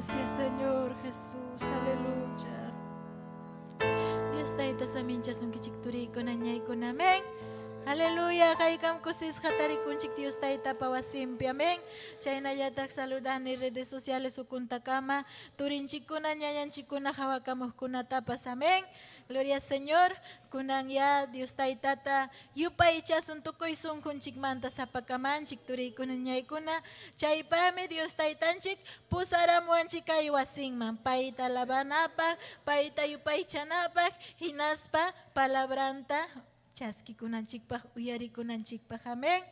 Gracias, Señor Jesús. Aleluya. Dios tayta saminchasunkichik turiykuna ñaykuna. Amén. Aleluya, haykam kusisqa tarikunchik Dios taytapa wasinpi. Amén. Chaynallataq saludani redes sociales ukuntakama turinchikkuna ñañanchikkuna hawakamuqkunatapas. Amén. Gloria al Señor. Kunan ya Dios taytata yupaychasun tukuy sunqunchikmanta sapakamanchik turiykuna ñaykuna. Chaypami Dios taytanchik pusaramuwanchik kay wasinman payta alabanapaq, payta yupaychanapaq, hinaspa palabranta chaskikunanchikpaq, uyarikunanchikpaq. Amén.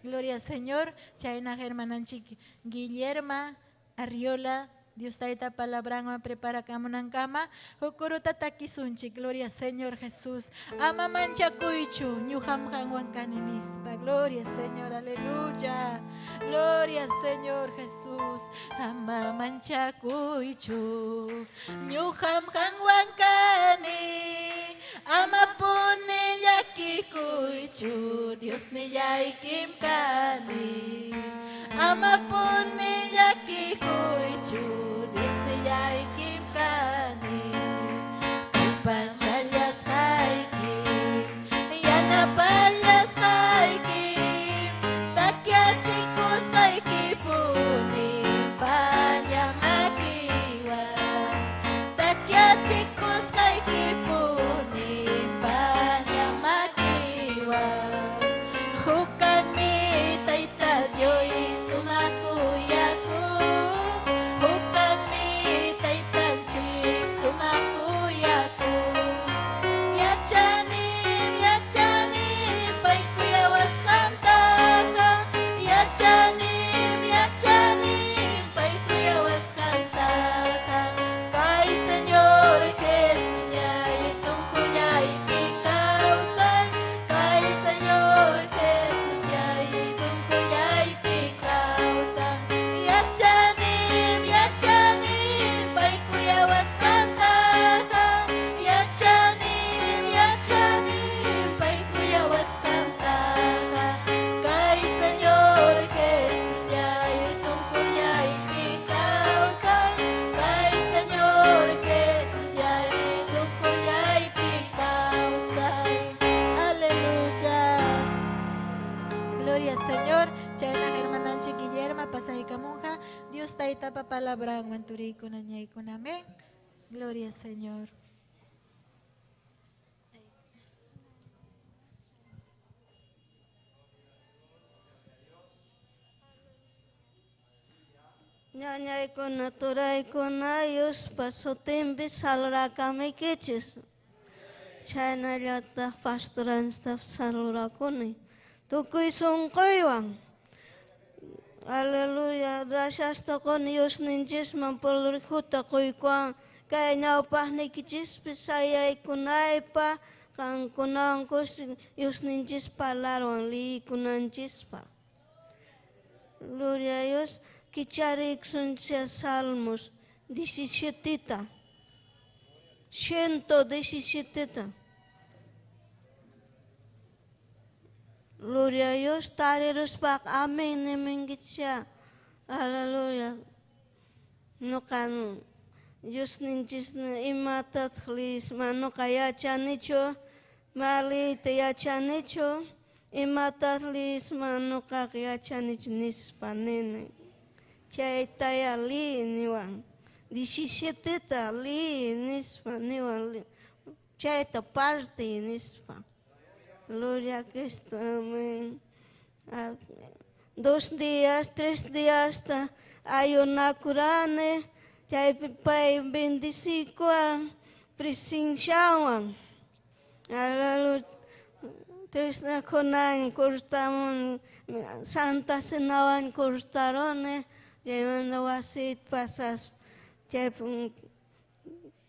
Gloria al Señor. Chayna hermananchik Guillerma Arriola Dios tayta palabranwan preparakamunankama hukuruta takisunchik. Gloria al Señor Jesús. Ama manchakuychu ñuqam qanwan kani nispa. Gloria al Señor, aleluya. Gloria al Señor Jesús. Ama manchakuychu ñuqam qanwan kani. Ama puni llakikuychu Diosnillaykim kani. Ama puni llakikuychu Diosnillaykim kani. Kallpanchallasqayki, yanapallasqayki, takyachikusqaykipuni paña makiwan. Takyachikusqaykipuni paña makiwan. Hukaqmi Tayta Dios sumaq kuyakuq. Hukaqmi Taytanchik sumaq kuyakuq. Yachanim, yachanim pay kuyawasqantaqa. Yachanim, yachanim pay kuyawasqantaqa. Kay Señor Jesusllay sunqullaypi kawsan. Kay Señor Jesusllay sunqullaypi kawsan. Yachanim, yachanim pay kuyawasqantaqa. Yachanim, yachanim pay kuyawasqantaqa. Kay Señor Jesusllay sunqullaypi kawsan. Kay Señor Jesusllay sunqullaypi kawsan. Aleluya. Gloria al Señor. Chayna hermananchik Guillerma pasaykamunqa Dios taytapa palabranwan turiykuna ñaykuna. Amén. Gloria al Señor. Ñañaykuna, turaykuna, Diospa sutinpi salurakamuykichis. Chhaynallataq pastoranchiktapas salurakuni. Tukuy sunquywan. Aleluya. Gracias quni Diosninchisman pulrijuta quykuwan kay ñawpaqniykichispi sayaykunaypaq qankunawan kusi Diosninchis palabran liykunanchispaq. Gloria a Dios. Kichariykusunchik Salmos 17. 117. Gloria a Dios, tariruspaqa amén niminkichá. Aleluya. Ñuqan Diosninchis imatataq liyisma ñuqa yachanichu, ma liyta yachanichu, imatataq liyisma ñuqaqa yachanichu nispa nini. Chaytaya liy niwan. 17ta liy nispa niwan. Chayta partiy nispa. Gloria a Cristo, amén. 2 días, 3 días ayunakurani, chaypi pay bendicikuwan, presenciawan. Aleluya. 3 kunan cortamun, Santa Cenawan cortarone, chaymanta wasiyta pasas, chaypi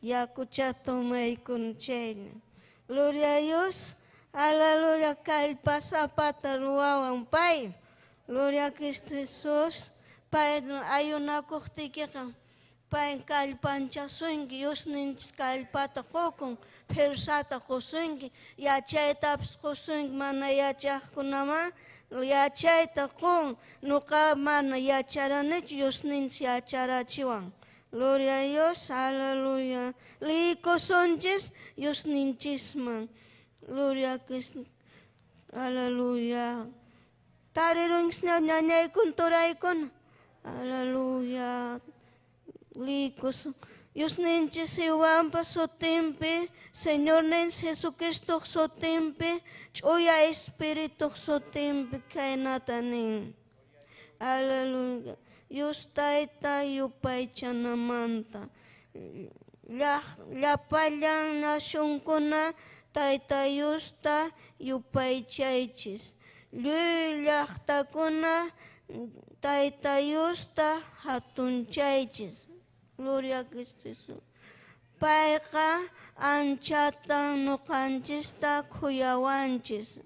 yakucha tomaykun chayna. Gloria a Dios. Aleluya, kallpasapata ruwawan pay. Gloria a Cristo Jesús. Pay ayunakuqtiykiqa pay kallpanchasunki, Diosninchis kallpata qukun, fuerzata qusunki, yachaytapas qusunki mana yachaqkunaman yachayta qun. Ñuqa mana yacharanichu, Diosninchis yacharachiwan. Gloria a Dios, aleluya. Liykusunchis Diosninchisman. Gloria a Cristo. Aleluya. Tarirunchis ñañaykun turaykun. Aleluya. Liykusun. Diosninchis Jehovampa sutinpi, Señorninchis Jesucristo sutinpi, Ch'uya Espíritu sutinpi khaynata nin. Aleluya. Dios Tayta yupaychanamanta. Llapallan nacionkuna Tayta Diosta yupaychaychis. Lluy llaqtakuna Tayta Diosta hatunchaychis. Gloria a Cristo Jesús. Payqa anchatan ñuqanchista khuyawanchis.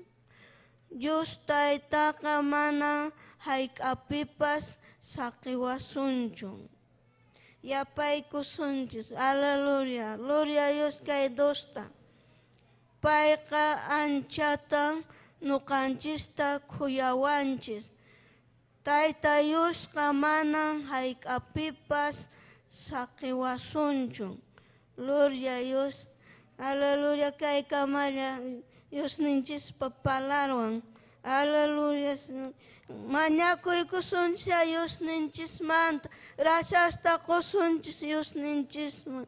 Dios Taytaqa mana hayk'apipas saqiwasunchu. Yapaykusunchis. Aleluya. Gloria a Dios kay Diosta. Payqa anchatan ñuqanchista khuyawanchis. Tayta Diosqa mana hayk'apipas saqiwasunchu. Gloria a Dios. Aleluya. Kay kamalla Diosninchispa palarwan. Aleluya. Mañakuykusunchis Diosninchismanta. Graciasta qusunchis Diosninchisman.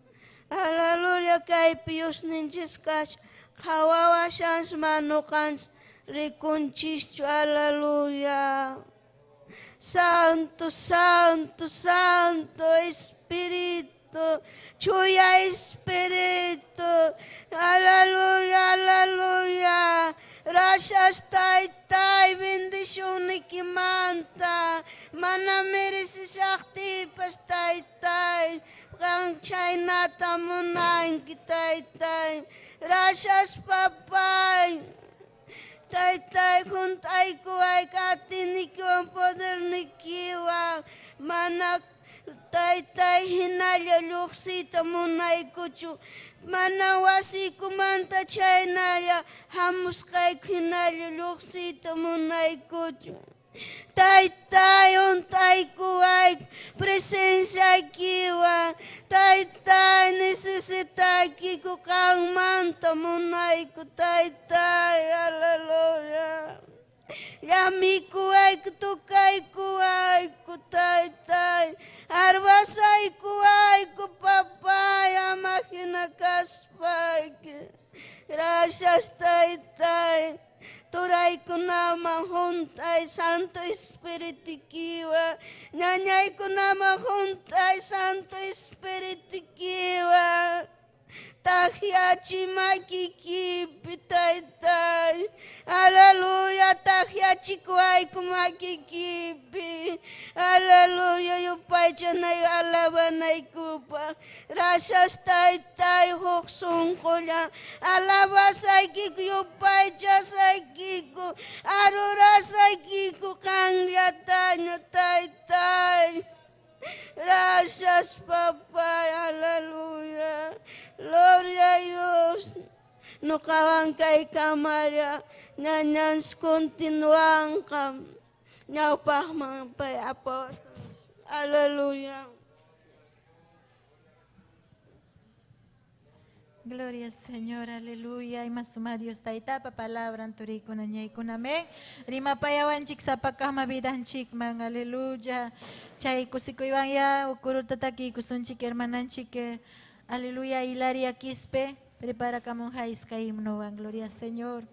Aleluya. Kaypi Diosninchis kashan. Qhawawashanchis manuqanchis rikunchischu. Aleluya. Santo, Santo, Santo Espíritu, Chuya Espíritu, aleluya, aleluya. Gracias Taytay, bendicionnikimanta, mana merecishaqtipas Taytay, qan chaynata munanki Taytay. Gracias Papay. Taytay hunt'aykuway atiynikiwan podernikiwan, mana Taytay hinalla lluqsiyta munaykuchu, mana wasiykumanta chaynalla hamusqayku hinalla lluqsiyta munaykuchu. Taytay hunt'aykuway presenciaykiwan, Taytay necesitaykiku qanmanta munayku Taytay, aleluya. Llamikuwayku tukaykuwayku Taytay, arbasaykuwayku papay, ama hina kaspayki. Gracias Taytay. Turaykunaman hunt'ay Santo Espiritukiwan, ñañaykunaman hunt'ay Santo Espiritukiwan. Takyachi makikipi Taytay. Aleluya, takyachikuwayku makikipi. Aleluya, yupaychanay alabanaykupaq. Gracias Taytay, huk sunqulla. Alabasaykiku, yupaychasaykiku, adorasaykiku qanllataña Taytay. Gracias, papá, aleluya. Gloria a Dios. Nuqawan kay kamalla ñañanchis continuanqa ñawpaqman pay apawasunchis. Aleluya. Gloria al Señor, aleluya. Y más suma Dios taytapa palabra turikuna ñaykuna amén. Rimapayawanchik sapakama vidanchikman, aleluya. Chay kusikuywan ya ukuruta takiykusunchik hermananchik, aleluya. Hilaria Quispe, prepara kamunqa iskay himnowan, gloria al Señor.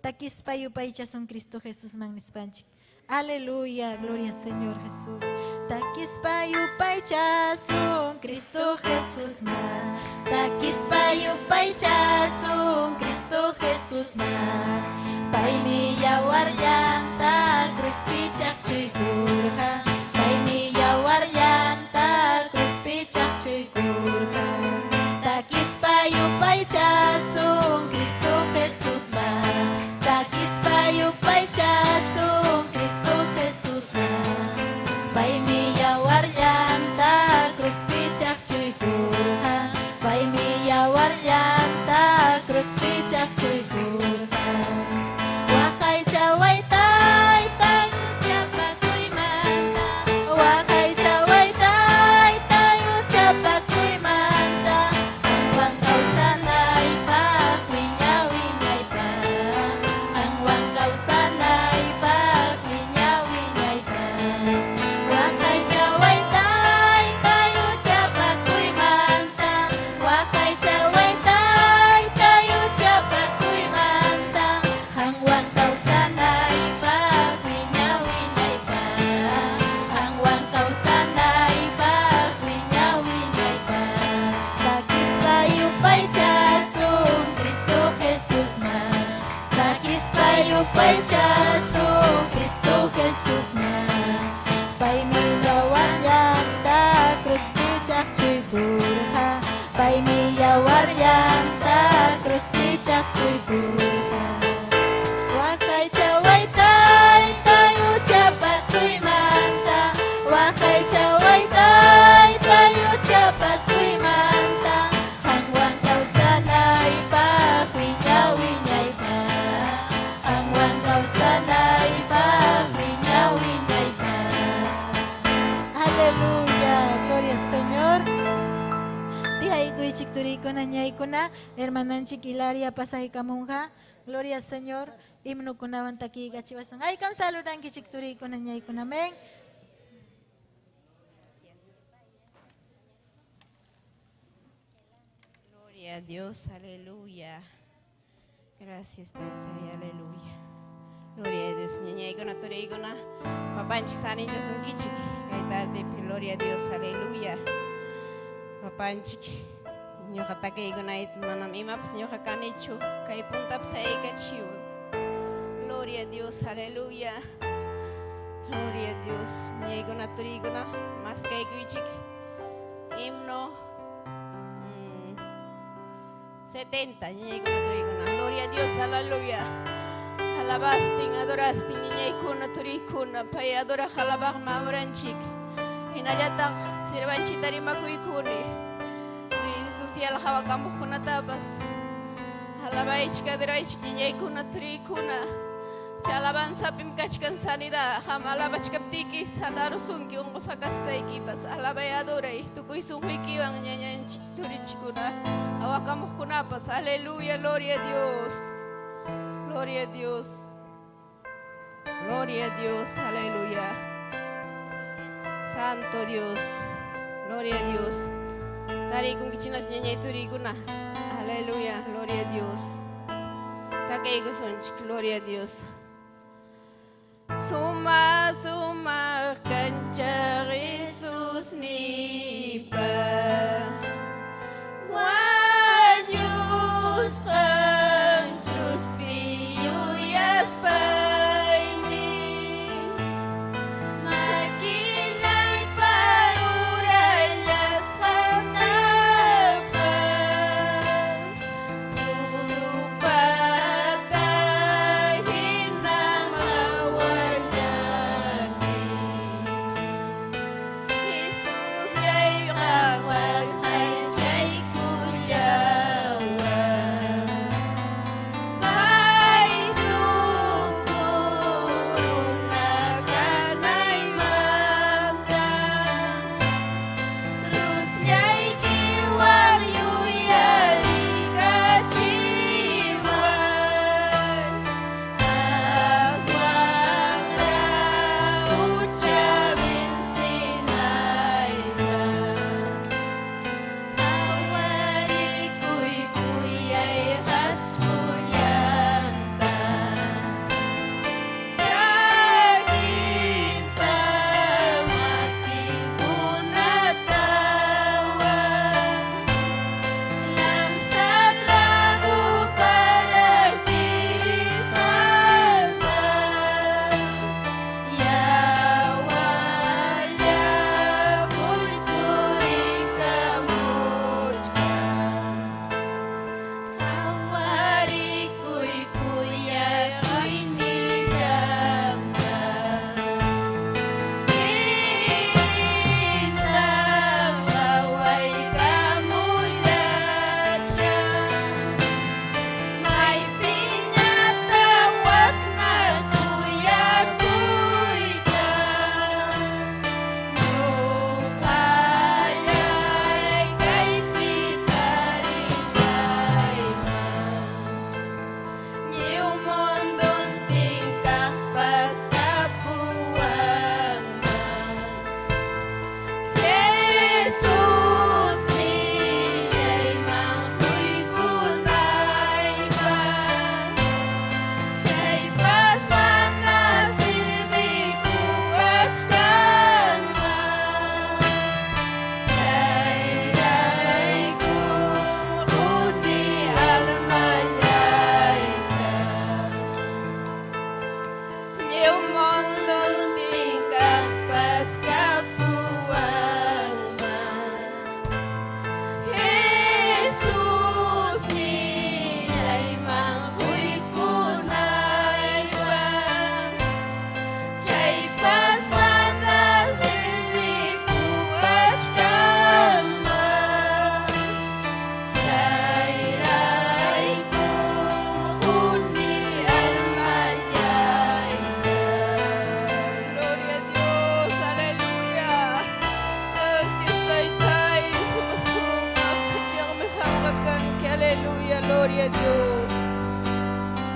Takispa yupaychasun Cristo Jesús man nispanchik. Aleluya, gloria al Señor Jesús. Takispa yupaychasun Cristo Jesús man. Takispa yupaychasun Cristo Jesús man. Paymi yawarllanta cruzpi chaqchuykurqa. Paymi yawarllanta cruzpi chaqchuykurqa. Takispa yupaychasun Cristo Jesús man. Takispa yupaychasun Cristo Jesús man. Paymi yawarllanta cruzpi chaqchuykurqa. Paymi yawarllanta cruzpi chaqchuykurqa. Waqaychaway Yupaychasun Cristo Jesusman. Paymi yawarllanta cruzpi chaqchuykurqa. Paymi yawarllanta cruzpi chaqchuykurqa. Waqaychaway taytay huchapakuymanta. Waqaychaway taytay huchapakuymanta. Qanwan kawsanaypaq wiña wiñaypaq. Qanwan kawsanaypaq wiña wiñaypaq. Aleluya, gloria al Señor. Tihaykuychik turikuna ñaykuna, hermananchik Hilaria pasaykamunqa. Gloria al Señor. Himnokunawan takiykachiwasun. Haykam saludankichik turikuna ñaykuna. Amén. Gloria a Dios, aleluya. Gracias, Taytay, aleluya. Gloria a Dios, ñañaykuna, turaykuna, papanchik saninchasunkichik. Kay tardepi, gloria a Dios, aleluya. Papanchik, ñuqa takiykunayta manam imapas ñuqa kanichu, kay puntapas aykachiwan. Gloria a Dios, aleluya. Gloria a Dios, ñañaykuna, turaykuna, maskaykuychik. Himno 70, ñañaykuna, turaykuna. Gloria a Dios, aleluya. Alabastin, adorastin, ñañaykuna, turaykuna, pay adoraq alabaq mamuranchik. Hinallataq sirvanchita rimakuykuni. Redes social hawakamuqkunatapas. Alabaychik, adoraychik, ñañaykuna, turaykuna. Chay alabanzapim kachkan sanidad. Qam alabachkaptiki sanarusunki unqusqa kaspaykipas. Alabay, adoray, tukuy sunquykiwan ñañanchik, turinchikkuna, hawakamuqkunapas. Aleluya, gloria a Dios. Gloria a Dios. Gloria a Dios, aleluya. Santo Dios. Gloria a Dios. Tariykunkichinachu ñañay turiykuna. Aleluya, gloria a Dios. Takaykusunchik, gloria a Dios. Suma, suma kancha Jesus nipa. Wañusqan cruzpi yuyaspaymi. Makillaypa rurallasqantapas. Tupata hina mawallani. Jesusllayta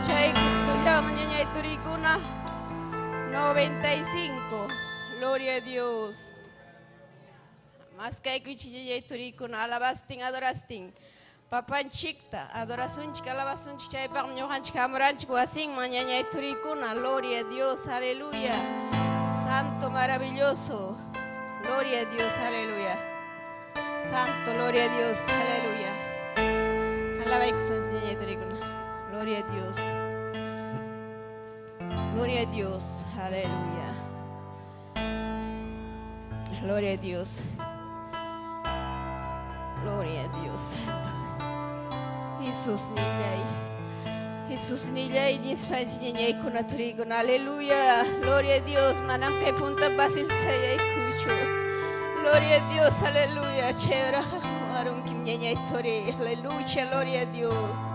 Chay kuskullawan ñañay turikuna. 95. Gloria a Dios. Mas kaykuchi ñañay turikuna alabastin adorastin. Papanchikta adorasunchik alabasunchik chaypaq ñuqanchik hamuranchik wasinman ñañay turikuna. Gloria a Dios, aleluya. Santo maravilloso. Gloria a Dios, aleluya. Santo, gloria a Dios, aleluya. Alabaykusunchik ñañay turikuna. Gloria a Dios. Gloria a Dios, aleluya. Gloria a Dios. Gloria a Dios. Jesús nillay. Jesús nillay, nispanchik ñañaykuna turikuna. Aleluya. Gloria a Dios. Manam kay punta basil sayaykuchu. Gloria a Dios, aleluya. Chévere, arunkim ñañay turi. Aleluya, gloria a Dios.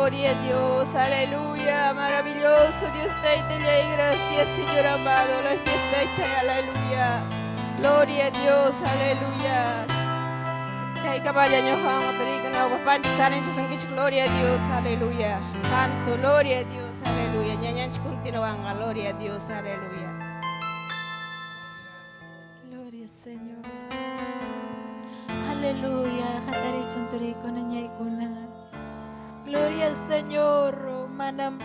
Gloria a Dios, aleluya, maravilloso Dios Taytallay, gracias Señor amado, gracias Taytay, aleluya. Gloria a Dios, aleluya. Kay kaballa ñuqawan turikuna papanchik saninchasunkichik, gloria a Dios, aleluya. Tanto, gloria a Dios, aleluya. Ñañanchik continuanqa, gloria a Dios, aleluya. Gloria al Señor. Aleluya. Hatarisun turikuna ñaykuna. Gloria al Señor. Manam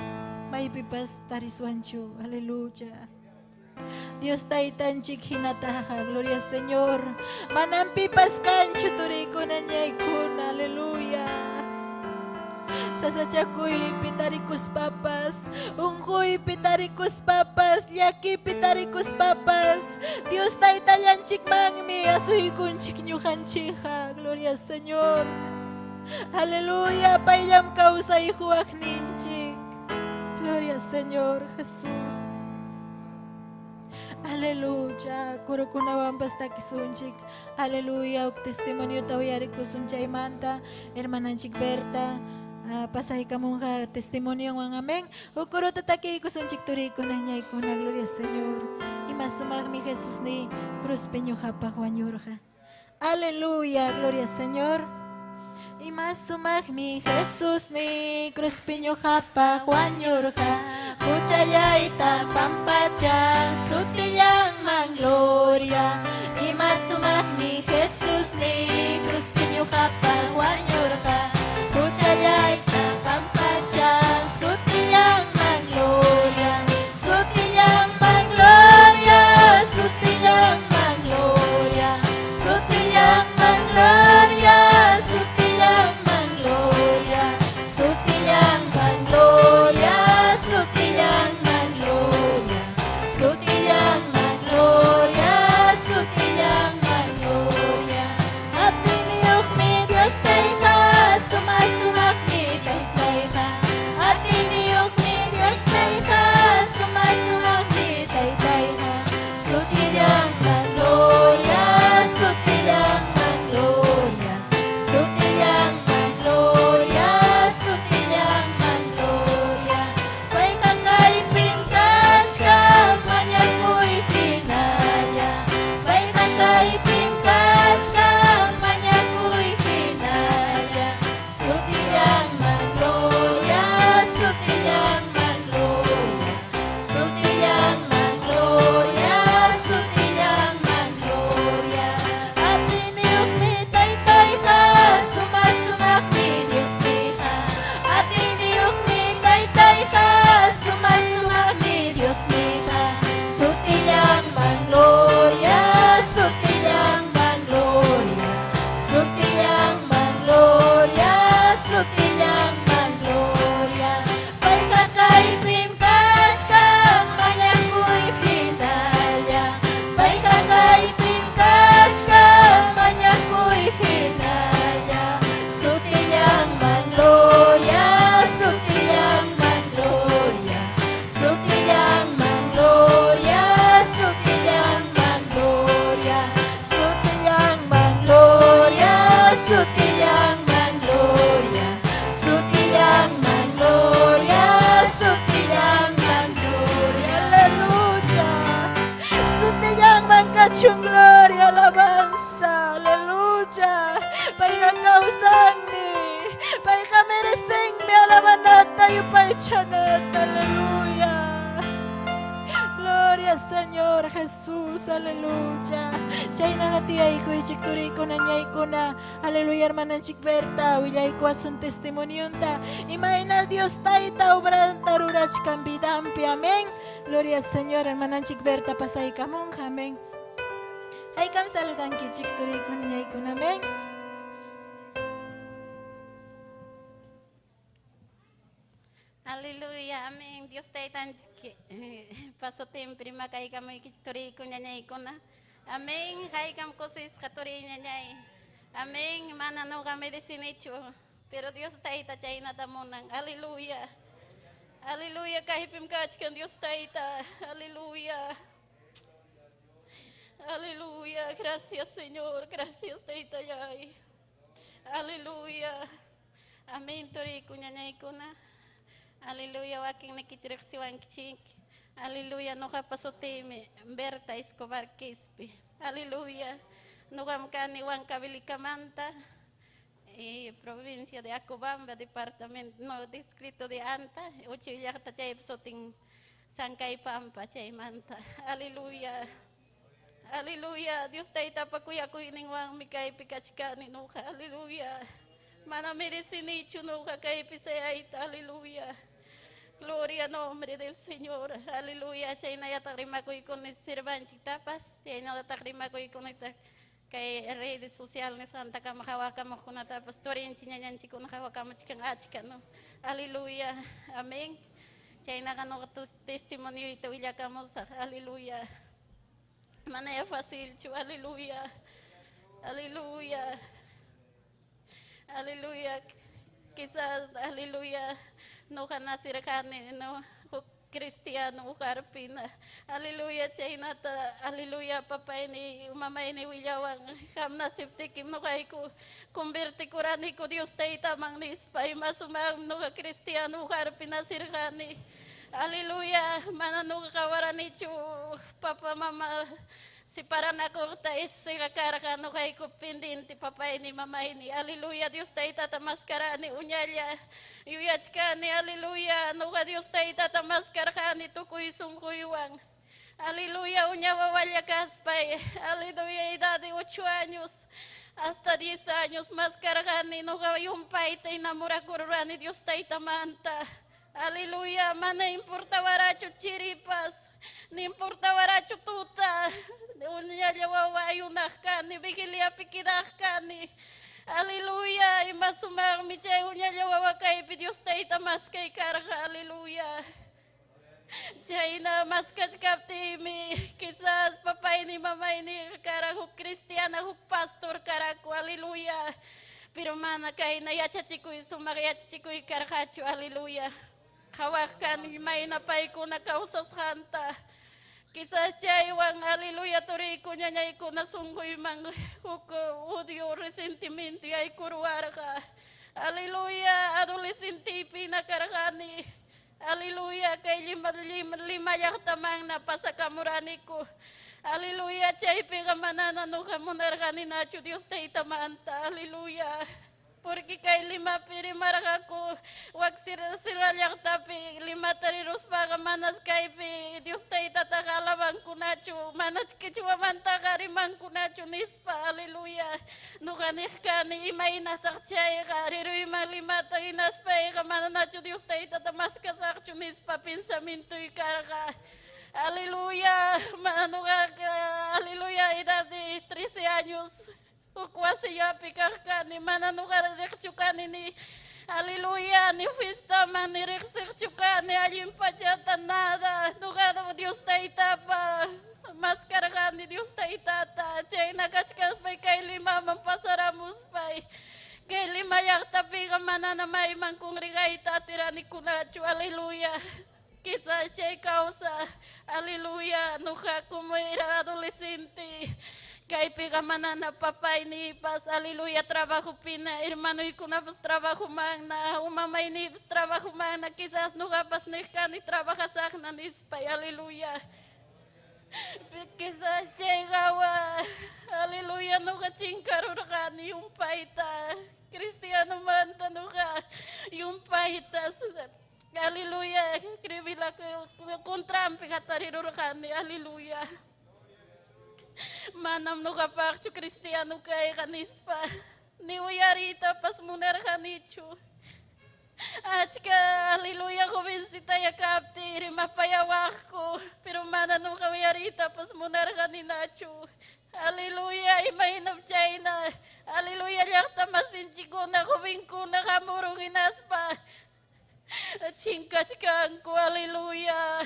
maypipas tariswanchu. Aleluya. Dios taytanchik hinataqa. Gloria al Señor. Manam pipas kanchu turikuna ñaykuna. Aleluya. Sasachakuypi tarikuspapas, unquypi tarikuspapas, llakipi tarikuspapas, Dios taytallanchikmanmi asuykunchik ñuqanchikqa. Gloria al Señor. Aleluya, payllam kawsay huwaqninchik. Gloria al Señor Jesús. Aleluya, kurukunawanpas takisunchik. Aleluya, huk testimoniota uyarikusun chaymanta, hermananchik Berta. Pasaykamunqa testimoniowan, amén. Huk kuruta takiykusunchik turikuna ñaykuna, gloria al Señor. Ima sumaqmi Jesús ni cruzpi ñuqapaq wañurqa. Aleluya, gloria al Señor. Ima sumaqmi Jesús ni cruzpi ñuqapaq wañurqa. Huchallayta pampachan sutillanman gloria. Ima sumaqmi Jesús ni cruzpi ñuqapaq wañurqa. Huchallayta pampachan sutillanman gloria. Sutillanman gloria, sutillanman gloria. Sutillanman gloria, sutillanman gloria. Sutillanman gloria, sutillanman gloria. Sutillanman gloria, sutillanman gloria. Atiyniyuqmi Dios tayta, suma sumaqmi Dios tayta. Atiyniyuqmi Dios tayta, suma sumaqmi taytayqa. Sutillanman gloria, sutillanman gloria. Sutillanman gloria, sutillanman gloria. Payqa kaypim kachkan mañakuy hinalla. Payqa kaypim kachkan mañakuy hinalla. Sutillanman gloria, sutillanman gloria. Sutillanman gloria, sutillanman gloria. Atiyniyuqmi taytayqa, suma sumaqmi Diosniyqa. Atiyniyuqmi taytayqa, suma sumaqmi Diosniyqa. Sutillanman gloria, sutillanman gloria. Sutillanman gloria, sutillanman gloria. Payqa kaypim kachkan mañakuy hinalla. Payqa kaypim kachkan mañakuy hinalla. Sutillanman gloria, sutillanman gloria. Sutillanman gloria, sutillanman gloria. Sutillanman gloria, sutillanman gloria. Sutillanman gloria, sutillanman gloria. Aleluya. Sutillanman kachun gloria, alabanza. Aleluya. Payqa kawsanmi. Payqa merecenmi alabanata yupaychanata. Aleluya. Gloria Señor Jesús, aleluya. Chaynaqa tiyaykuychik turikuna ñaykuna. Aleluya, hermananchik Berta, willaykuwasun testimonionta. Imayna Dios tayta obranta rurachkan vidanpi, amén. Gloria al Señor, hermananchik Berta pasaykamunqa, amén. Haykam saludankichik turikuna ñaykuna, amén. Aleluya, amén. Dios taytanchik pasutinpi rimakaykamuykichik turikuna ñañaykuna. Amén. Haykam kusisqa turiy ñañay. Amén. Mana nuqa merecinichu, pero Dios tayta chaynata munan. Aleluya. Aleluya, kaypim kachkan Dios tayta. Aleluya. Aleluya. Gracias, Señor. Gracias, taytallay. Aleluya. Amén, turiyku ñañaykuna. Aleluya, wakinnikichik riqsiwankichik. Aleluya, ñuqapa sutiymi Berta Escobar Quispe. Aleluya, ñuqam kani Huancavelica-manta, provincia de Acobamba, departamento, no, distrito de Anta, uchuy llaqta chaypa sutin Sankaypampa chaymanta. Aleluya. Aleluya, Dios taytapa kuyakuyninwanmi kaypi kachkani ñuqa. Aleluya. Mana merecinichu ñuqa kaypi sayayta. Aleluya. Gloria nombre del Señor. Aleluya. Chaynallataq rimakuykuni sirvanchiktapas, chaynallataq rimakuykunitaq kay redes sociales nisqantakama qhawakamuqkunatapas, turinchik ñañanchikkuna qhawakamuchkan achka, no. Aleluya. Amén. Chaynaqa ñuqa testimonioyta willakamusaq. Aleluya. Manaya facilchu. Aleluya. Aleluya. Aleluya. Quizás, aleluya, ñuqa nacirqani, no, huk cristiano uqarpina. Aleluya, chaynata, aleluya, papayni, mamayni willawan, qam naciptikim ñuqayku convertikuraniku Dios taytaman nispa, ima sumaqmi ñuqa cristiano uqarpi nacirqani. Aleluya, mana ñuqa qawaranichu papa mama separanakuqta, isiqa karqa ñuqayku pendiente papayni mamayni. Aleluya, Dios taytata maskarani uñalla yuyachkani. Aleluya, ñuqa Dios taytata maskarqani tukuy sunquywan. Aleluya, uña wawalla kaspay, aleluya, edad de 8 años hasta 10 años maskarqani ñuqa yumpayta enamorakururani Dios taytamanta. Aleluya, mana importawarachu chiripas, ni importawarachu tuta, uñalla wawa ayunaq kani, vigiliapi quedaq kani. Aleluya, ima sumaqmi chay uñalla wawa kaypi Dios tayta maskay karqa. Aleluya. Chayna maskachkaptiymi quizás papayni mamayni kara huk cristiana, huk pastor karaku. Aleluya. Pero mana kayna yachachikuy sumaq yachachikuy karqachu. Aleluya. Qhawaq kani imayna paykuna kawsasqanta. Quizás chaywan, aleluya, turiyku ñañaykuna sunquyman huk odio, resentimiento yaykurwarqa. Aleluya, adolescenteypina karqani. Aleluya, kay Lima, Lima, Lima llaqtamanna pasakamuraniku. Aleluya, chaypiqa manana ñuqa munarqaninachu Dios taytamanta. Aleluya. Porque kay Limapi rimarqaku wak sirwa llaqtapi Limata riruspaqa manas kaypi Dios taytataqa alabankunachu, manas qichwamantaqa rimankunachu nispa. Aleluya. Ñuqa niq kani imaynataq chayqa riruyman Limata hinaspayqa mananachu Dios taytata maskasaqchu nispa pensamientoy karqa. Aleluya, mana ñuqaqa, aleluya, edad de 13 años huk wasillapi kaq kani, mana ñuqa riqchu kani ni, aleluya, ni fiestaman ni riqsiqchu kani allin pachata, nada. Ñuqa Dios taytapa maskarqani Dios taytata. Chayna kachkaspay kay Limaman pasaramuspay kay Lima llaqtapiqa manana mayman congregayta atiranikunachu. Aleluya. Quizás chay causa, aleluya, ñuqa como era adolescente kaypiqa manana papaynipas, aleluya, trabajopina, hermanoykunapas trabajomanna, mamaynipas trabajomanna, quizás ñuqapas niq kani trabajasaqna nispay. Aleluya. Quizás chayqawa, aleluya, ñuqa chinkarurqani yumpayta cristianomanta, ñuqa yumpayta, aleluya, escribila contranpi hatarirurqani. Aleluya. Manam ñuqapaqchu cristiano kayqa nispa, ni uyariytapas munarqanichu. Achka, aleluya, jovencitaya kaptiy rimapayawaqku, pero mana ñuqa uyariytapas munarqaninachu. Aleluya, imaynam chayna, aleluya, llaqta masinchikkuna, jovenkuna hamurun hinaspa chinkachkanku. Aleluya.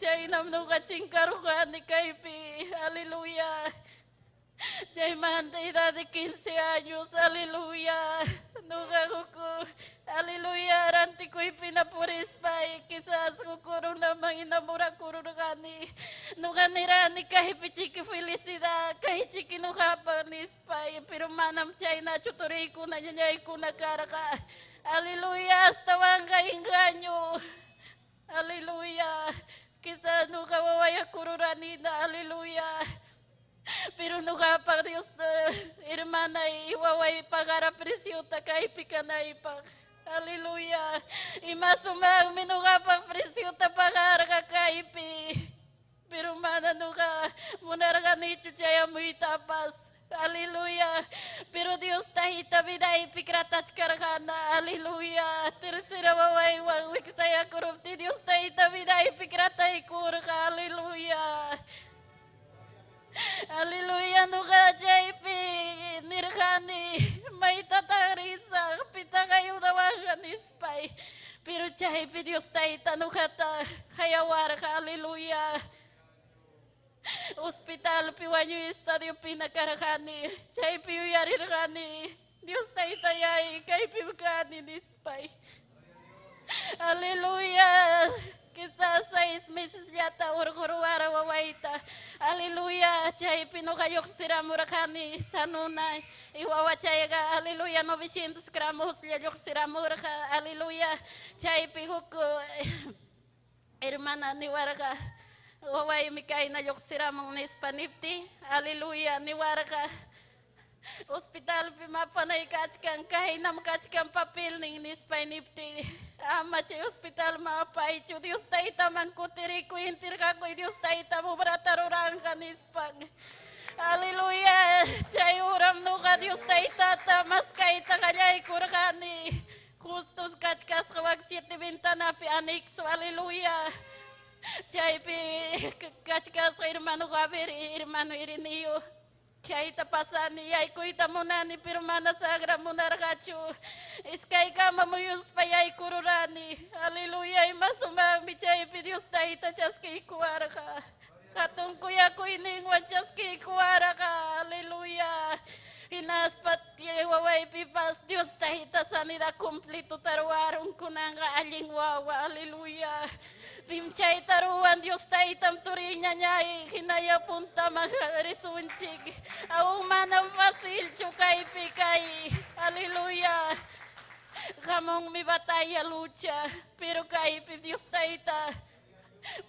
Chaynam ñuqa chinkarurqani kaypi. Aleluya. Chaymanta edad de 15 años, aleluya, ñuqa huk, aleluya, rantikuypina purispay quizás huk runaman enamorakururqani. Nuqa nirani kaypi chiki felicidad, kay chiki nuqapaq nispay, pero manam chaynachu turiykuna ñañaykuna karqa. Aleluya, astawanqa engaño. Aleluya. Quizás nuqa wawayakururanina, aleluya. Pero nuqapaq Dios hermana y waway pagara preciota kaypi kanaypaq. Aleluya. Ima sumaqmi nuqapaq preciota pagarqa kaypi. Pero mana nuqa munarqanichu chayamuytapas. Aleluya. Pero Dios tayta vidaypi tratachkarqana. Aleluya. Tercera wawaywan wiksayakuruptiy Dios tayta vidaypi trataykurqa. Aleluya. Aleluya, nuqa chaypi nirqani maytataq risaq, pitaq ayudawanqa nispay. Pero chaypi Dios tayta nuqata qayawarqa, aleluya. Hospitalpi wañuy estadiopina karqani, chaypi yuyarirqani. Dios taytayay, kaypim kani nispay. Aleluya. Quizás 6 meses llata urquruwara wawayta. Aleluya. Chaypi nuqa lluqsiramurqani sanuna. Y wawachayqa, aleluya, 900 gramos lluqsiramurqa. Aleluya. Chaypi huk hermana niwarqa. Wawaymi kayna lluqsiramun nispa nipti. Aleluya, niwarqa. Hospitalpi mapanay kachkan, kaynam kachkan papelnin nispay nipti. Ama chay hospitalman apaychu, Dios taytaman kutirikuy, intirqakuy, Dios taytam obrata ruranqa nispan. Aleluya, chay uram nuqa Dios taytata maskayta qallaykurqani. Justos kachkasqa wak 7 ventanapi anexo, aleluya. Chaypi kachkasqa hermano Javier, hermano Irineo. Chayta pasani, yaykuyta munani, pero mana sagra munarqachu. Iskaykama muyuspa yaykururani. Aleluya, ima sumaqmi chaypi Dios tayta chaskiykuwarqa. Hatun kuyakuyninwan chaskiykuwarqa. Aleluya. Hinaspa wawaypipas Dios tayta sanidad completo taruwarun kunanqa allin wawa. Aleluya. Pim chayta ruwan Dios taytam turiy ñañay hinaya puntaman risunchik. Aún manam facilchu kaypi kay. Aleluya. Hamunmi batalla lucha, pero kaypi Dios tayta.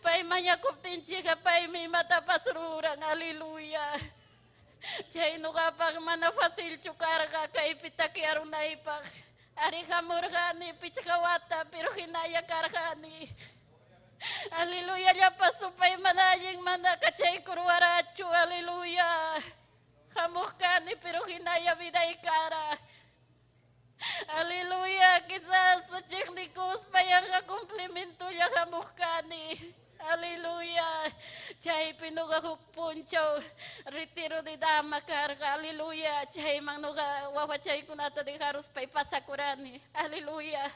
Pay mañakuptinchikqa paymi imatapas ruran. Aleluya. Chay nuqapaq mana facilchu karqa kaypi takyarunaypaq. Ari hamurqani pichqa wata, pero hinalla karqani. Aleluya, llapa supay mana allin mana kachaykurwarachu. Aleluya. Hamuq kani, pero hinalla viday kara. Aleluya, quizás chiqnikuspa yanqa cumplimientolla hamuq kani. Aleluya. Chaypi nuqa huk punchaw retiro de dama karqa. Aleluya. Chayman nuqa wawachaykunata dejaruspay pasakurani. Aleluya.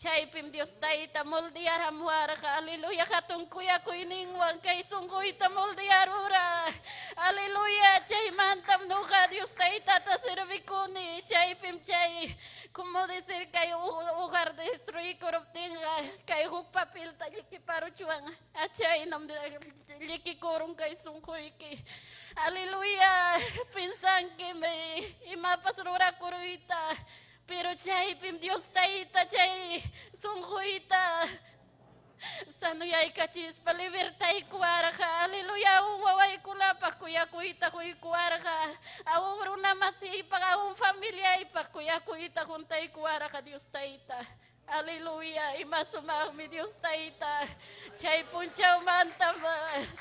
Chaypim Dios tayta moldearamuwarqa. Aleluya. Hatun kuyakuyninwan kay sunquyta moldearura. Aleluya. Chaymantam nuqa Dios taytata servikuni. Chaypim chay, como decir, kay hogar destruykuruptinqa kay huk papelta llikiparuchwan. Achaynam llikikurun kay sunquyki. Aleluya. Pensanki imapas rurakuruyta. Pero chaypim Dios tayta chay sunquyta sanuyaykachispa libertaykuwarqa. Aleluya. Aún wawaykunapaq kuyakuyta quykuwarqa. Aún runa masiypaq, aún familiaypaq kuyakuyta juntaykuwarqa Dios tayta. Aleluya. Ima sumaqmi Dios tayta. Chay punchawmantam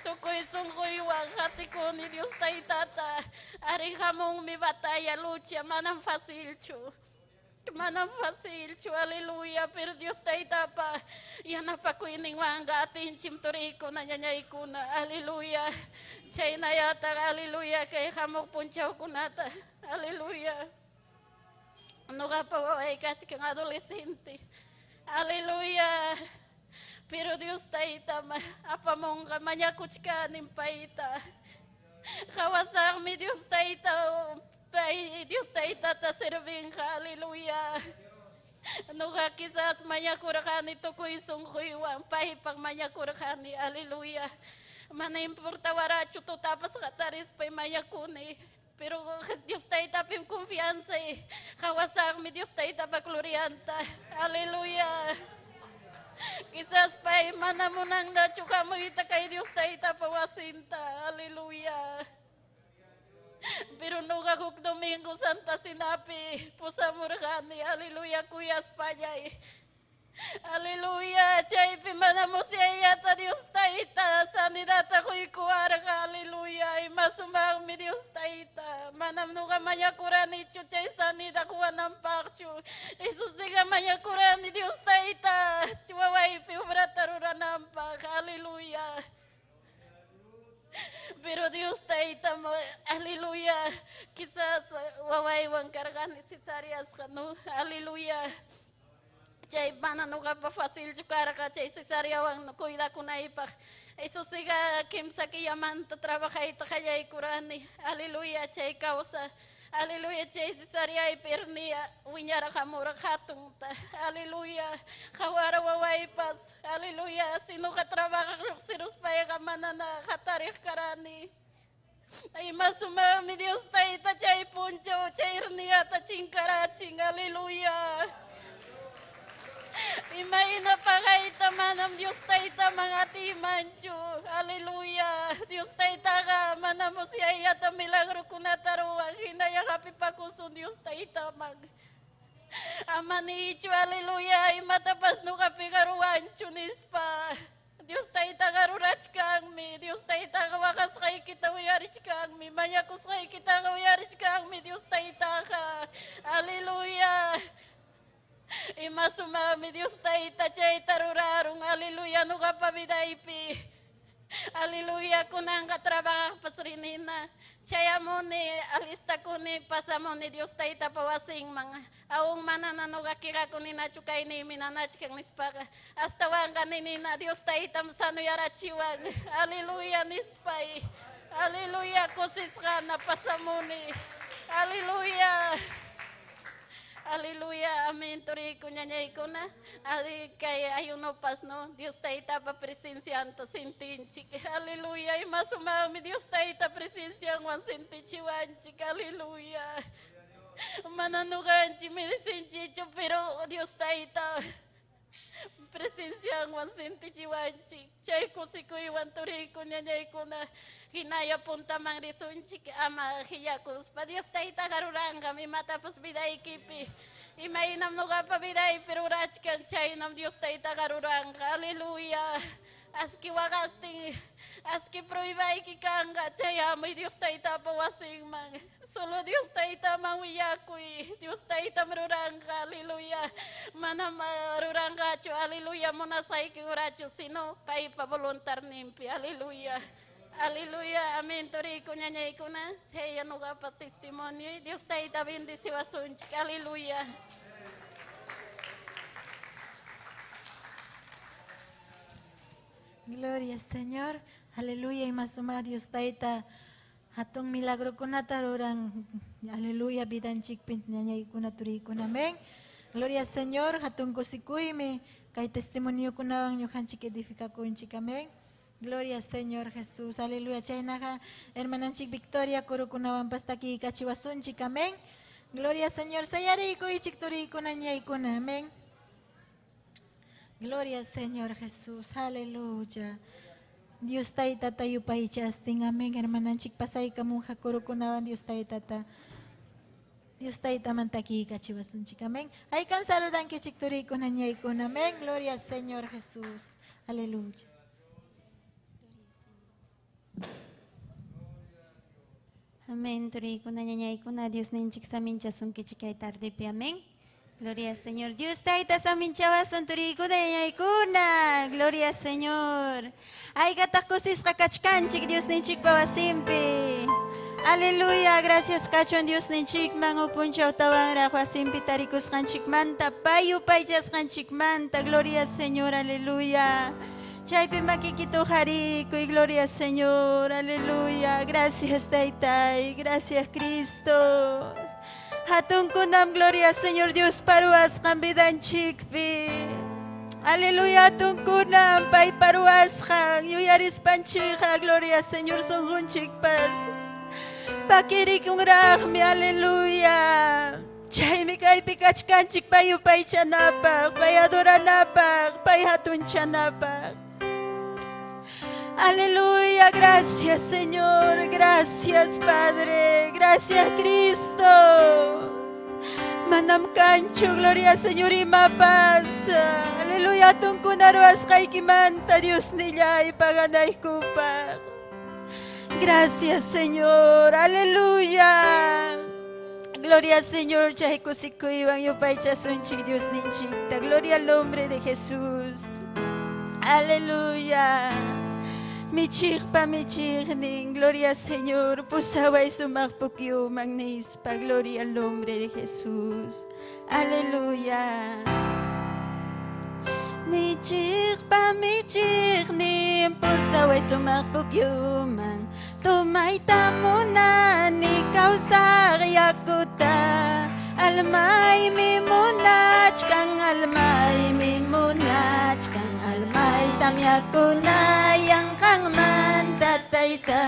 tukuy sunquywan qatikuni Dios taytata. Ari hamunmi batalla lucha, manam facilchu. Manam facilchu, aleluya, pero Dios taytapa yanapakuyninwanqa atinchim turiykuna ñañaykuna, aleluya. Chaynayataq, aleluya, kay hamuq punchawkunata, aleluya. Nuqapa waway kachkan adolescente, aleluya. Pero Dios taytam apamunqa mañakuchkanim payta. Qawasaqmi Dios tayta. Pay Dios taytata servinqa, aleluya. Nuqa quizás mañakurqani tukuy sunquywan paypaq mañakurqani, aleluya. Mana importawarachu tutapas hatarispay mañakuni. Pero Dios Taytapim confianzay. Qawasaqmi Dios Taytapa glorianta. Aleluya. Quizás pay mana munannachu hamuyta kay Dios Taytapa wasinta. Aleluya. Pero nuqa huk domingo Santa Cenapi pusamurqani. Aleluya kuyaspallay. Aleluya, chaypi mana musyayata Dios Tayta sanidadta quykuwarqa. Aleluya, ima sumaqmi Dios Tayta. Manam nuqa mañakuranichu chay sanidad quwananpaqchu. Jesustiqa mañakurani Dios Tayta wawaypi obrata rurananpaq. Aleluya. Pero Dios Tayta, aleluya, quizás wawaywan karqani cesáreasqa, no, aleluya. Chay mana nuqapa facilchu karqa chay cesáreawan cuidakunaypaq. Eso siga kimsa killamanta trabajayta qallaykurani. Aleluya, chay causa. Aleluya, chay cesáreaypi hernia wiñarqamurqa hatunta. Aleluya, qawara wawaypas. Aleluya, si nuqa trabajaq lluqsiruspayqa manana hatariq karani. Ima sumaqmi Dios Tayta chay punchaw chay herniata chinkarachin. Aleluya. Imayna pagayta manam Dios Taytaman atiymanchu. Aleluya. Dios Taytaqa manam musyayllata milagrokunata ruwan. Hinalla hapipakusun Dios Taytaman. Ama niychu, aleluya, imatapas nuqapiqa ruwanchu nispa. Dios Taytaqa rurachkanmi. Dios Taytaqa waqasqaykita uyarichkanmi. Mañakusqaykitaqa uyarichkanmi Dios Taytaqa. Aleluya. Ima sumaqmi Dios Tayta chayta rurarun. Aleluya, nuqapa vidaypi. Aleluya, kunanqa trabajaqpas rinina. Chayamuni, alistakuni, pasamuni Dios Taytapa wasinman. Aún manana nuqa quejakuninachu kayniymi nanachkan nispaqa. Astawanqa ninina Dios Taytam sanuyarachiwan. Aleluya nispay. Aleluya, kusisqana pasamuni. Aleluya. Aleluya, amén, turiku ñañaykuna. Ari kay ayunopas, no? Dios Taytapa presencianta sintinchik. Aleluya, ima sumaqmi Dios Tayta presencianwan sintichiwanchik. Aleluya. Mana nuqanchik merecinchichu, pero Dios Tayta presencianwan sintichiwanchik. Chay kusikuywan turiku ñañaykuna hinalla puntaman risunchik ama qillakuspa. Dios Taytaqa ruranqam imatapas vidaykipi. Imaynam nuqapa vidaypi rurachkan chaynam Dios Taytaqa ruranqa. Aleluya. Aski waqastin, aski pruibayki kanqa chayamuy Dios Taytapa wasinman. Solo Dios Taytaman willakuy. Dios Taytam ruranqa. Aleluya. Manam ruranqachu. Aleluya. Munasqayki urachu, sino paypa voluntarninpi. Aleluya. Aleluya. Amén. Turiku ñañaykuna. Chay nuqapa testimonio. Dios Tayta bendeciwasunchik. Aleluya. Gloria Señor. Aleluya. Ima sumaq Dios Tayta hatun milagrokunata ruran. Aleluya. Vidanchikpi ñañaykuna turiykuna. Amén. Gloria Señor. Hatun kusikuymi kay testimoniokunawan ñuqanchik edificakunchik. Amén. Gloria Señor Jesús. Aleluya. Chaynaqa hermananchik Victoria kurukunawanpas takiykachiwasunchik. Amén. Gloria Señor. Sayariykuychik turiykuna ñaykuna. Amén. Gloria Señor Jesús. Aleluya. Dios Taytata yupaychastin. Amén. Hermananchik pasaykamunqa kurukunawan Dios Taytata. Dios Taytaman takiykachiwasunchik. Amén. Haykan saludankichik turiykuna ñaykuna. Amén. Gloria al Señor Jesús. Aleluya. Amén. Turiykuna ñañaykuna Dios ninchik saminchasunkichik kay tardepi. Amén. Gloria al Señor. Dios Tayta saminchawasun turiykuna ñañaykuna. Gloria al Señor. Haykataq kusisqa kachkanchik Dios ninchikpa wasinpi. Aleluya. Gracias kachun Dios ninchikman huk punchawtawanraq wasinpi tarikusqanchikmanta pay yupaychasqanchikmanta. Gloria al Señor. Aleluya. Chaypi makikita uqharikuy. Gloria al Señor. Aleluya. Gracias Taytay. Gracias Cristo. Hatunkunam gloria Señor Dios paruwasqan vidanchikpi. Aleluya, tunkunam paypa ruwasqan yuyarispanchikqa, gloria Señor sunqunchikpas. Pakirikunraqmi, aleluya. Chaymi kaypi kachkanchik pay yupaychanapaq, pay adoranapaq, pay hatunchanapaq. Aleluya, gracias Señor, gracias Padre, gracias Cristo. Manam kanchu, gloria Señor imapas. Aleluya, tunkuna ruwasqaykimanta Dios nillay paganaykupaq. Gracias Señor, aleluya. Gloria Señor, chay kusikuywan yupaychasunchik Dios ninchikta. Gloria al nombre de Jesús. Aleluya. Michiqpa michiqnin, gloria Señor, pusaway sumaq pukyuman nispa, gloria al nombre de Jesús. Aleluya. Michiqpa michiqnin, pusaway sumaq pukyuman, tumayta munani kawsaq yakuta, almaymi munachkan, almaymi munachkan, almaytam yakunayan qanmanta tayta.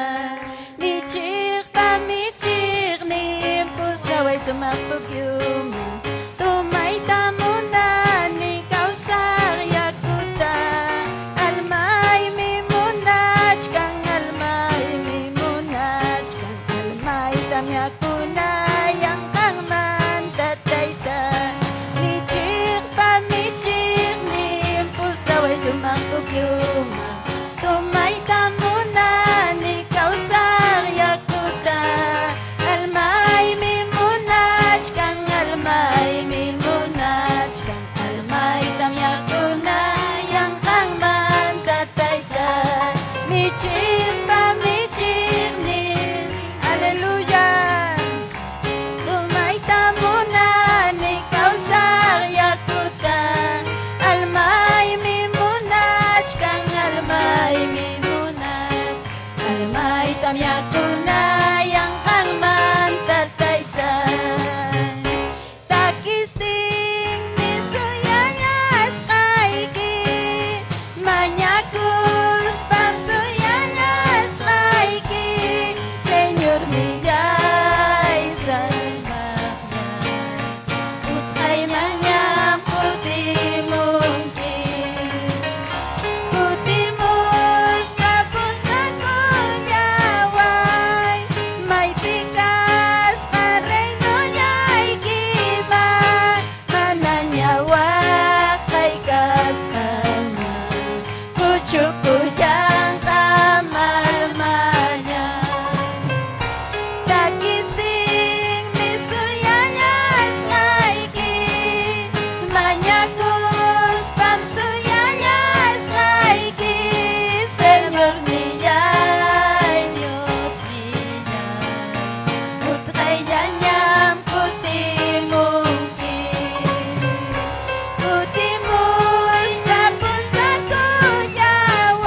Michiqpa michiqnin, pusaway sumaq pukyuman, tumayta munani kawsaq yakuta, almaymi munachkan, almaymi munachkan, almaytam yakunayan qanmanta tayta. Michiqpa michiqnin, pusaway sumaq pukyuman, tumayta munani kawsaq yakuta, almaymi munachkan, almaymi munachkan, almaytam yakunayan qanmanta tayta. Michiqpa michiqnin, aleluya. Tumayta munani kawsaq yakuta, almaymi munachkan, almaymi munachkan, almaytam yakunayan qanmanta tayta. Takistinmi suyallasqayki, mañakuspam suyallasqayki, Señor nillay salvaqllay, utqaymanñam kutimunki. Kutimuspa pusakullaway, maypi kasqan reynollaykiman, manaña waqay kasqanman, puchukullanqa almaña. Takistinmi suyallasqayki, mañakuspam suyallasqayki, Señor nillay, Dios nillay, utqayllañam kutimunki. Kutimuspa pusakullaway,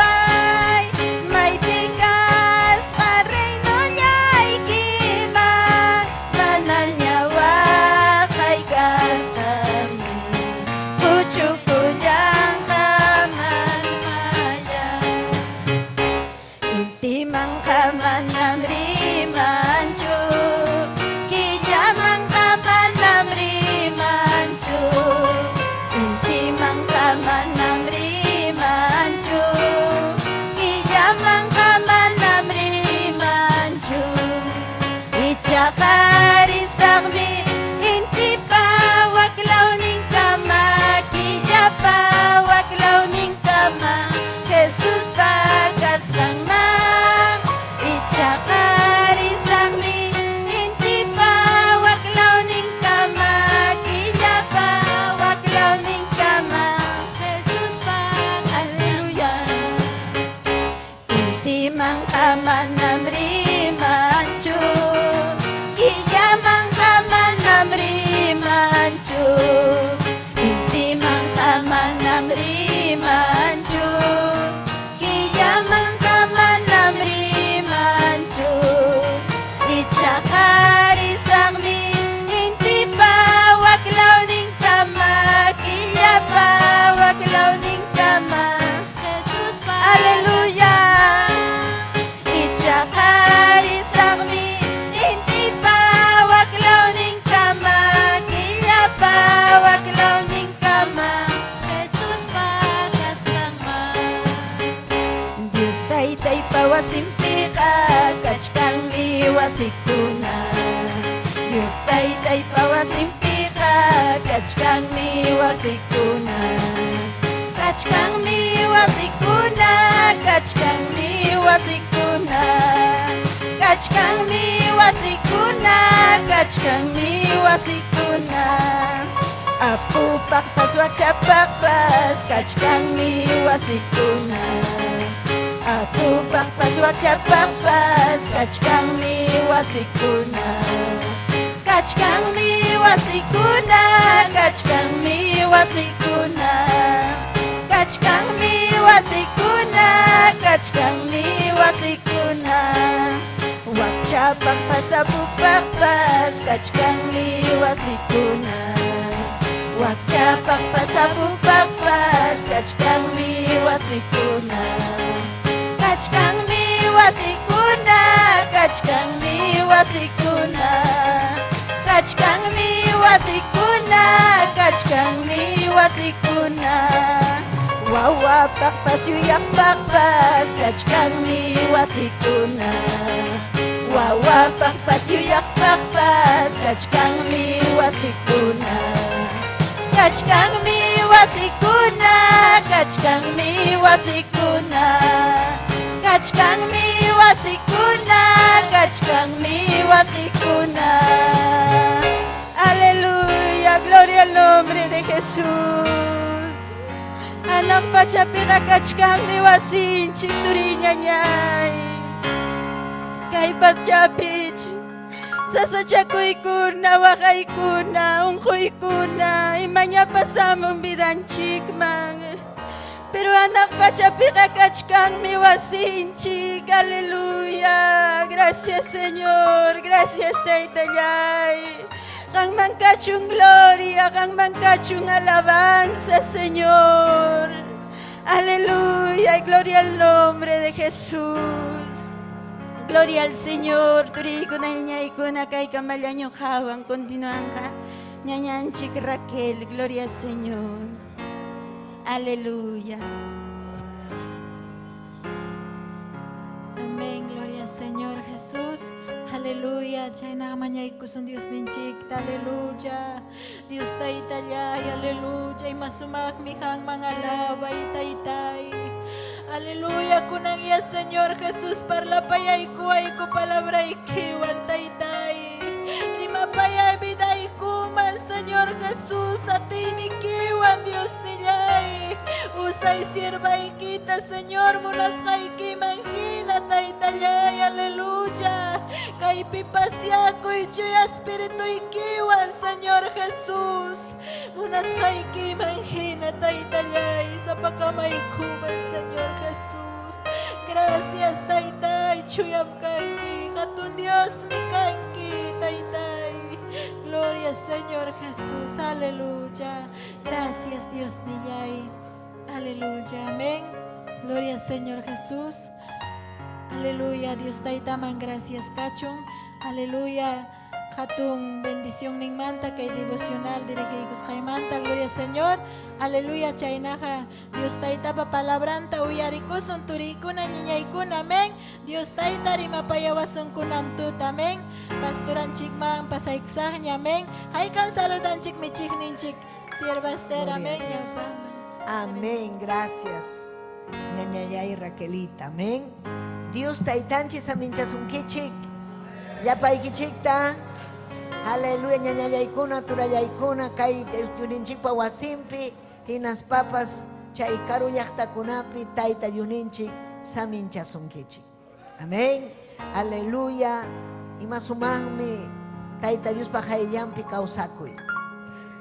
Taytaypa wasinpiqa kachkanmi wasikuna. Dios Taytaypa wasinpiqa kachkanmi wasikuna. Kachkanmi wasikuna, kachkanmi wasikuna. Kachkanmi wasikuna, kachkanmi wasikuna. Apupaqpas wakchapaqpas kachkanmi wasikuna. Apupaqpas wakchapaqpas kachkanmi wasikuna. Kachkanmi wasikuna, kachkanmi wasikuna. Kachkanmi wasikuna, kachkanmi wasikuna. Wakchapaqpas apupaqpas kachkanmi wasikuna. Wakchapaqpas apupaqpas kachkanmi wasikuna. Kachkanmi wasikuna, kachkanmi wasikuna. Kachkanmi wasikuna, kachkanmi wasikuna. Wawapaqpas yuyaqpaqpas kachkanmi wasikuna. Wawapaqpas yuyaqpaqpas kachkanmi wasikuna. Kachkanmi wasikuna, kachkanmi wasikuna. Kachkanmi wasikuna, kachkanmi wasikuna. Aleluya, gloria al nombre de Jesús. Hanaq pachapiqa kachkanmi wasinchik turiñañay. Kay pachapich sasachakuykuna, waqaykuna, unquykuna, imañapas hamun vidanchikman. Pero hanaq pachapiqa kachkanmi wasinchik. Aleluya. Gracias, Señor. Gracias, Taytallay. Qanman kachun gloria, qanman kachun alabanza, Señor. Aleluya, y gloria al nombre de Jesús. Gloria al Señor. Turiykuna, ñañaykuna, kaykamalla ñuqawan continuanqa. Ñañanchik Raquel, gloria al Señor. Aleluya. Amén, gloria al Señor Jesús. Aleluya, chaynaqa mañaykusun Diosninchikta, aleluya. Dios taytallay, aleluya. Ima sumaqmi qanman alabay, taytay. Aleluya, kunan ya Señor Jesús parlapayaykuwayku palabraykiwan, taytay. Rimapayay vidaykuman, Señor Jesús, atiynikiwan, Dios nillay. Usay siervaykita, Señor, munasqaykiman hina, taytallay, aleluya. Kaypi pasyakuy chuya espirituykiwan, Señor Jesús. Munasqaykiman hina, taytallay, sapakamaykuman, Señor Jesús. Gracias, taytay, chuyam kanki, hatun Diosmi kanki, taytay. Gloria Señor Jesús, aleluya. Gracias, Dios nillay. Aleluya, amén. Gloria Señor Jesús. Aleluya, Dios taytaman gracias kachun. Aleluya. Hatun bendición ninmanta kay devocional dirigiykusqaymanta. Gloria Señor. Aleluya, chaynaqa Dios taytapa palabranta uyarikusun turiykuna ñiñaykuna. Amén. Dios tayta rimapayawasun kunan tuta. Amén. Pastoranchikman pasaykusaqña. Amén. Haykam saludanchik michiqninchik. Sierva Esther. Amén. Amén. Gracias. Ñañallay Raquelita. Amén. Dios taytanchik saminchasunkichik. Llapaykichikta. Aleluya, ñañallaykuna, turallaykuna, kay Diosninchikpa wasinpi, hinaspapas chay karu llaqtakunapi tayta Diosninchik saminchasunkichik. Amén. Aleluya. Ima sumaqmi tayta Diospa hayllanpi kawsakuy.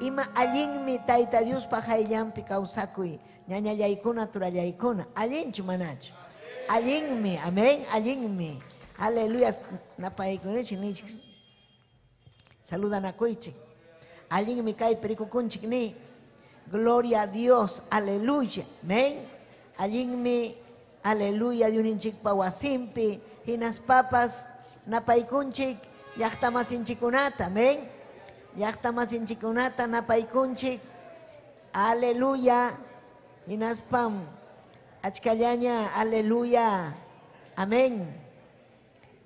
Ima allinmi tayta Diospa hayllanpi kawsakuy. Ñañallaykuna, turallaykuna, allinchu manachu. Allinmi, amén, allinmi. Aleluya. Napaykunachik nichik. Saludanakuychik. Allinmi kaypi rikukunchik ni. Gloria a Dios, aleluya. Amén. Allinmi, aleluya, Diosninchikpa wasinpi, hinaspapas napaykunchik llaqtamasinchikunata, amén. Llaqtamasinchikunata napaykunchik. Aleluya. Hinaspam achkallaña, aleluya. Amén.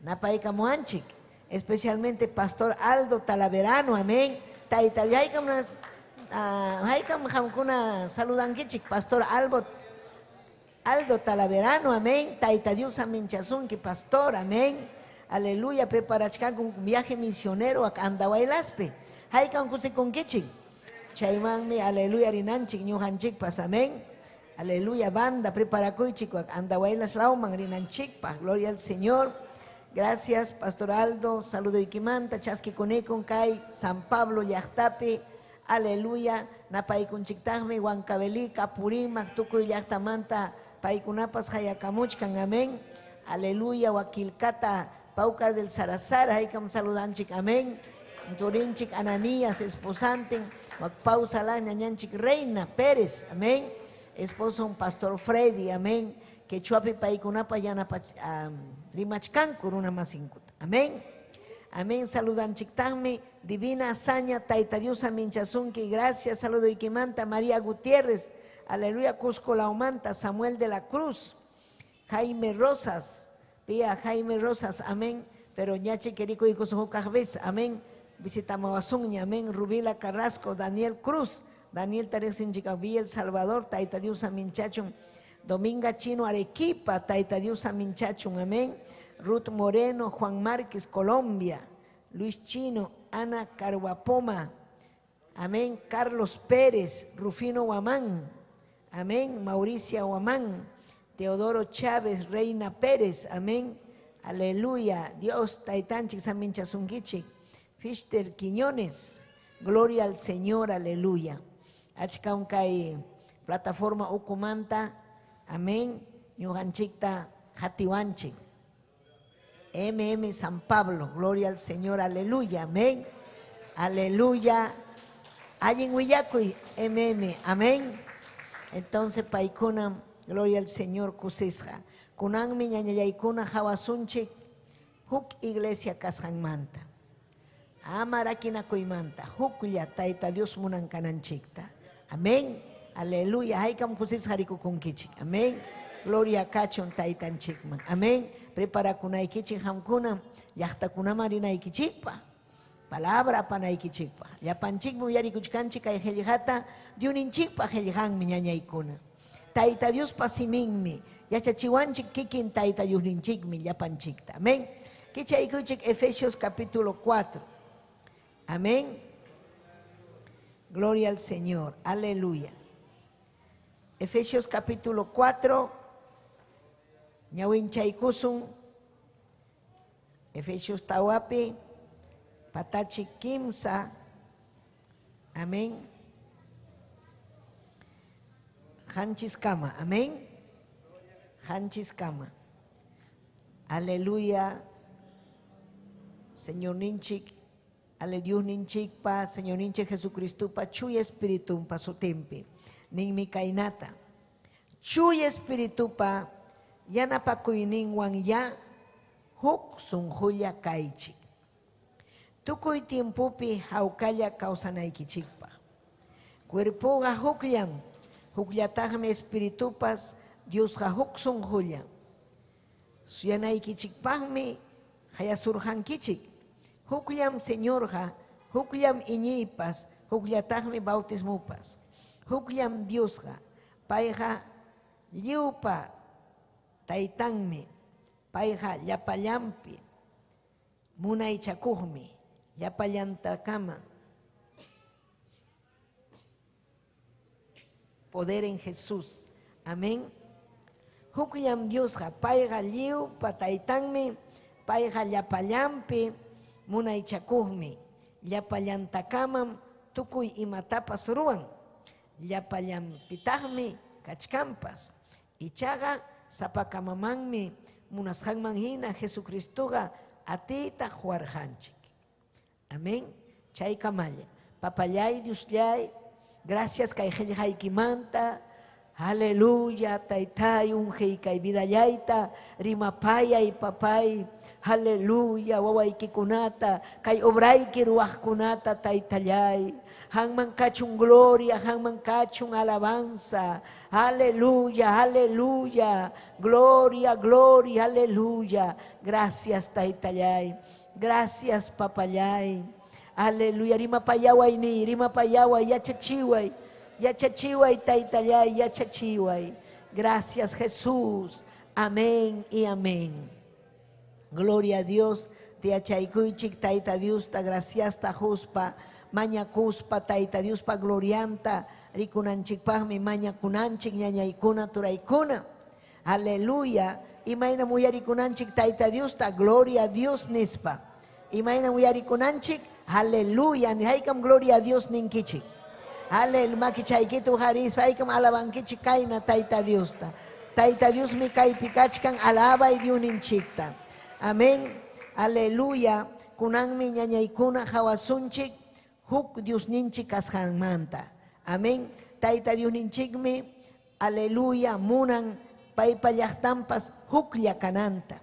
Napaykamuanchik, especialmente Pastor Aldo Talaverano, amén. Tayta, haykam haykam qamkuna saludankichik, Pastor Aldo Talaverano, amén. Tayta Dios aminchasunki, pastor, amén. Aleluya, preparachkanku un viaje misionero a Andahuaylaspi. Haykam kusikunkichik. Chaymanmi, aleluya, rinanchik, ñuqanchikpas, amén. Aleluya, banda, preparakuychik, Andahuaylas lawman rinanchikpaq, gloria al Señor. Gracias, Pastor Aldo, saludo ikimanta, chaskikunikun kay San Pablo llaqtapi, aleluya, napaykunchiktaqmi, Huancavelica, Apurímac, tukuy llaqtamanta, paykunapas hayakamuchkan, amén. Aleluya, Huaquilcata, Paucar del Sarazar, haykam saludanchik, amén. Turinchik, Ananías, esposantin, Pausalá, ñañanchik, Reina Pérez, amén. Esposo un Pastor Freddy, amén. Quechuapi paykunapa yanapa rimachkanku runa masinkuta, amén. Amén, saludanchiktaqmi, Divina Hazaña, Tayta Dios aminchasunki, gracias, saludo ikimanta, María Gutiérrez, aleluya, Cusco Laumanta, Samuel de la Cruz, Jaime Rosas, Pía Jaime Rosas, amén, pero ñachi querico y vez, amén, visitamos amén, Rubila Carrasco, Daniel Cruz, Daniel Tarek El Salvador, Tayta Dios aminchachun, Dominga Chino Arequipa, Tayta Dios aminchachun, amén, Ruth Moreno, Juan Márquez, Colombia, Luis Chino, Ana Carguapoma, amén, Carlos Pérez, Rufino Guamán, amén, Mauricia Guamán, Teodoro Chávez, Reina Pérez, amén, aleluya, Dios, Taytanchik, Saminchasunkichik, Fichter Quiñones, gloria al Señor, aleluya. Achka kay plataforma ukumanta, amén, ñuqanchikta hatiwanchik. MM San Pablo, gloria al Señor, aleluya, amén, aleluya. Allin willakuy, MM, amén. Entonces, paykuna, gloria al Señor, kusisqa. Kunanmi ñañallaykuna hawasunchik, huk iglesia kasqanmanta. Ama rakinakuymanta, huklla Tayta Dios munankananchikta. Amén, aleluya. Haykam kusisqa rikukunkichik, amén. Gloria kachun taytanchikman, amén. Preparakunaykichik qamkuna llaqtakunaman rinaykichikpa, palabra apanaykichikpa. Llapanchikmi uyarikuchkanchik kay qillqata, Dyuninchikpa qillqanmi ñañaykuna. Tayta Diospa siminmi, yachachiwanchik kikin Tayta Diosninchikmi llapanchikta. Amén. Kichaykuychik Efesios capítulo 4. Amén. Gloria al Señor. Aleluya. Efesios capítulo 4. Ñawinchaykusun. Efesios tawapi. Patachi kimsa. Amén. Hanchis kama. Amén. Hanchis kama. Aleluya. Señor ninchik. Ale Dios ninchikpa, Señor ninchik Jesucristo pa, chuy espíritu pa sutimpi. Ninmi kaynata. Chuy espíritu pa, yanapakuyninwan ya, huk sunqulla kaychik. Tukuy tiempopi hawkalla kawsanaykichikpa. Cuerpoqa hukllam, hukllataqmi espiritupas, Diosqa huk sunqulla. Suyanaykichikpaqmi hayasurqankichik. Hukllam Señorqa, hukllam iñiypas, hukllataqmi bautismupas. Hukllam Diosqa, payqa lliwpa taytanmi, payqa llapallanpi munaychakuqmi, llapallantakama. Poder en Jesús. Amén. Hukllam Diosqa, payqa lliwpa taytanmi, payqa llapallanpi munaychakuqmi, llapallantakamam tukuy imatapas ruwan, llapallanpitaqmi kachkanpas. Ichaqa sapakamamanmi munasqanman hina Jesucristoqa atiyta huwarqanchik. Amén. Chaykamalla. Papallay, Diosllay, gracias kay qillqaykimanta, Aleluya, taytay, ungiy kay vidallayta, rimapayay papay. Aleluya, wawaykikunata, kay obrayki ruwaqkunata taytallay. Hanman kachun gloria, hanman kachun alabanza. Aleluya, aleluya. Gloria, gloria, aleluya. Gracias taytallay. Gracias papallay. Aleluya, rimapayaway ni, rimapayaway, yachachiway. Yachachiway, taytallay, yachachiway. Gracias Jesús. Amén y amén. Gloria a Dios. Tiachaykuychik tayta Diosta, graciasta quspa, mañakuspa tayta Diospa glorianta, rikunanchikpaqmi mañakunanchik ñañaykuna turaykuna. Aleluya. Imaynam uyarikunanchik tayta Diosta, gloria a Dios nispa. Imaynam uyarikunanchik, aleluya. Haykam gloria a Dios ninkichik. Aleluya, makichaykitu harispa, haykam alabankichik kayna tayta Diosta. Tayta Diosmi kaypi kachkan alabay Diosninchikta. Amén. Aleluya. Kunanmi ñañaykuna hawasunchik huk Diosninchik kasqanmanta. Amén. Tayta Diosninchikmi, aleluya, munan paypa llaqtanpas huklla kananta.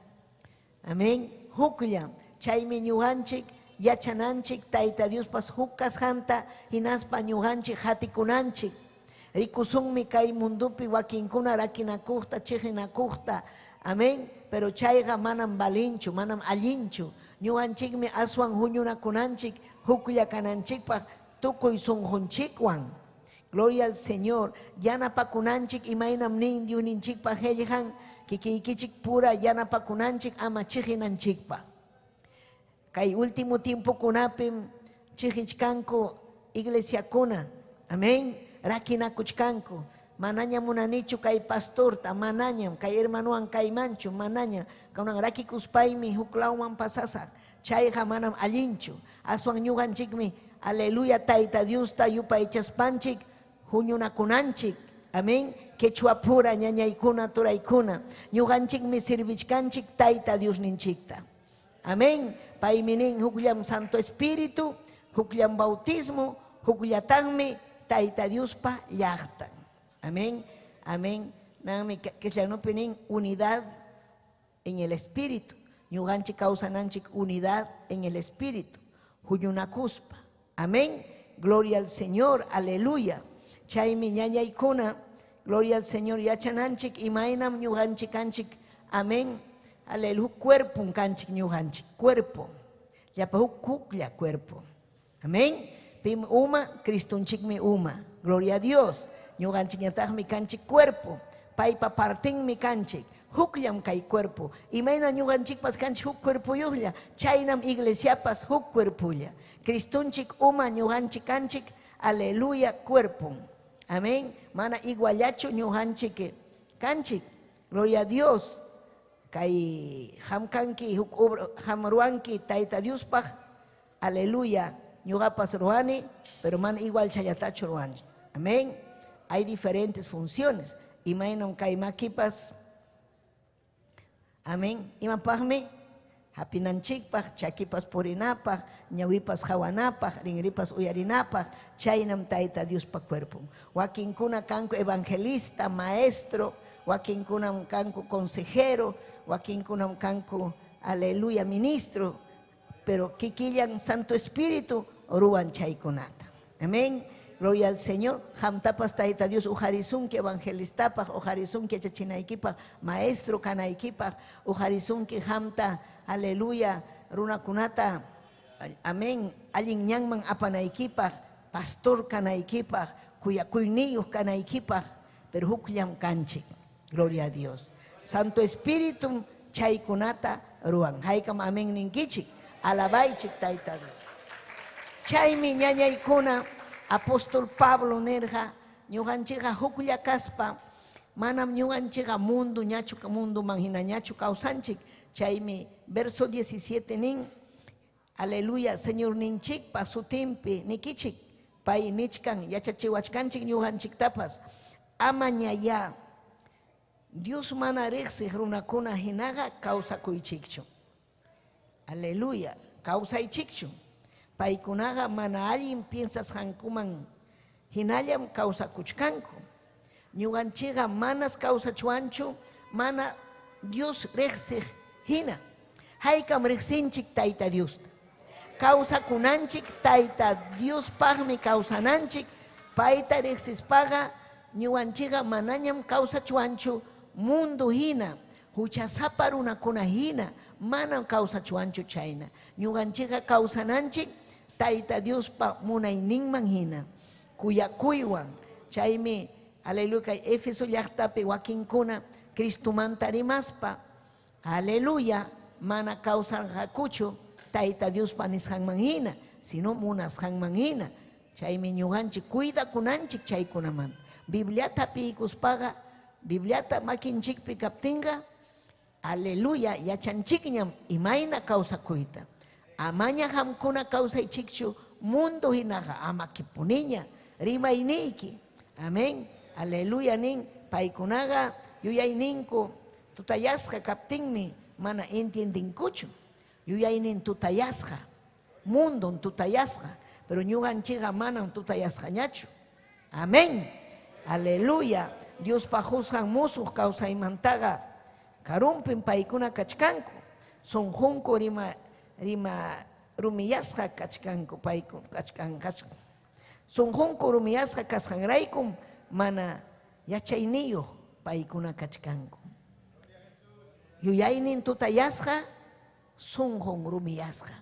Amén. Huklla. Chaymi ñuqanchik yachananchik Tayta Diospas huk kasqanta hinaspa ñuqanchik hatikunanchik. Rikusunmi kay mundupi wakinkuna rakinakuqta, chiqinakuqta. Amén. Pero chayqa manam valinchu, manam allinchu. Ñuqanchikmi aswan huñunakunanchik, huklla kananchikpaq tukuy sunqunchikwan. Gloria al Señor. Yanapakunanchik imaynam nin Diosninchikpa qillqan, kikiykichik pura yanapakunanchik ama chiqinanchikpaq. Kay último tiempokunapim chiqichkanku iglesiakuna. Amén. Rakinakuchkanku. Manaña munanichu kay pastorta, manañam kay hermanuwan kaymanchu, manaña. Kunan rakikuspaymi huklawman pasasaq. Chayqa manam allinchu. Aswan ñuqanchikmi, aleluya, Tayta Diosta yupaychaspanchik huñunakunanchik. Amén. Quechua pura ñañaykuna turaykuna. Ñuqanchikmi servichkanchik Tayta Diosninchikta. Amén. Paymi nin hukllam Santo Espíritu, hukllam bautismo, hukllataqmi Tayta Diospa llaqtan. Amén. Amén. Nanmi castellanupi nin unidad en el Espíritu. Ñuqanchik kawsananchik unidad en el Espíritu. Huñunakuspa. Amén. Gloria al Señor. Aleluya. Chaymi ñañaykuna. Gloria al Señor. Yachananchik imaynam ñuqanchik kanchik. Amén. Aleluya. Cuerpo kanchik ñuqanchik. Cuerpo. Llapa huk huklla cuerpo. Amén. Pim uma, Cristonchikmi uma. Gloria a Dios. Ñuqanchikñataqmi kanchik cuerpo. Paypa partinmi kanchik. Hukllam kay cuerpo. Imayna ñuqanchikpas kanchik huk cuerpoyuqlla. Chaynam iglesiapas huk cuerpolla. Cristonchik uma ñuqanchik kanchik. Aleluya, cuerpo. Amén. Mana iguallachu ñuqanchik kanchik. Gloria a Dios. Kay hamkanki huk obra hamruanki Tayta Diospaq. Aleluya. Ñuqapas ruani, pero mana igual chayatachu ruani. Amén. Hay diferentes funciones. Imaynam kay makipas. Amén. Imapaqmi hapinanchikpaq, chakipas purinapaq, ñawipas hawanapaq, rinripas uyarinapaq, chaynam Tayta Diospa cuerpon. Wakinkuna kanku evangelista, maestro, wakinkunam kanku consejero, wakinkunam kanku, aleluya, ministro, pero kikillan Santo Espíritu ruwan chaykunata. Amén. Gloria al Señor. Hamtapas Tayta Dios uqarisunki evangelistapaq, uqarisunki yachachinaykipaq, maestro kanaykipaq, uqarisunki hamta, aleluya, runakunata, amén, allin ñanman apanaykipaq, pastor kanaykipaq, kuyakuyniyuq kanaykipaq, pero hukllam kanchik. Gloria a Dios. Santo Espíritu chaykunata ruwan. Haykam amén ninkichik. Alabaychik Tayta Dios. Chaymi ñañaykuna apóstol Pablo nirqa ñuqanchikqa huklla kaspa manam ñuqanchikqa mundo ñachu munduman hinañachu kawsanchik. Chaymi verso 17 nin, aleluya, Señor ninchikpa sutinpi nikichik, pay nichkan yachachiwachkanchik ñuqanchiktapas ama ñaya Dios mana riqsiq runakuna hinaqa kawsakuychikchu. Aleluya, kawsaychikchu. Paykunaqa mana allin piensasqankuman hinallam kawsakuchkanku. Ñuqanchikqa manas kawsachwanchu, mana Dios riqsiq hina. Haykam riqsinchik Tayta Diosta. Kawsakunanchik Tayta Diospaqmi kawsananchik, payta riqsispaqa ñuqanchikqa manañam kawsachwanchu mundo hina, huchasapa runakuna hina, manam kawsachwanchu chayna. Ñuqanchikqa kawsananchik Tayta Diospa munayninman hina, kuyakuywan. Chaymi, aleluya, kay Éfeso llaqtapi wakinkuna Cristomanta rimaspa, aleluya, mana kawsanqakuchu Tayta Diospa nisqanman hina, sino munasqanman hina. Chaymi ñuqanchik cuidakunanchik chaykunamanta. Bibliata piykuspaqa, Bibliata makinchikpi kaptinqa, aleluya, yachanchikñam imayna kawsakuyta. Amaña qamkuna kawsaychikchu mundo hinaqa, ama kipuniña rimayniyki. Amén. Aleluya nin paykunaqa yuyayninku tutayasqa kaptinmi mana entiendinkuchu. Yuyaynin tutayasqa, mundon tutayasqa, pero ñuqanchikqa manam tutayasqañachu. Amén. Aleluya. Diospa qusqan musuq kawsaymantaqa karumpim paykuna kachkanku. Sunqunku rima rima rumiyasqa kachkanku payku kachkan kachkan. Sunqunku rumiyasqa kasqanraykum mana yachayniyuq paykuna kachkanku. Yuyaynin tutayasqa, sunqun rumiyasqa.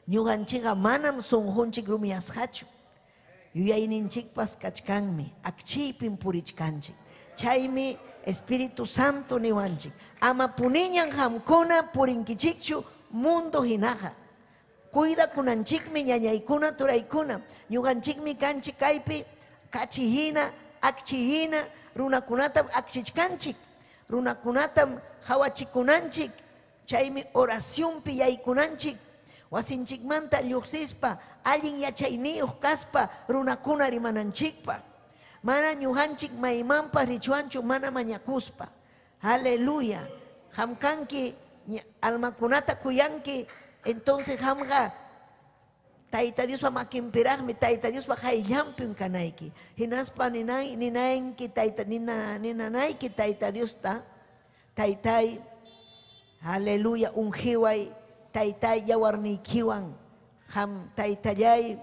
Ñuqanchikqa manam sunqunchik rumiyasqachu. Yuyayninchikpas kachkanmi, akchiypim purichkanchik. Chaymi Espíritu Santo niwanchik, ama puniñan qamkuna purinkichikchu mundo hinaqa. Cuidakunanchikmi ñañaykuna turaykuna, ñuqanchikmi kanchik kaypi kachi hina, akchi hina, runakunatam akchichkanchik, runakunatam qawachikunanchik, chaymi oracionpi yaykunanchik, wasinchikmanta lluqsispa, allin yachayniyuq kaspa runakuna rimananchikpaq. Mana ñuqanchik maymanpas richwanchu mana mañakuspa. Aleluya. Qam kanki almakunata kuyanki, entonces qamqa Tayta Diospa makinpiraqmi, Tayta Diospa qayllanpim kanayki. Hinaspa ninanki Tayta ninanayki Tayta Diosta, Taytay, aleluya, ungiway, Taytay yawarniykiwan, qam Taytallay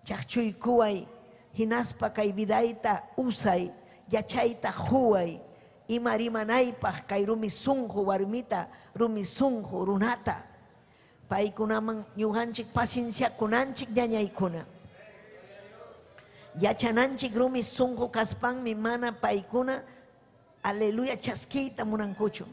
chaqchuykuway, hinaspa kay vidayta usay, yachayta quway, ima rimanaypaq kay rumi sunqu warmita, rumi sunqu runata. Paykunaman ñuqanchik pacienciakunanchik ñañaykuna. Yachananchik rumi sunqu kaspanmi mana paykuna, aleluya, chaskiyta munankuchu.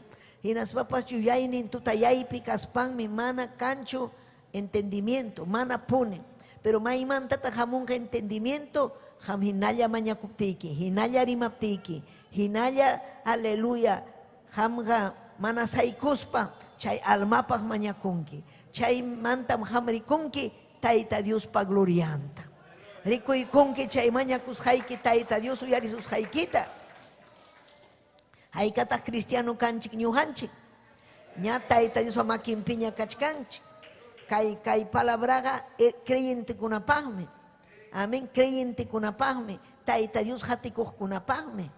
Hinaspapas yuyaynin tutayaypi kaspanmi mana kanchu entendimiento, mana puni. Pero maymantataq hamunqa entendimiento? Qam hinalla mañakuptiyki, hinalla rimaptiyki, hinalla, aleluya, qamqa mana saykuspa chay almapaq mañakunki. Chaymantam qam rikunki Tayta Diospa glorianta. Rikuykunki chay mañakusqayki Tayta Dios uyarisusqaykita. Haykataq cristiano kanchik ñuqanchik? Ña Tayta Diospa makinpiña kachkanchik. Kay kay palabraqa creyentekunapaqmi. Amén, creyentekunapaqmi, Tayta Dios qatikuqkunapaqmi.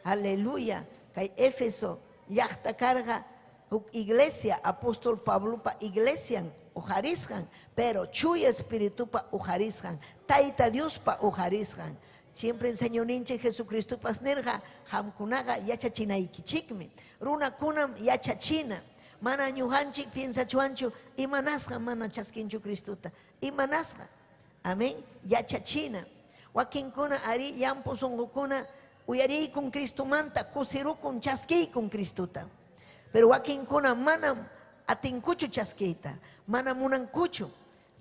Aleluya. Kay Éfeso llaqta karqa huk iglesia, apóstol Pablopa iglesian uqarisqan, pero Chuya Espiritupa uqarisqan, Tayta Diospa uqarisqan. Siempre Señorninchik Jesucristopas nirqa, qamkunaqa yachachinaykichikmi. Runakunam yachachina. Mana ñuqanchik piensachwanchu imanasqa mana chaskinchu Cristota. Imanasqa. Amén. Yachachina. Wakinkuna ari llampu sunqukuna uyariykun Cristomanta, kusirukun, chaskiykun Cristota. Pero wakinkuna manam atinkuchu chaskiyta, mana munankuchu.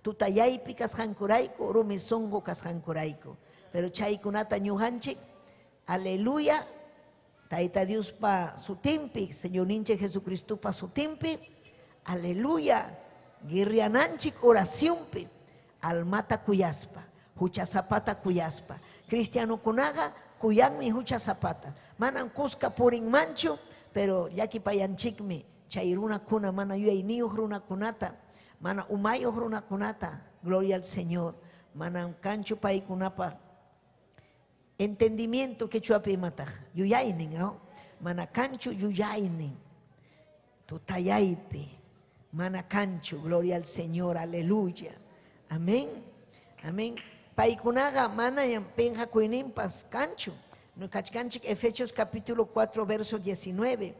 Tutayaypi kasqankurayku, rumi sunqu kasqankurayku. Pero chaykunata ñuqanchik, aleluya, Tayta Diospa sutinpi, Señorninchik Jesucristopa sutinpi, aleluya, guerreananchik oracionpi, almata kuyaspa, huchasapata kuyaspa. Cristianokunaqa kuyanmi huchasapata. Manam kuska purinmanchu, pero llakipayanchikmi chay runakuna, mana yuyayniyuq runakunata, mana umayuq runakunata, gloria al Señor. Manam kanchu paykunapa Entendimiento quechuapi imataq yuyaynin, ¿no? Mana kanchu yuyaynin. Tutayaypi mana kanchu, gloria al Señor, aleluya. Amén. Amén. Paykunaqa manayam pinqakuyninpas kanchu. No kachkanchik Efesios capítulo 4 verso 19.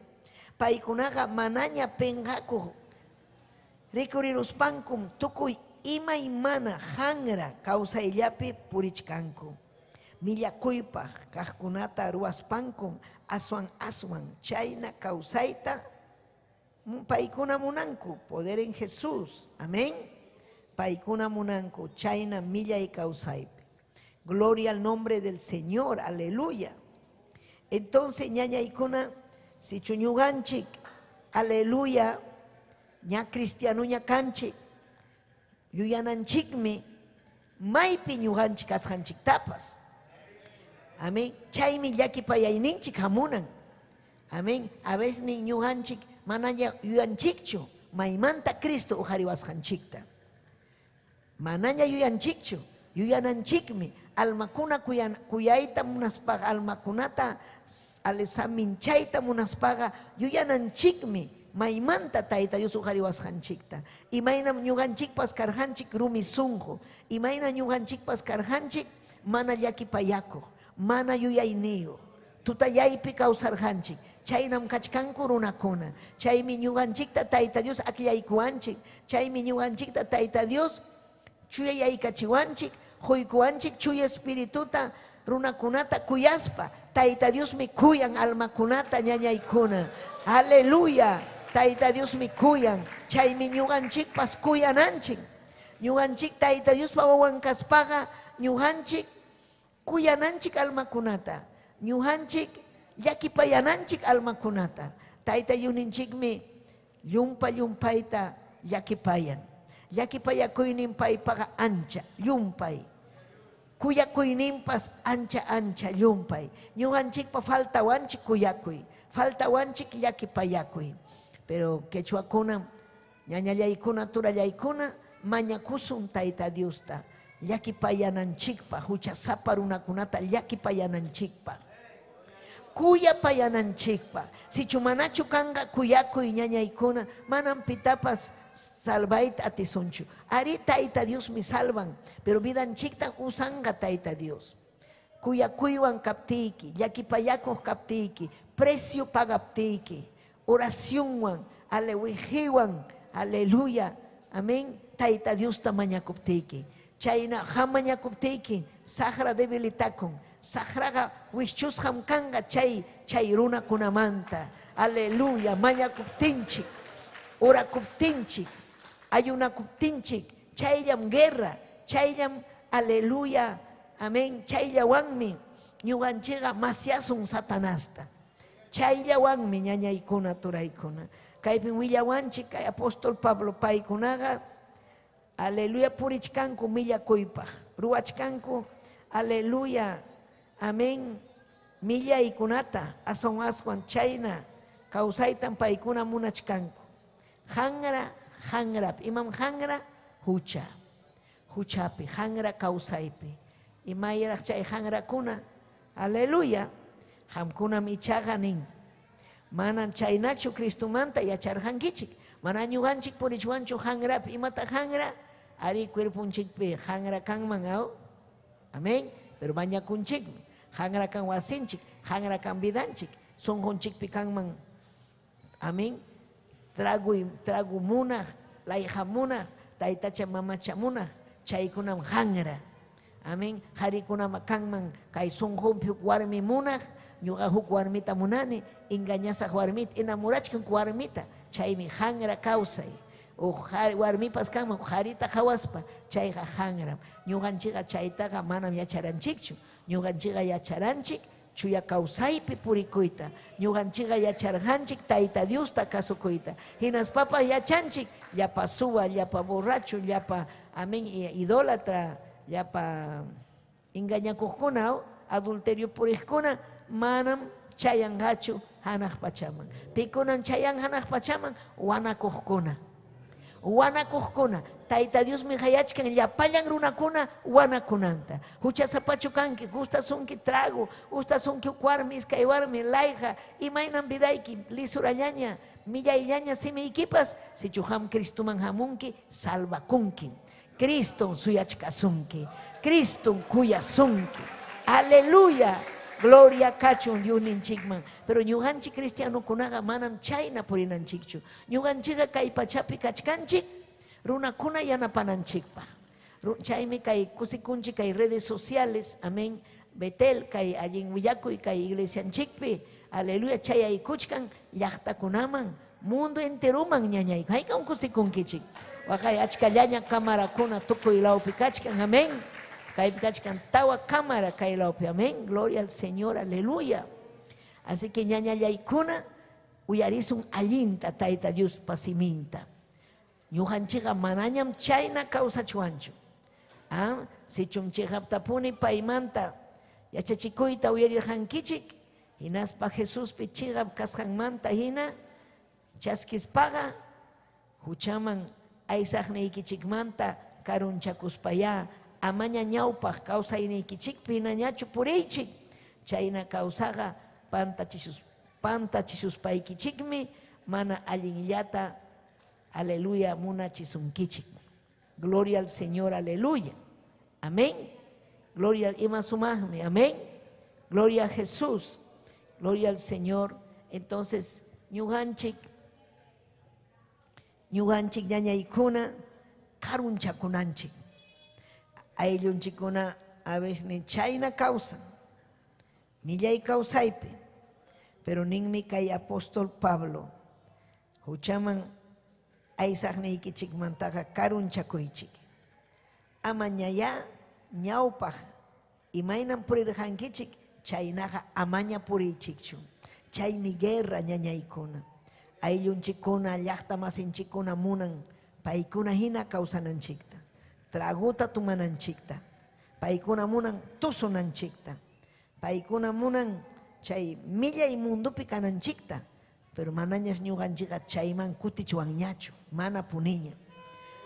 Paykunaqa manaña pinqakuq rikuriruspankum tukuy imaymana hanra kawsayllapi purichkanku. Millakuypaq kaqkunata ruwaspankum aswan aswan chayna kawsayta paykuna munanku, poder en Jesús. Amén. Paykuna munanku chayna millay kawsaypi. Gloria al nombre del Señor, aleluya. Entonces, ñañaykuna, si chuñuganchik, aleluya, ña cristiano ña kanchik, yuyananchikmi, maypi ñuqanchik kasqanchiktapas. Amén. Chaymi llakipayayninchik hamunan. Amén. A veces ni ñuqanchik manaña yuyanchikchu, maymanta Cristo uqariwasqanchikta. Manaña yuyanchikchu, yuyananchikmi, almakuna kuyayta munaspaqa, almakunata saminchayta munaspaqa, yuyananchikmi, maymanta Tayta Dios uqariwasqanchikta. Imaynam ñuqanchikpas karqanchik rumi sunqu, imayna ñuqanchikpas karqanchik mana llakipayakuq, mana yuyayniyuq, tutayaypi kawsarqanchik. Chaynam kachkanku runakuna. Chaymi ñuqanchikta Tayta Dios akllaykuwanchik. Chaymi ñuqanchikta Tayta Dios chuyayaykachiwanchik, quykuwanchik chuya espirituta runakunata kuyaspa. Tayta Diosmi kuyan almakunata ñañaykuna. Aleluya. Tayta Diosmi kuyan. Chaymi ñuqanchikpas kuyananchik. Ñuqanchik Tayta Diospa wawan kaspaqa ñuqanchik kuyananchik almakunata. Ñuqanchik llakipayananchik almakunata. Tayta Diosninchikmi llumpa llumpayta llakipayan. Llakipayakuynin paypaqa ancha llumpay. Kuyakuyninpas ancha ancha llumpay. Ñuqanchikpa faltawanchik kuyakuy, faltawanchik llakipayakuy. Pero quechuakuna, ñañallaykuna, turallaykuna, mañakusun Tayta Diosta. Llakipayananchikpa, huchasapa runakunata llakipayananchikpa. Kuyapayananchikpa. Sichu manachu kanqa kuyakuy ñañaykuna, manam pitapas salvayta atisunchu. Ari Tayta Diosmi salvan, pero vidanchikta usanqa Tayta Dios. Kuyakuywan kaptiyki, llakipayakuq kaptiyki, precio pagaptiyki, oracionwan, alewijiwan, aleluya, amén, Tayta Diosta mañakuptiyki. Chayna hamañakuptiyki, saqra debilitakun, saqraqa wischusqam kanqa chay runakunamanta. Aleluya, mañakuptinchik, orakuptinchik, ayunakuptinchik, chayllam guerra, chayllam, aleluya, amén, chayllawanmi ñuqanchikqa masyasun satanasta. Chayllawanmi ñañaykuna turaykuna. Kaypin willawanchik kay apóstol Pablo paykunaqa, aleluya, purichkanku millakuypaq, ruwachkanku, aleluya, amén, millaykunata, aswan aswan chayna kawsaytan paykuna munachkanku. Hanra, hanrap, imam hanra, hucha, huchapi, hanra kawsaypi. Imayraq chay hanrakuna, aleluya, qamkunam ichaqa nin. Manam chaynachu Cristomanta yacharqankichik. Mana ñuqanchik purichwanchu hanrapi, imata hanra, ari cuerponchikpi hanra kanman, aw? Amén. Pero mañakunchikmi. Hanra kan wasinchik, hanra kan vidanchik, sunqunchikpi kanman. Amén. Tragu munaq, layqa munaq, taytacha mamacha munaq, chaykunam hanra. Amén. Qharikunam kanman kay sunqunpi huk warmi munaq, ñuqa huk warmita munani, engañasaq warmita, enamorachkan warmita, chaymi hanra kawsay. Huk warmipas kanman qharita qhawaspa, chayqa hanram. Ñuqanchikqa chaytaqa manam yacharanchikchu. Ñuqanchikqa yacharanchik chuya kawsaypi purikuyta. Ñuqanchikqa yacharqanchik Tayta Diosta kasukuyta. Hinaspapas yachanchik llapa suwa, llapa borracho, llapa, amén, idólatra, llapa engañakuqkuna, adulterio puriqkuna, manam chayanqachu hanaq pachaman. Pikunam chayan hanaq pachaman? Wanakuqkuna. Wanakuqkuna, Tayta Diosmi qayachkan llapallan runakuna wanakunanta. Huchasapachu kanki, gustasunki trago, gustasunki huk warmi, iskay warmi, layqa, imaynam vidayki, lisurallaña, millayllaña simiykipas, sichu qam Cristoman hamunki, salvakunki. Criston suyachkasunki, Criston kuyasunki. Aleluya. Gloria kachun Diosninchikman. Pero ñuqanchik cristianokunaqa manam chayna purinanchikchu. Ñuqanchikqa kay pachapi kachkanchik runakuna yanapananchikpaq. Chaymi kay kusikunchik kay redes sociales, amén, Betel, kay allin willakuy kay iglesianchikpi, aleluya, chayaykuchkan llaqtakunaman, mundo enteroman ñañayku. Haykam kusikunkichik. Waqay achkallaña cámarakuna tukuy lawpi kachkan, amén. Kaypi kachkan tawa cámara kay lawpi, amén. Gloria al Señor, aleluya. Así que ñañallaykuna uyarisun allinta Tayta Dios pasiminta. Ñuqanchikqa manañam chayna kawsachuwanchu. Ah, sichum chiqaptapuni paymanta yachachikuyta uyarirqankichik, hinaspa Jesuspi chiqap kasqanmanta hina chaskispaqa huchaman aysaqniykichikmanta karunchakuspayá amaña ñawpaq kawsayniykichikpi hinañachu puriychik. Chayna kawsaqa pantachisuspaykichikmi mana allinllata, aleluya, munachisunkichik. Gloria al Señor, aleluya. Amén. Gloria ima sumaqmi, amén. Gloria a Jesús. Gloria al Señor. Entonces, ñuqanchik ñañaykuna karunchakunanchik. Ayllunchikkuna a veces ni chayna kawsan, millay kawsaypi. Pero ninmi kay apóstol Pablo, huchaman aysaqniykichikmantaqa karunchakuychik. Ama ñaya ñawpaq imaynam purirqankichik, chaynaqa amaña puriychikchu. Chaymi guerra ñañaykuna. Ayllunchikkuna, llaqta masinchikkuna munan paykuna hina kawsananchikta, traguta tumananchikta, paykuna munan tusunanchikta, paykuna munan chay millay mundupi kananchikta, pero manañas ñuqanchikqa chayman kutichwanñachu, mana puniña.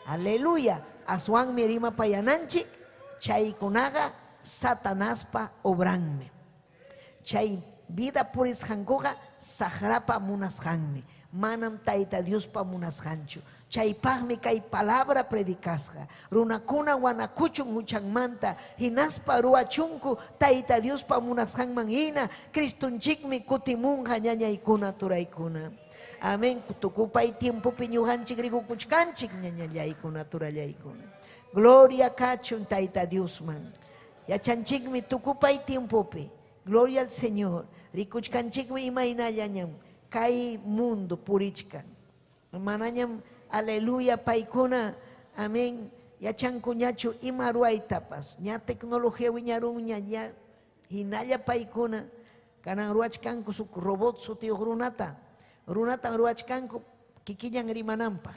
Aleluya, aswanmi rimapayananchik, chaykunaqa Satanaspa obranmi. Chay vida purisqankuqa saqrapa munasqanmi, manam Tayta Diospa munasqanchu. Chaypaqmi kay palabra predicasqa. Runakuna wanakuchun huchanmanta, hinaspa ruwachunku Tayta Diospa munasqanman hina, Cristonchikmi kutimunqa ñañaykuna turaykuna. Amén. Tukupay tiempopi ñuqanchik rikukuchkanchik ñañallaykuna turallaykuna. Gloria kachun Tayta Diosman. Yachanchikmi tukupay tiempopi. Gloria al Señor. Rikuchkanchikmi imaynallañam kay mundo purichkan. Manañam, aleluya, paykuna, amén, yachankuñachu ima ruwaytapas. Ña tecnología wiñarunña, ña hinalla paykuna, kanan ruwachkanku suk robot sutiyuq runata. Runatan ruwachkanku kikillan rimananpaq,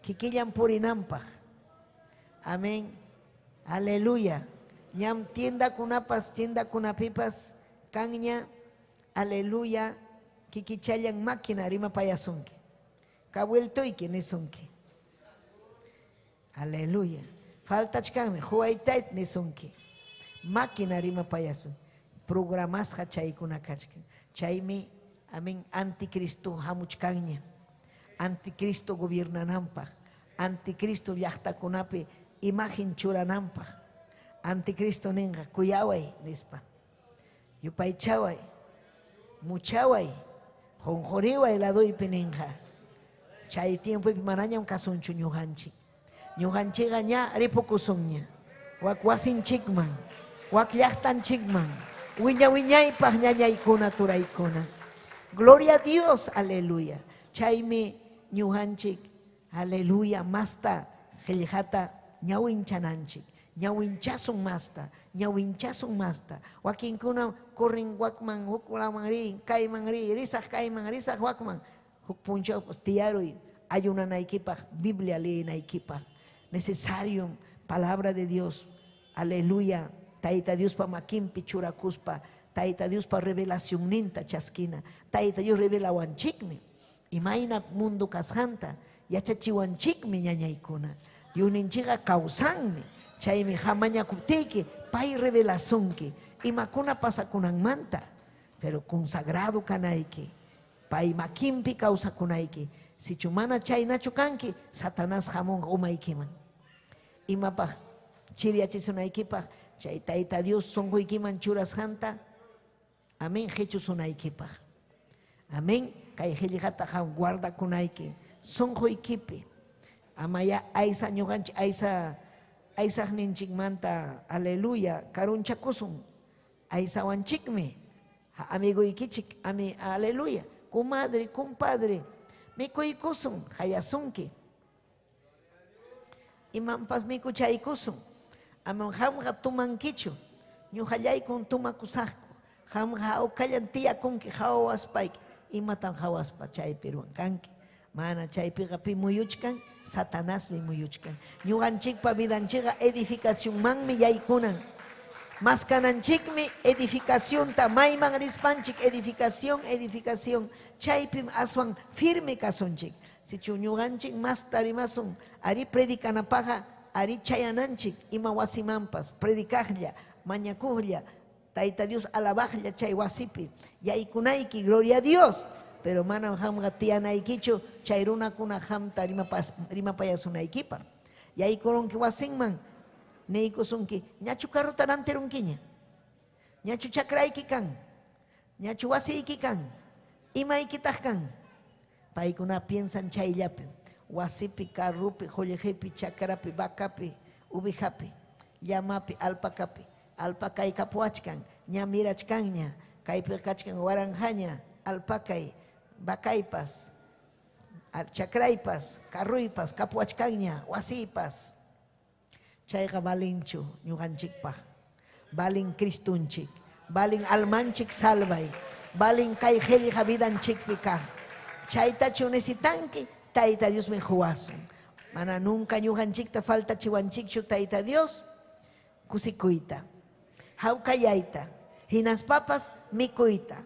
kikillan purinanpaq. Amén, aleluya. Ñam tiendakunapas, tiendakunapipas kanña, aleluya, kikichallan máquina rimapayasunki. Kabueltuyki nisunki. Aleluya. Faltachkanmi, huwaytayt nisunki. Máquina rimapayasun. Programasqa chaykuna kachkan. Chaymi, amén, anticristo hamuchkanña. Anticristo gobiernananpaq. Anticristo llaqtakunapi imagen churananpaq. Anticristo ninqa kuyaway nispa. Yupaychaway, muchaway, qunquriway laduypi ninqa. Chay tiempopi manañam kasunchu ñuqanchik. Ñuqanchikqa ña ripukusunña. Wak wasinchikman, wak llaqtanchikman, wiña wiñaypaq ñañaykuna turaykuna. Gloria a Dios, aleluya. Chaymi ñuqanchik, aleluya, masta qillqata ñawinchananchik. Ñawinchasun masta, ñawinchasun masta. Wakinkuna corren wakman, huklaman rin, kayman rin, risaq kayman, risaq wakman. Huk punchawpas tiyaruy ayunanaykipaq, Biblia leenaykipaq. Necesario palabra de Dios, aleluya. Tayta Diospa makinpi churakuspa, Tayta Diospa revelacionninta chaskina. Tayta Dios revelawanchikmi. Imayna mundo kasqanta, Yachachiwanchikmi ñañaykuna. Diosninchikqa kawsanmi. Chaymi hamañakuptiyki pay revelasunki imakuna pasakunanmanta. Pero consagrado kanayki. Pay makinpi kawsakunayki. Sichu mana chaynachu kanki, Satanás hamunqa umaykiman. Imapaq chiriyachisunaykipaq chay Tayta Dios sunquykiman churasqanta, amén, qichusunaykipaq. Amén. Kay qillqata qam guardakunayki sunquykipi. Amaya aysa ñuqanchik aysa aysaqninchikmanta, aleluya, karunchakusun. Aysawanchikmi. Amiguykichik, ami, aleluya. Comadre, compadre, mikuykusun, qayasunki. Imampas mikuchaykusun. Amam qamqa tumankichu. Ñuqallaykun tumakusaqku. Qamqa hawkallan tiyakunki hawaspayki. Imatam hawaspa chaypi ruwankanki? Mana chaypiqa pi muyuchkan? Satanasmi muyuchkan. Ñuqanchikpa vidanchikqa edificacionmanmi yaykunan. Maskananchikmi edificacionta, mayman rispanchik edificación, edificación. Chaypim aswan firme kasunchik. Sichu ñuqanchik masta rimasun, ari predicanapaqqa, ari chayananchik ima wasimanpas, predicaqlla, mañakuqlla, Tayta Dios alabaqlla chay wasipi, yaykunayki, gloria a Dios. Pero manam qamqa tiyanaykichu chay runakuna qamta rimapayasunaykipaq. Yaykurunki wasinman, niykusunki, ñachu carrota rantirunkiña, ñachu chakrayki kan, ñachu wasiyki kan, imaykitaq kan. Paykuna piensan chayllapi, wasipi, carrupi, qullqipi, chakrapi, vacapi, uvijapi, llamapi, alpacapi. Alpacay kapuwachkan, ña mirachkanña, kaypi kachkan waranjaña, alpacay, vacaypas, chakraypas, carruypas, kapuwachkanña, wasiypas. Chayqa valinchu ñuqanchikpaq, valin Cristunchik, valin almanchik salvay, valin kay qillqa vidanchikpi kaq. Chaytachu necesitanki, Tayta Diosmi quwasun. Mana nunca ñuqanchikta faltachiwanchikchu Tayta Dios, kusikuyta, hawkayayta, hinaspapas mikuyta,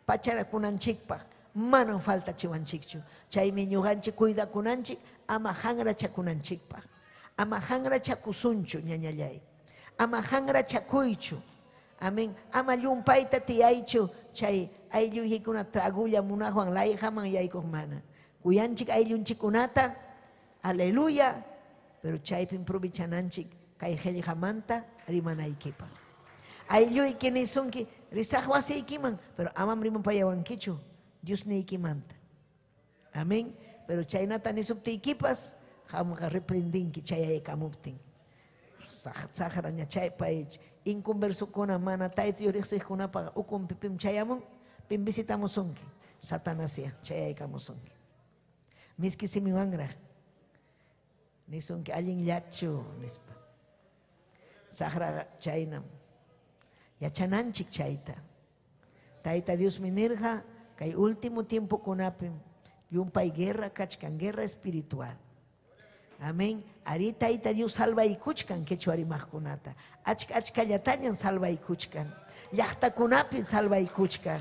pacharakunanchikpaq manam faltachiwanchikchu. Chaymi ñuqanchik cuidakunanchik ama hanrachakunanchikpaq. Ama hanrachakusunchu, ñañallay. Ama hanrachakuychu. Amén. Ama llumpayta tiyaychu chay aylluykikuna tragulla munaqwan layqaman yaykuq mana. Kuyanchik ayllunchikkunata, aleluya, pero chaypim provechananchik kay qillqamanta rimanaykipaq. Aylluyki nisunki, risaq wasiykiman, pero amam rimapayawankichu Diosniykimanta. Amén. Pero chaynata nisuptiykipas, qamqa reprendinki chayaykamuptin. Saqraña chaypay inconversokuna mana Tayta Dios riqsiqkunapaq ukunpi pim chayamun, pim visitamusunki. Satanasya chayaykamusunki. Miski simiwanraq nisunki allinllachu nispa. Saqraqa chaynam. Yachananchik chayta. Tayta Diosmi nirqa kay último tiempokunapim llumpay guerra kachkan, guerra espiritual. Amén. Ari Tayta Dios salvaykuchkan quechua rimaqkunata. Achka achkallatañam salvaykuchkan. Llaqtakunapim salvaykuchkan.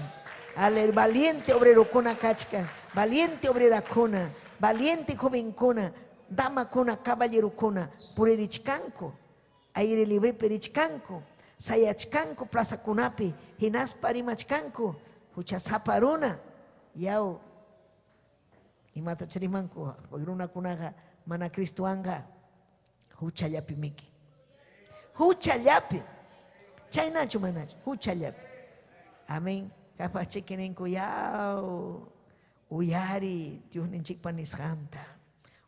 Ale valiente obrerokuna kachkan, valiente obrerakuna, valiente jovenkuna, damakuna, caballerokuna puririchkanku. Aire librepi richkanku, sayachkanku plazakunapi, hinaspa rimachkanku, huchasapa runa, yaw, imatach rimanku, runakunaqa mana Cristowanqa huchallapi miki. Huchallapi. Chaynachu manachu, huchallapi. Amén. Kapachiki ninku yaw, uyari Diosninchikpa nisqanta,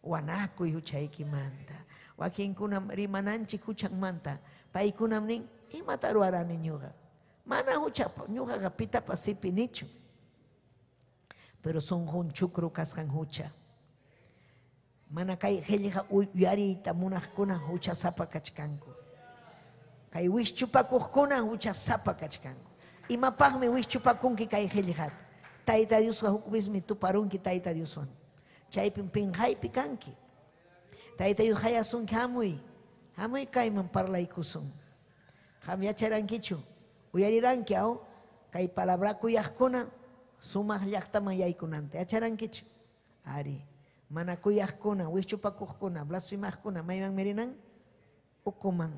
wanakuy huchaykimanta. Wakinkunam rimananchik huchanmanta, paykunam nin, imata ruwarani ñuqa. Mana hucha, ñuqaqa pitapas sipinichu. Pero sunqun chukru kasqan hucha. Mana kay qillqa uyariyta munaqkuna huchasapa kachkanku. Kay wischupakuqkuna huchasapa kachkanku. Imapaqmi wischupakunki kay qillqata? Tayta Diosqa huk wismi tuparunki Tayta Dioswan. Chaypim pinqaypi kanki. Tayta Dios hayasunki hamuy. Hamuy kayman parlaykusun. Qam yacharankichu? Uyariranki aw? Kay palabra kuyaqkuna sumaq llaqtaman yaykunanta. Yacharankichu? Ari. Mana kuyaqkuna, wichupakuqkuna, blasfemaqkuna, maymanmi rinan? Ukuman.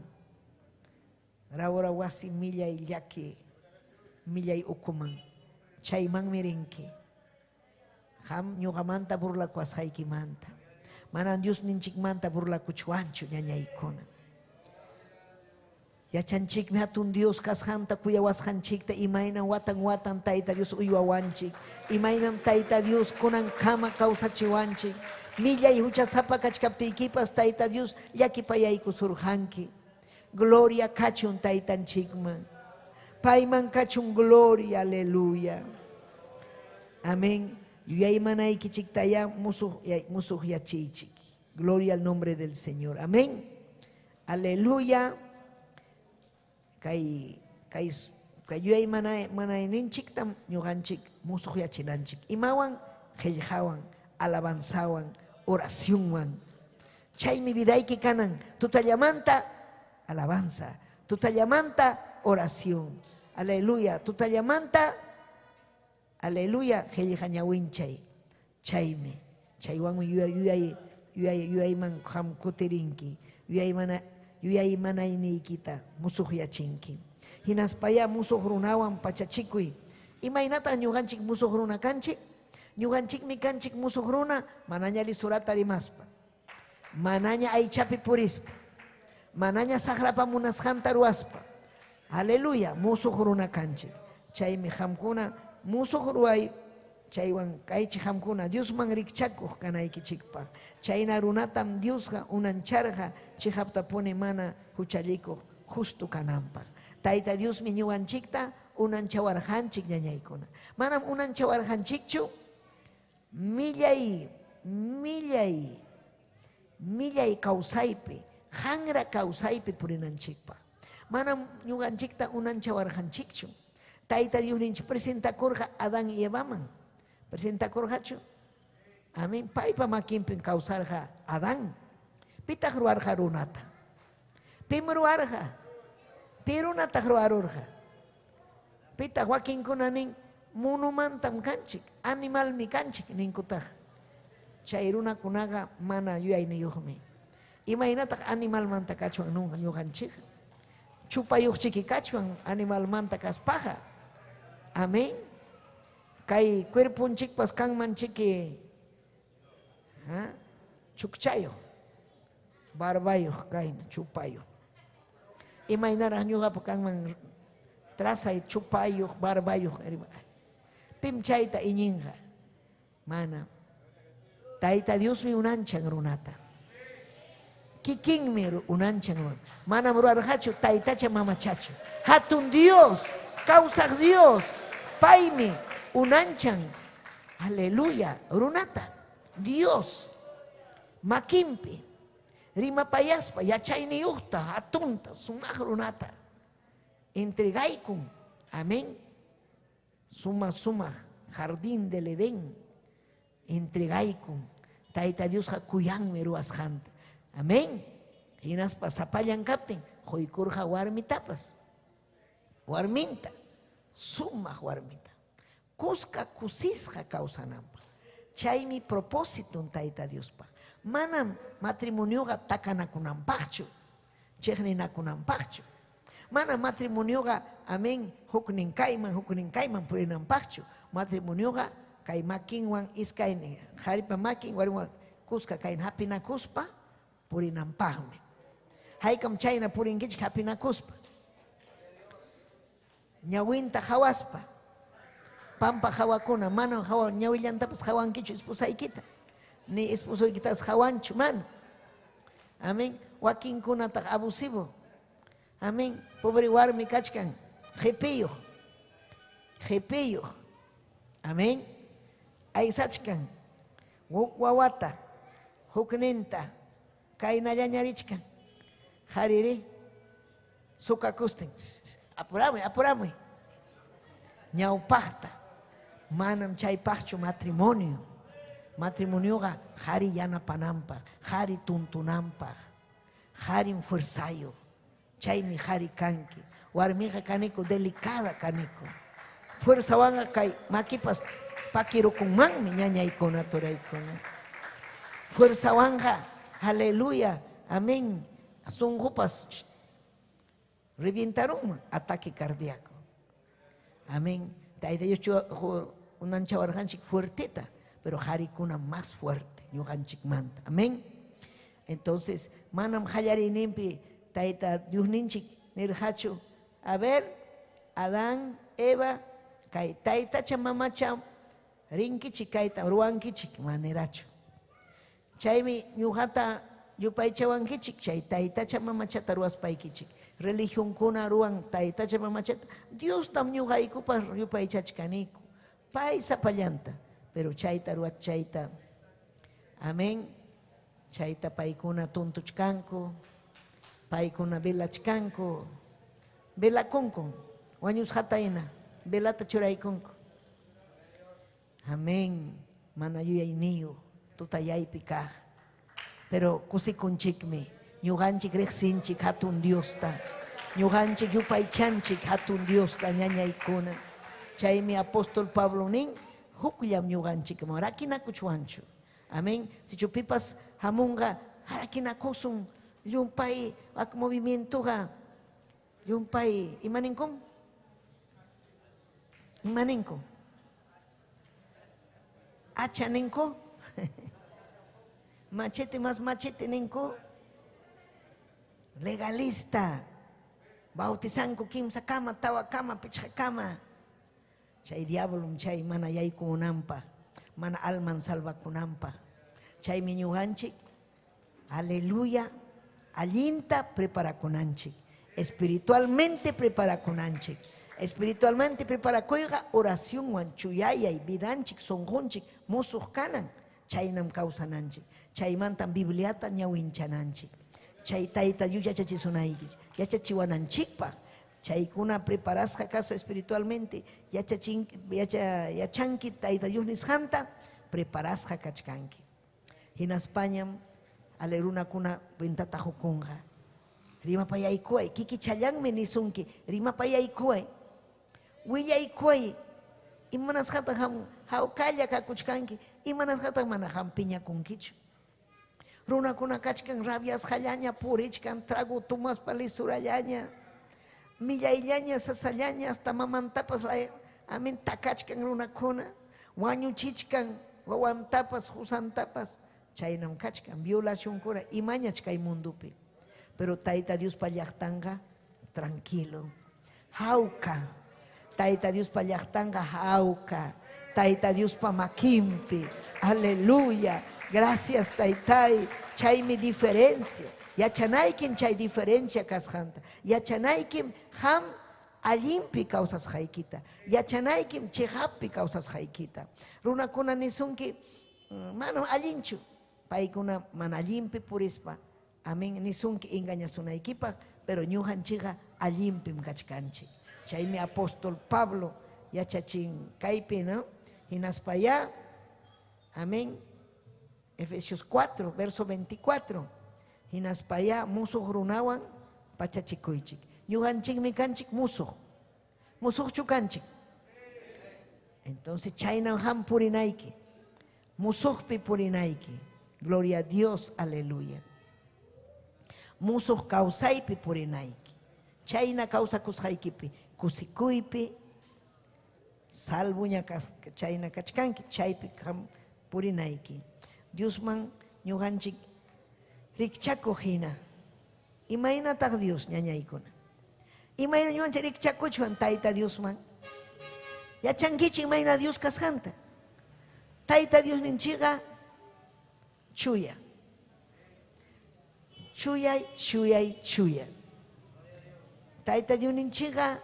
Rawra wasi millay llaki, millay ukuman. Chaymanmi rinki. Qam ñuqamanta burlakuwasqaykimanta. Manam Diosninchikmanta burlakuchwanchu, ñañaykuna. Yachanchikmi hatun Dios kasqanta, kuyawasqanchikta, imaynam watan watan Tayta Dios uywawanchik, imaynam Tayta Dios kunankama kawsachiwanchik. Millay huchasapa kachkaptiykipas Tayta Dios llakipayaykusurqanki. Gloria kachun Taytanchikman. Payman kachun gloria, aleluya. Amén. Yuyaymanaykichiktayá musuq yachiychik. Gloria al nombre del Señor. Amén. Aleluya. Kay kay kay yuyay manayninchiktam ñuqanchik musuqyachinanchik. Imawan? Qillqawan, alabanzawan, oracionwan. Chaymi vidayki kanan tutallamanta alabanza, tutallamanta oración. Aleluya, tutallamanta, aleluya, qillqa ñawinchay. Chaymi, chaywanmi yuyay yuyay yuyay yuyayman qam kutirinki. Yuyay mana yuyay manayniykita musuqyachinki. Hinaspaya musuq runawan pachachikuy. Imaynatan ñuqanchik musuq runa kanchik? Ñuqanchikmi kanchik musuq runa manaña lisurata rimaspa. Manaña aychapi purispa. Manaña saqrapa munasqanta ruwaspa. Aleluya, musuq runa kanchik. Chaymi qamkuna musuq ruway chaywan kaychik qamkuna Diosman rikchakuq kanaykichikpaq. Chayna runatam Diosqa unancharqa chiqaptapuni mana huchallikuq justo kananpaq. Tayta Diosmi ñuqanchikta unanchawarqanchik, ñañaykuna. Manam unanchawarqanchikchu millay millay millay kawsaypi, qanra kawsaypi purinanchikpaq. Manam ñuqanchikta unanchawarqanchikchu. Tayta Diosninchik presentakurqa Adán y Evaman. Presentakurqachu? Amén. Paypa makinpim kawsarqa Adán. Pitaq ruwarqa runata? Pim ruwarqa? Pi runataq ruwarurqa? Pitaq? Wakinkuna nin munumantam kanchik, animalmi kanchik ninkutaq. Chay runakunaqa mana yuyayniyuqmi. Imaynataq animalmanta kachwan ñuqanchik? Chupayuqchiki kachwan animalmanta kaspaqa. Amén. Kay cuerponchikpas kanman chiki chukchayuq, barbayuq kayna, chupayuq. Imaynaraq ñuqapa kanman trazay chupayuq, barbayuq? Pim chayta iñinqa? Mana. Tayta Diosmi unanchan runata. Kikinmi unanchan. Manam rurarqachu taytacha mamachachu. Hatun Dios, kawsaq Dios, paymi unanchan. Aleluya, runata. Dios makinpi rimapayaspa yachayniyuqta, hatunta, sumaq runata entregaykun. Amén. Suma sumaq jardín del Edén entregaykun. Tayta Diosqa kuyanmi ruwasqanta. Amén. Hinaspa sapallan kaptin quykurqa warmitapas. Warminta, sumaq warmita. Kuska kusisqa kawsananpaq. Chaymi propósiton Tayta Diospaq. Manam matrimonioqa takanakunanpaqchu, chiqninakunanpaqchu. Manam matrimonioqa, amén, huknin kayman, huknin kayman purinanpaqchu. Matrimonioqa kay makinwan iskaynin, qharipa makin, warmiwan kuska kayna hapinakuspa purinanpaqmi. Haykam chayna purinkichik hapinakuspa? Ñawinta qhawaspa. Pampa qhawakuna, manam hawa ñawillantapas qhawankichu esposaykita. Ni esposoykitapas qhawanchu, mana. Amén. Wakinkunataq abusivo. Amén. Pobre warmi kachkan, qipiyuq. Qipiyuq. Amén. Aysachkan. Huk wawata, hukninta, kaynallaña richkan. Hariri, sukakustin. Apuramuy, apuramuy. Ñawpaqta. Manam chaypaqchu matrimonio. Matrimonioqa qhari yanapananpaq, qhari tuntunanpaq, qharim fuerzayuq. Chaymi qhari kanki. Warmiqa kaniku delicada kaniku. Fuerzawanqa kay makipas pakirukunmanmi, ñañaykuna, turaykuna. Fuerzawanqa, aleluya, amén. Sunqupas revientarunman, ataque cardíaco. Amén. Tayta Dios unanchawarqanchik fuerteta, pero qarikuna más fuerte, ñuqanchikmanta. Amén. Entonces, manam qallariyninpi Tayta Diosninchik nirqachu, a ver, Adán, Eva, kay taytacha mamacha rinkichik kayta ruwankichik manerachu. Chaymi ñuqata yupaychawankichik chay taytacha mamachata ruwaspaykichik. Religionkuna ruwan taytacha mamachata, Diostam ñuqaykupaq yupaychachkaniku. Pay sapallanta, pero chayta ruwach chayta. Amén. Chayta paykuna tuntuchkanku, paykuna velachkanku, velakunku, wañusqata hina, velata churaykunku. Amén. Mana yuyayniyuq, tutayaypi kaq. Pero kusikunchikmi, ñuqanchik riqsinchik hatun Diosta, ñuqanchik yupaychanchik hatun Diosta ñañaykuna. Chaymi apóstol Pablo nin, hukllam ñuqanchikman rakinakuchwanchu. Amén. Sichu pipas hamunqa rakinakusun llumpay wak movimientoqa llumpay imaninkum? Imaninku? Hacha ninku? Machete más machete ninku? Legalista. Bautizanku kimsa kama, tawa kama, pichqa kama. Chay diablom chay mana yaykunanpaq, mana alman salvakunanpaq. Chaymi ñuqanchik, aleluya, allinta preparakunanchik. Espiritualmente preparakunanchik. Espiritualmente preparakuyqa oracionwan chuyayay vidanchik, sunqunchik, musuq kanan, chaynam kawsananchik. Chaymantam Bibliata ñawinchananchik. Chay Tayta Dios yachachisunaykichik, yachachiwananchikpaq. Chaykuna preparasqa kaspa espiritualmente yachanki Tayta Dios nisqanta, preparasqa kachkanki. Hinaspañam ale runakuna cuentata hukunqa. Rimapayaykuway, kikichallanmi nisunki, rimapayaykuway, willaykuway, imanasqataq ham hawkalla kakuchkanki, imanasqataq mana qam piñakunkichu. Runakuna kachkan rabiasqallaña purichkan, trago tomaspa lisurallaña, millayllaña, sasallaña, hasta mamantapas amén takachkan runakuna, wañuchichkan, wawantapas, husantapas, chaynam kachkan, violacionkuna, imañach kay mundupi. Pero Tayta Diospa llaqtanqa tranquilo, hawka. Tayta Diospa llaqtanqa hawka. Tayta Diospa makinpi. Aleluya. Gracias Taytay. Chaymi diferencia. Yachanaykim chay diferencia kasqanta. Yachanaykim qam allinpi kawsasqaykita. Yachanaykim chiqappi kawsasqaykita. Runakuna nisunki, manam allinchu. Paykuna mana allinpi purispa. Amén, nisunki engañasunaykipaq, pero ñuqanchikqa allinpim kachkanchik. Chaymi apóstol Pablo yachachin kaypi, ¿no? Hinaspaya, amén, Efesios 4, verso 24. Hinaspaya musuq runawan pachachikuychik. Ñuqanchikmi kanchik musuq. Musuqchu kanchik. Entonces chaynam ham purinayki. Musuqpi purinayki. Gloria a Dios, aleluya. Musuq kawsaypi purinayki. Chayna kawsakusqaykipi, kusikuypi, salvuña chayna kachkanki, chaypi qam purinayki. Diosman ñuqanchik rikchakuq hina. Imaynataq Dios ñañaykuna? Imayna ñuqanchik rikchakuchwan Tayta Diosman? Yachankichik imayna Dios kasqanta. Tayta Diosninchikqa chuya. Chuyay, chuyay, chuya. Tayta Diosninchikqa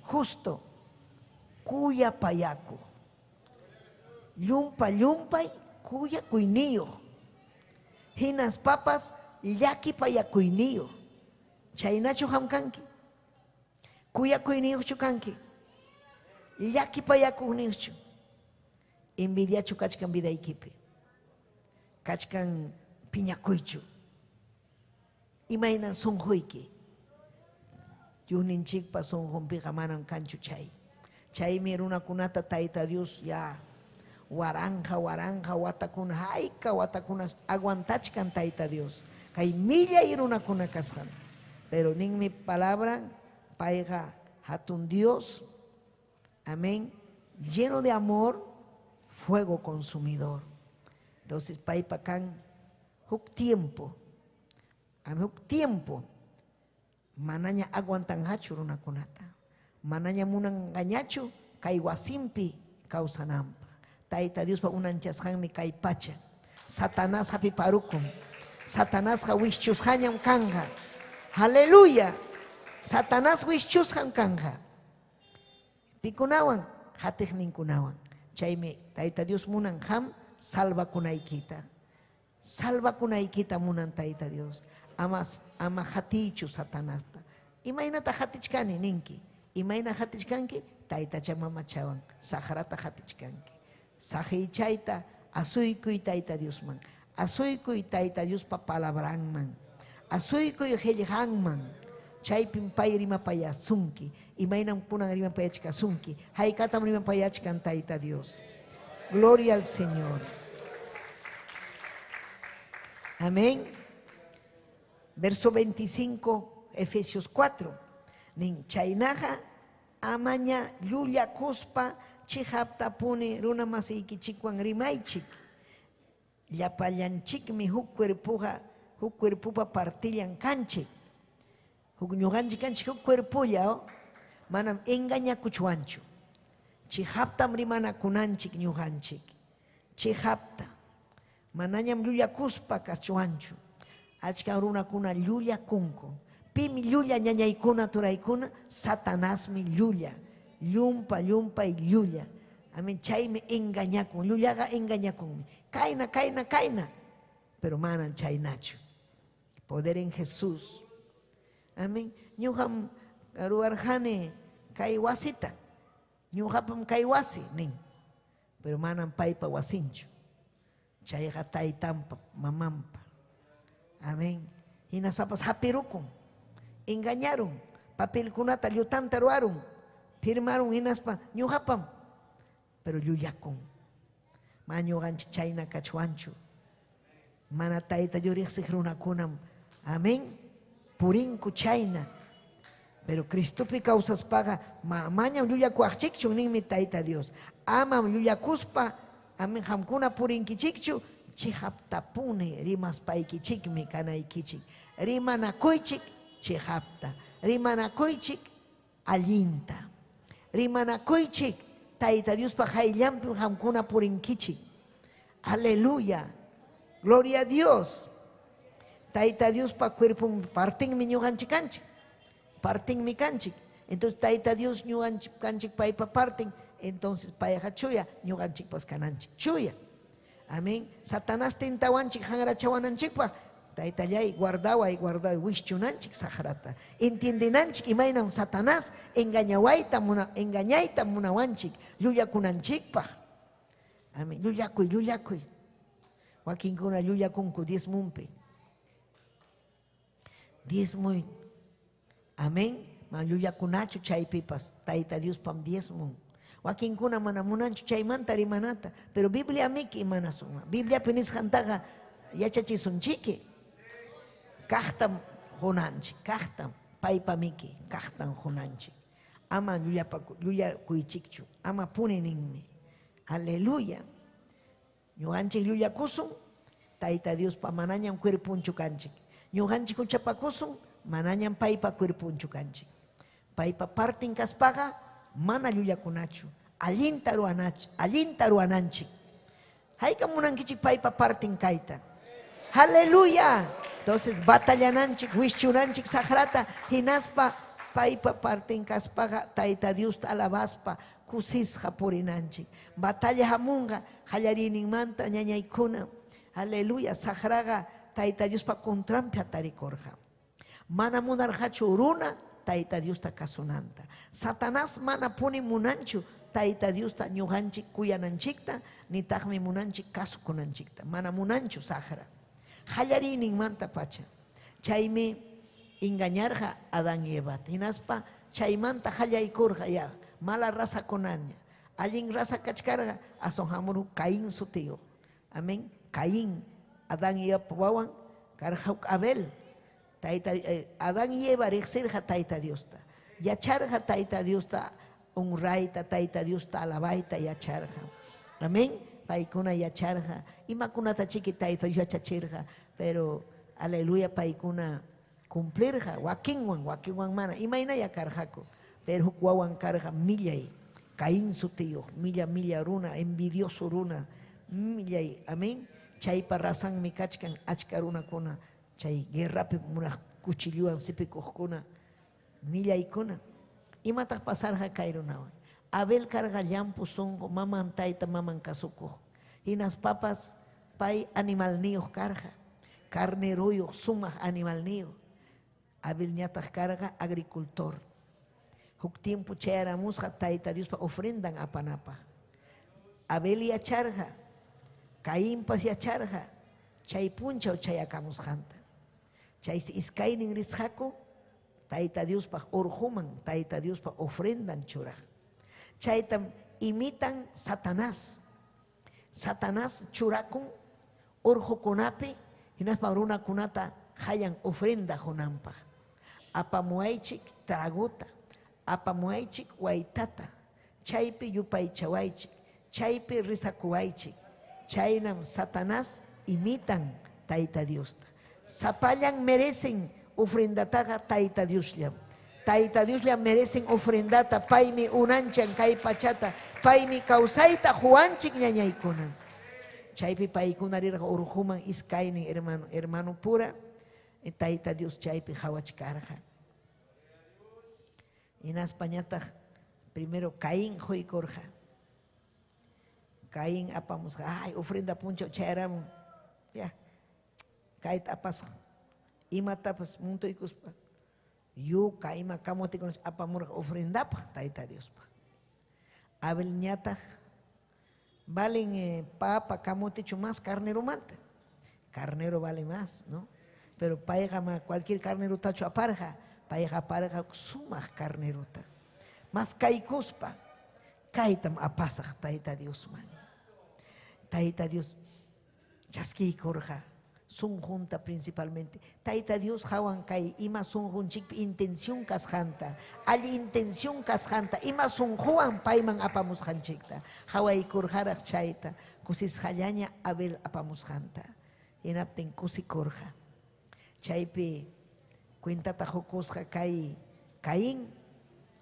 justo, kuyapayakuq. Llumpa, llumpay, kuyakuyniyuq. Hinaspapas llakipayakuyniyuq. Chaynachu qam kanki? Kuyakuyniyuqchu kanki? Llakipayakuqniyuqchu? Envidiachu kachkan vidaykipi? Kachkan piñakuychu? Imaynan sunquyki? Diosninchikpa sunqunpiqa manam kanchu chay. Chaymi runakunata Tayta Dios ya Waranqa waranqa watakuna hayka watakunas aguantachkan Tayta Dios. Kay millay runakuna kasqan. Pero ninmi palabra, payqa hatun Dios, amén, lleno de amor, fuego consumidor. Entonces paypa kan huk tiempo, amén, huk tiempo, manaña aguantanqachu runakunata, manaña munanqañachu kay wasinpi kawsananpaq. Tayta Diospa unanchasqanmi kay pacha. Satanás hapiparukun. Satanasqa wischusqañam kanqa. Aleluya. Satanás wischusqam kanqa. Pikunawan? Hatiqninkunawan. Chaymi Tayta Dios munan qam salvakunaykita. Salvakunaykita munan Tayta Dios. Ama, ama hatiychu Satanasta. Imaynata hatichkani ninki? Imayna hatichkanki? Taytacha mamachawan saqrata hatichkanki. Saqiychayta asuykuy Tayta Diosman. Asuykuy Tayta Diospa palabranman. Asuykuy qillqanman. Chaypim pay rimapayasunki. Imaynam kunan rimapayachkasunki. Haykatam rimapayachkan Tayta Dios. Gloria al Señor. Amén. Verso 25, Efesios 4. Nin chaynaqa amaña llullakuspa chiqaptapuni runa masiykichikwan rimaychik. Llapallanchikmi huk cuerpoqa huk cuerpopa partillan kanchik. Huk ñuqanchik kanchik huk cuerpolla, oh. Manam engañakuchwanchu. Chiqaptam rimanakunanchik ñuqanchik. Chiqapta. Manañam llullakuspa kachwanchu. Achka runakuna llullakunku. Pimi llulla ñañaykuna turaykuna, Satanasmi llulla. Llumpa, llumpay llulla. Amén. Chaymi engañakun. Llullaqa engañakunmi. Kayna, kayna, kayna. Pero manan chaynachu. Poder en Jesús. Amén. Ñuqam ruwarqani kay wasita. Ñuqapam kay wasi nin. Pero manam paypa wasinchu. Chayqa taytanpa, mamanpa. Amén. Hinaspapas hapirukun. Engañaron. Papelkunata llutanta ruwarun. Firmaron hinaspa ñuqapam. Pero llullakun. Ma ñuqanchik chayna kachwanchu. Mana tayta yuriqsiq runakunam. Amén. Purinku chayna. Pero Cristopi kawsaspaqa mañam llullakuwaqchikchu ninmi Tayta Dios. Amam llullakuspa, amén, qamkuna purinkichikchu, chiqaptapuni rimaspaykichikmi kanaykichik. Rimanakuychik chiqapta. Rimanakuychik allinta. Rimanakuychik Tayta Diospa hayllanpim qamkuna purinkichik. Aleluya. Gloria a Dios. Tayta Diospa cuerpon partinmi ñuqanchik kanchik. Partinmi kanchik. Entonces Tayta Dios ñuqanchik kanchik paypa partin. Entonces payqa chuya, ñuqanchikpas kananchik chuya. Amén. Satanás tintawanchik hanrachawananchikpaq. Taytallay, guardaway, guardaway, wischunanchik saqrata. Entiendenanchik imaynam Satanás engañawayta muna, engañayta munawanchik llullakunanchikpaq. Amén. Llullakuy, llullakuy. Wakinkuna llullakunku diezmumpi. Diezmuy. Amén. Ma llullakunachu chaypipas. Tayta Diospam diezmun. Wakinkuna mana munanchu chaymanta rimanata. Pero Biblia miki imanasun. Bibliapi nisqantaqa yachachisunchiki. Kaqtam qunanchik, kaqtam paypa miki, kaqtam qunanchik. Ama llullakuychikchu, ama puni ninmi. Aleluya. Ñuqanchik llullakusun, Tayta Diospa manañam cuerpunchu kanchik. Ñuqanchik huchapakusun, manañam paypa cuerpunchu kanchik. Paypa partin kaspaqa mana llullakunachu, allinta ruwanach, allinta ruwananchik. Haykam munankichik paypa partin kayta. Aleluya. Entonces batallananchik, wischunanchik saqrata, hinaspa paypa partin kaspaqa Tayta Diosta alabaspa kusisqa purinanchik. Batalla hamunqa qallariyninmanta ñañaykuna. Aleluya, saqraqa Tayta Diospa contranpi hatarikurqa. Mana munarqachu runa Tayta Diosta kasunanta. Satanás mana puni munanchu Tayta Diosta ñuqanchik kuyananchikta, nitaqmi munanchik kasukunanchikta. Mana munanchu saqra. Qallariyninmanta pacha. Chaymi engañarqa Adán y Evata. Hinaspa chaymanta qallaykurqa ya mala razakunaña. Allin raza kachkarqa, aswan hamurqa Caín sutiyuq. Amén. Caín, Adán y Eva wawan karqa huk Abel. Tayta Adán y Eva riqsirqa Tayta Diosta. Yacharqa Tayta Diosta honrayta, Tayta Diosta alabayta yacharqa. Amén. Paykuna yacharqa. Imakunata chiki Tayta Dios yachachirqa, pero aleluya paykuna cumplirqa wakinwan, wakinwan mana. Imaynaya karqaku. Pero huk wawan karqa millay, Caín sutiyuq, milla milla runa, envidioso runa, millay, amén. Chaypa razanmi kachkan achka runakuna, chay guerrapi munaq cuchilluwan sipikuqkuna, millaykuna. Imataq pasarqa kay runawan? Abel karqa llampu sunqu, maman tayta maman kasukuq. Hinaspapas pay animalniyuq karqa, carneruyuq, sumaq animalniyuq. Abelñataq karqa agricultor. Huk tiempo chayaramusqa Tayta Diospa ofrendan apanapaq. Abel yacharqa, Cainpas yacharqa chay punchaw chayakamusqanta. Chaysi iskaynin risqaku Tayta Diospaq urquman Tayta Diospa ofrendan churaq. Chaytam imitan Satanás. Satanás churakun urqukunapi hinaspa runakunata hayan ofrenda qunanpaq. Apamuwaychik tragota, apamuwaychik waytata, chaypi yupaychawaychik, chaypi rizakuwaychik. Chaynam Satanás imitan Tayta Diosta. Sapallan merecen ofrendataqa Tayta Diosllam. Tayta Diosllam merecen ofrendata, paymi unanchan kay pachata, paymi kawsayta quwanchik ñañaykuna. Chaypi paykuna rirqa urquman iskaynin hermano, hermano pura, Tayta Dios chaypi qawachkarqa. Hinaspañataq primero Caín quykurqa. Caín apamusqa, ay ofrenda punchaw chayaramun. Ya. Kayta apasqa. Imatapas muntuykuspa yuka ima kamotikunata apamurqa ofrendapaq Tayta Diospaq. Abelñataq valen papa kamotichu más carneromanta. Carnero vale más, ¿no? Pero payqa ma cualquier carnerutachu aparqa, payqa aparqa sumaq carnerota. Mas kaykuspa kaytam apasaq Tayta Diosman. Tayta Dios chaskiykurqa sunqunta principalmente. Tayta Dios hawan kay ima sunqunchikpi intención kasqanta, alli intención kasqanta, ima sunquwan payman apamusqanchikta. Hawaykurqaraq chayta, kusisqallaña Abel apamusqanta. Hinaptin kusikurqa. Chaypi cuentata qukusqa kay Caín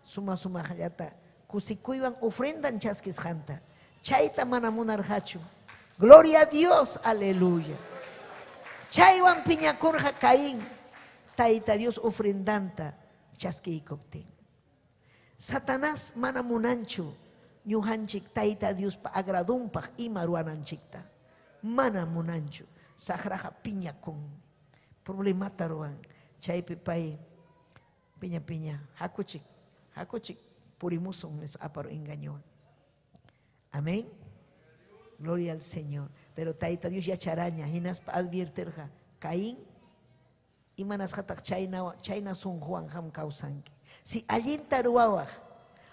suma sumaqllata kusikuywan ofrendan chaskisqanta. Chayta mana munarqachu. Gloria a Dios, aleluya. Chaywan piñakurqa Caín Tayta Dios ofrendanta chaskiykuptin. Satanás mana munanchu ñuqanchik Tayta Diospa agradunpaq ima ruwananchikta. Mana munanchu. Saqraqa piñakunmi. Problemata ruwan. Chaypi pay piña piña, hakuchik, hakuchik, purimusun nispa aparu engañowan. Amén. Gloria al Señor. Pero Tayta Dios yacharaña, hinaspa advierterqa, Caín, imanasqataq chayna chayna sunquwan qam kawsanki. Si allinta ruwawaq,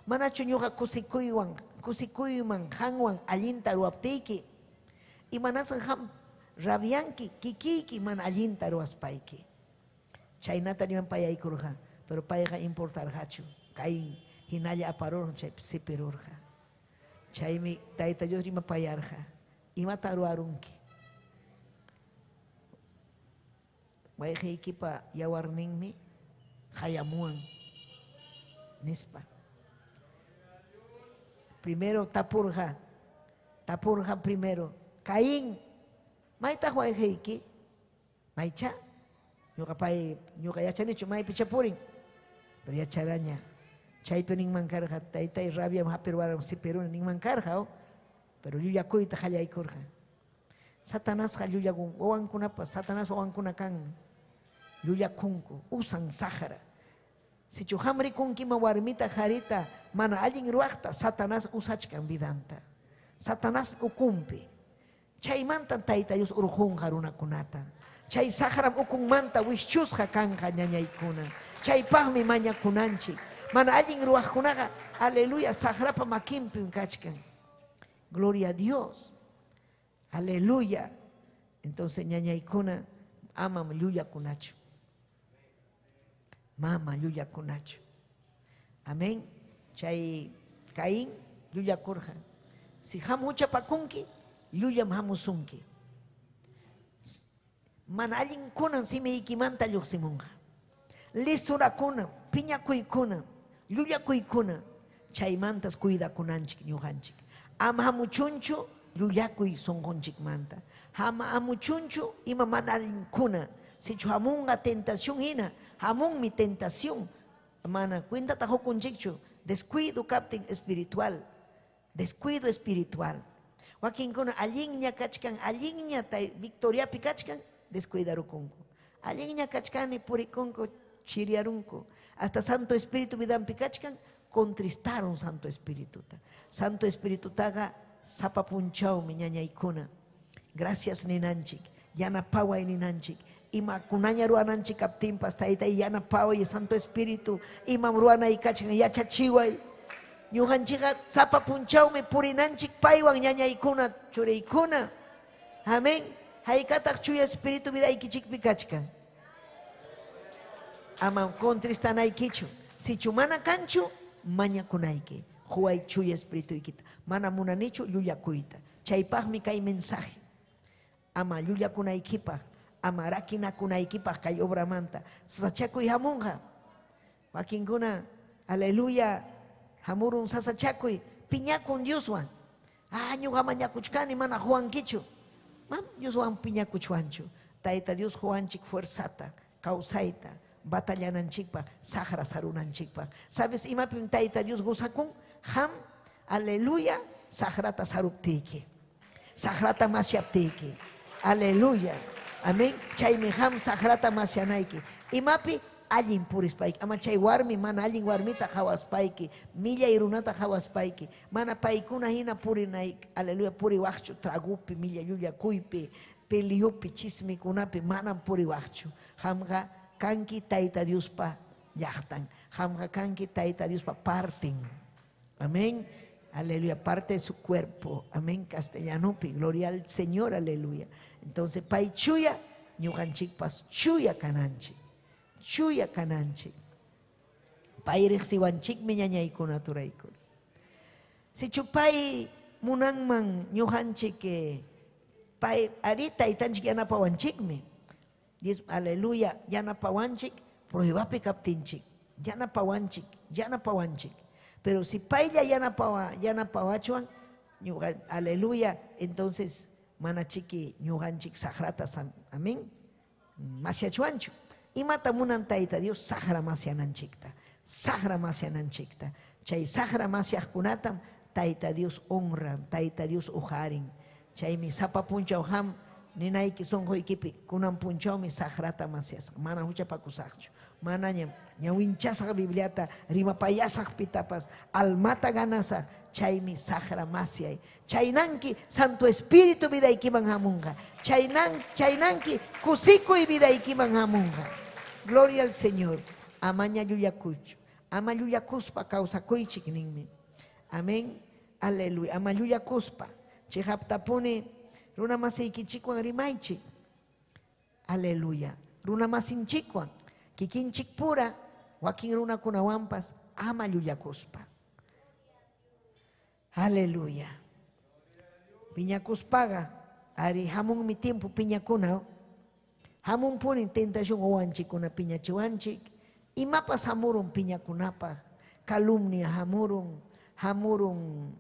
manachu ñuqa kusikuywan, kusikuyman qanwan allinta ruwaptiyki, imanasqa qam rabianki kikiyki mana allinta ruwaspayki. Chaynata rimanpayaykurqa, pero payqa importarqachu. Caín hinalla aparurqa, chaypi sipirurqa. Chaymi Tayta Dios rimapayarqa, imata ruwarunki? Wayqiykipa yawarninmi qayamuwan, nispa. Primero tapurqa, tapurqa primero, Caín, maytaq wayqiyki? Maycha? Ñuqa pay, ñuqa yachanichu maypicha purin. Pero yacharaña. Chaypi ninman karqa, taytay rabiam hapirwaran sipiruni ninman karqa, oh. Pero llullakuyta qallaykurqa. Satanasqa llullakun, wawankunapas, Satanás wawankuna kan. Llullakunku, usan saqra. Sichu qam rikunkima warmita, qarita, mana allin ruwaqta, Satanás usachkan vidanta. Satanás ukunpi. Chaymantam Tayta Dios urqunqa runakunata. Chay saqram ukunmanta wischusqa kanqa ñañaykuna. Chaypaqmi mañakunanchik. Mana allin ruwaqkunaqa, aleluya, saqrapa makinpim kachkan. Gloria a Dios. Aleluya. Entonces, ñañaykuna, amam llullakunachu. Mama llullakunachu. Amén. Chay Caín llullakurqa. Si ham huchapakunki, llullam hamusunki. Mana allinkunan simiykimanta lluqsimunqa. Lisurakuna, piñakuykuna, llullakuykuna, chaymantas cuidakunanchik ñuqanchik. Ama hamuchunchu llullakuy sunqunchikmanta. Ama hamuchunchu ima mana allinkuna. Sichu hamunqa tentación hina, hamunmi tentación. Mana cuentata hukunchikchu, descuido kaptin espiritual, descuido espiritual. Wakinkuna allinña kachkan, allinña victoriapi kachkan, descuidarukunku. Allinña kachkani purikunku, chiriarunku. Hasta Santo Espíritu vidanpi kachkan, contristaron Santo Espírituta. Santo Espíritutaqa sapa punchawmi ñañaykuna. Gracias ninanchik, yanapaway ninanchik. Imakunaña ruwananchik kaptinpas taytay yanapaway Santo Espíritu, imam ruwanay kachkan yachachiway. Ñuqanchikqa sapa punchawmi purinanchik paywan ñañaykuna, churiykuna. Amén. Haykataq chuya Espíritu vidaykichikpi kachkan. Amam contristanaykichu. Sichu mana kanchu, mañakunayki. Huway chuya Espirituykita. Mana munanichu llullakuyta. Chaypaqmi kay mensaje. Ama llullakunaykipaq, ama rakinakunaykipaq kay obramanta. Sasachakuy hamunqa. Wakinkuna, aleluya, hamurun sasachakuy, piñakun Dioswan. Ah, ñuqa mañakuchkani, mana huwankichu. Mam, Dioswan piñakuchwanchu. Tayta Dios huwanchik fuerzata, kawsayta, batallananchikpaq, saqra sarunanchikpaq. ¿Sabes imapim Tayta Dios gozakun? Ham, aleluya, saqrata saruptiyki. Saqrata masyaptiyki. Aleluya. Amén. Chaymi ham saqrata masyanayki. Imapi allin purispayki. Ama chay warmi mana allin warmita hawaspayki, millay runata hawaspayki, mana paykuna hina purinayki, aleluya, puriwaqchu tragupi, millay llullakuypi, peliupi, chismikunapi, manam puriwaqchu. Hamqa kanki Tayta Diospa llaqtan. Hamqa kanki Tayta Diospa parten. Amén. Aleluya, parte de su cuerpo. Amén, castellanopi. Gloria al Señor, aleluya. Entonces, pay chuya, ñuqanchikpas chuya kananchik. Chuya kananchik. Pay riqsiwanchikmi ñañaykuna turaykuna. Sichu pay munanman ñuqanchik pay ari taytanchik yanapawanchikmi. Dios, aleluya, yanapawanchik pruebapi kaptinchik. Yanapawanchik, yanapawanchik. Pero si paylla yanapawachuan, aleluya, entonces manachiki ñuqanchik saqrata, amén, masyachuanchu. Imata munan Tayta Dios saqra masyananchikta, saqra masyananchikta. Chay saqra masyaqkunatam Tayta Dios honran, Tayta Dios ujarin. Chaymi sapa punchaw ham ninayki sunquykipi kunan punchawmi saqrata masyasaq, mana huchapakusaqchu. Manañam ñawinchasaq Bibliata, rimapayasaq pitapas, almata ganasaq, chaymi saqra masyay. Chaynanki Santo Espíritu vidaykiman hamunqa. Chaynanki kusikuy vidaykiman hamunqa. Gloria al Señor. Amaña llullakuychu. Ama llullakuspa kawsakuychik ninmi. Amén. Aleluya. Ama llullakuspa. Chihaptapuni runa masiykichikwan rimaychik. Aleluya. Runa masinchikwan. Kikinchik pura, wakin runakunawanpas ama llullakuspa. Aleluya. Piñakuspaqa, ari hamunmi tiempo piñakuna. Hamunpuni tentación uwanchikkuna piñachiwanchik. Imapas hamurun piñakunapaq. Calumnia hamurun, hamurun,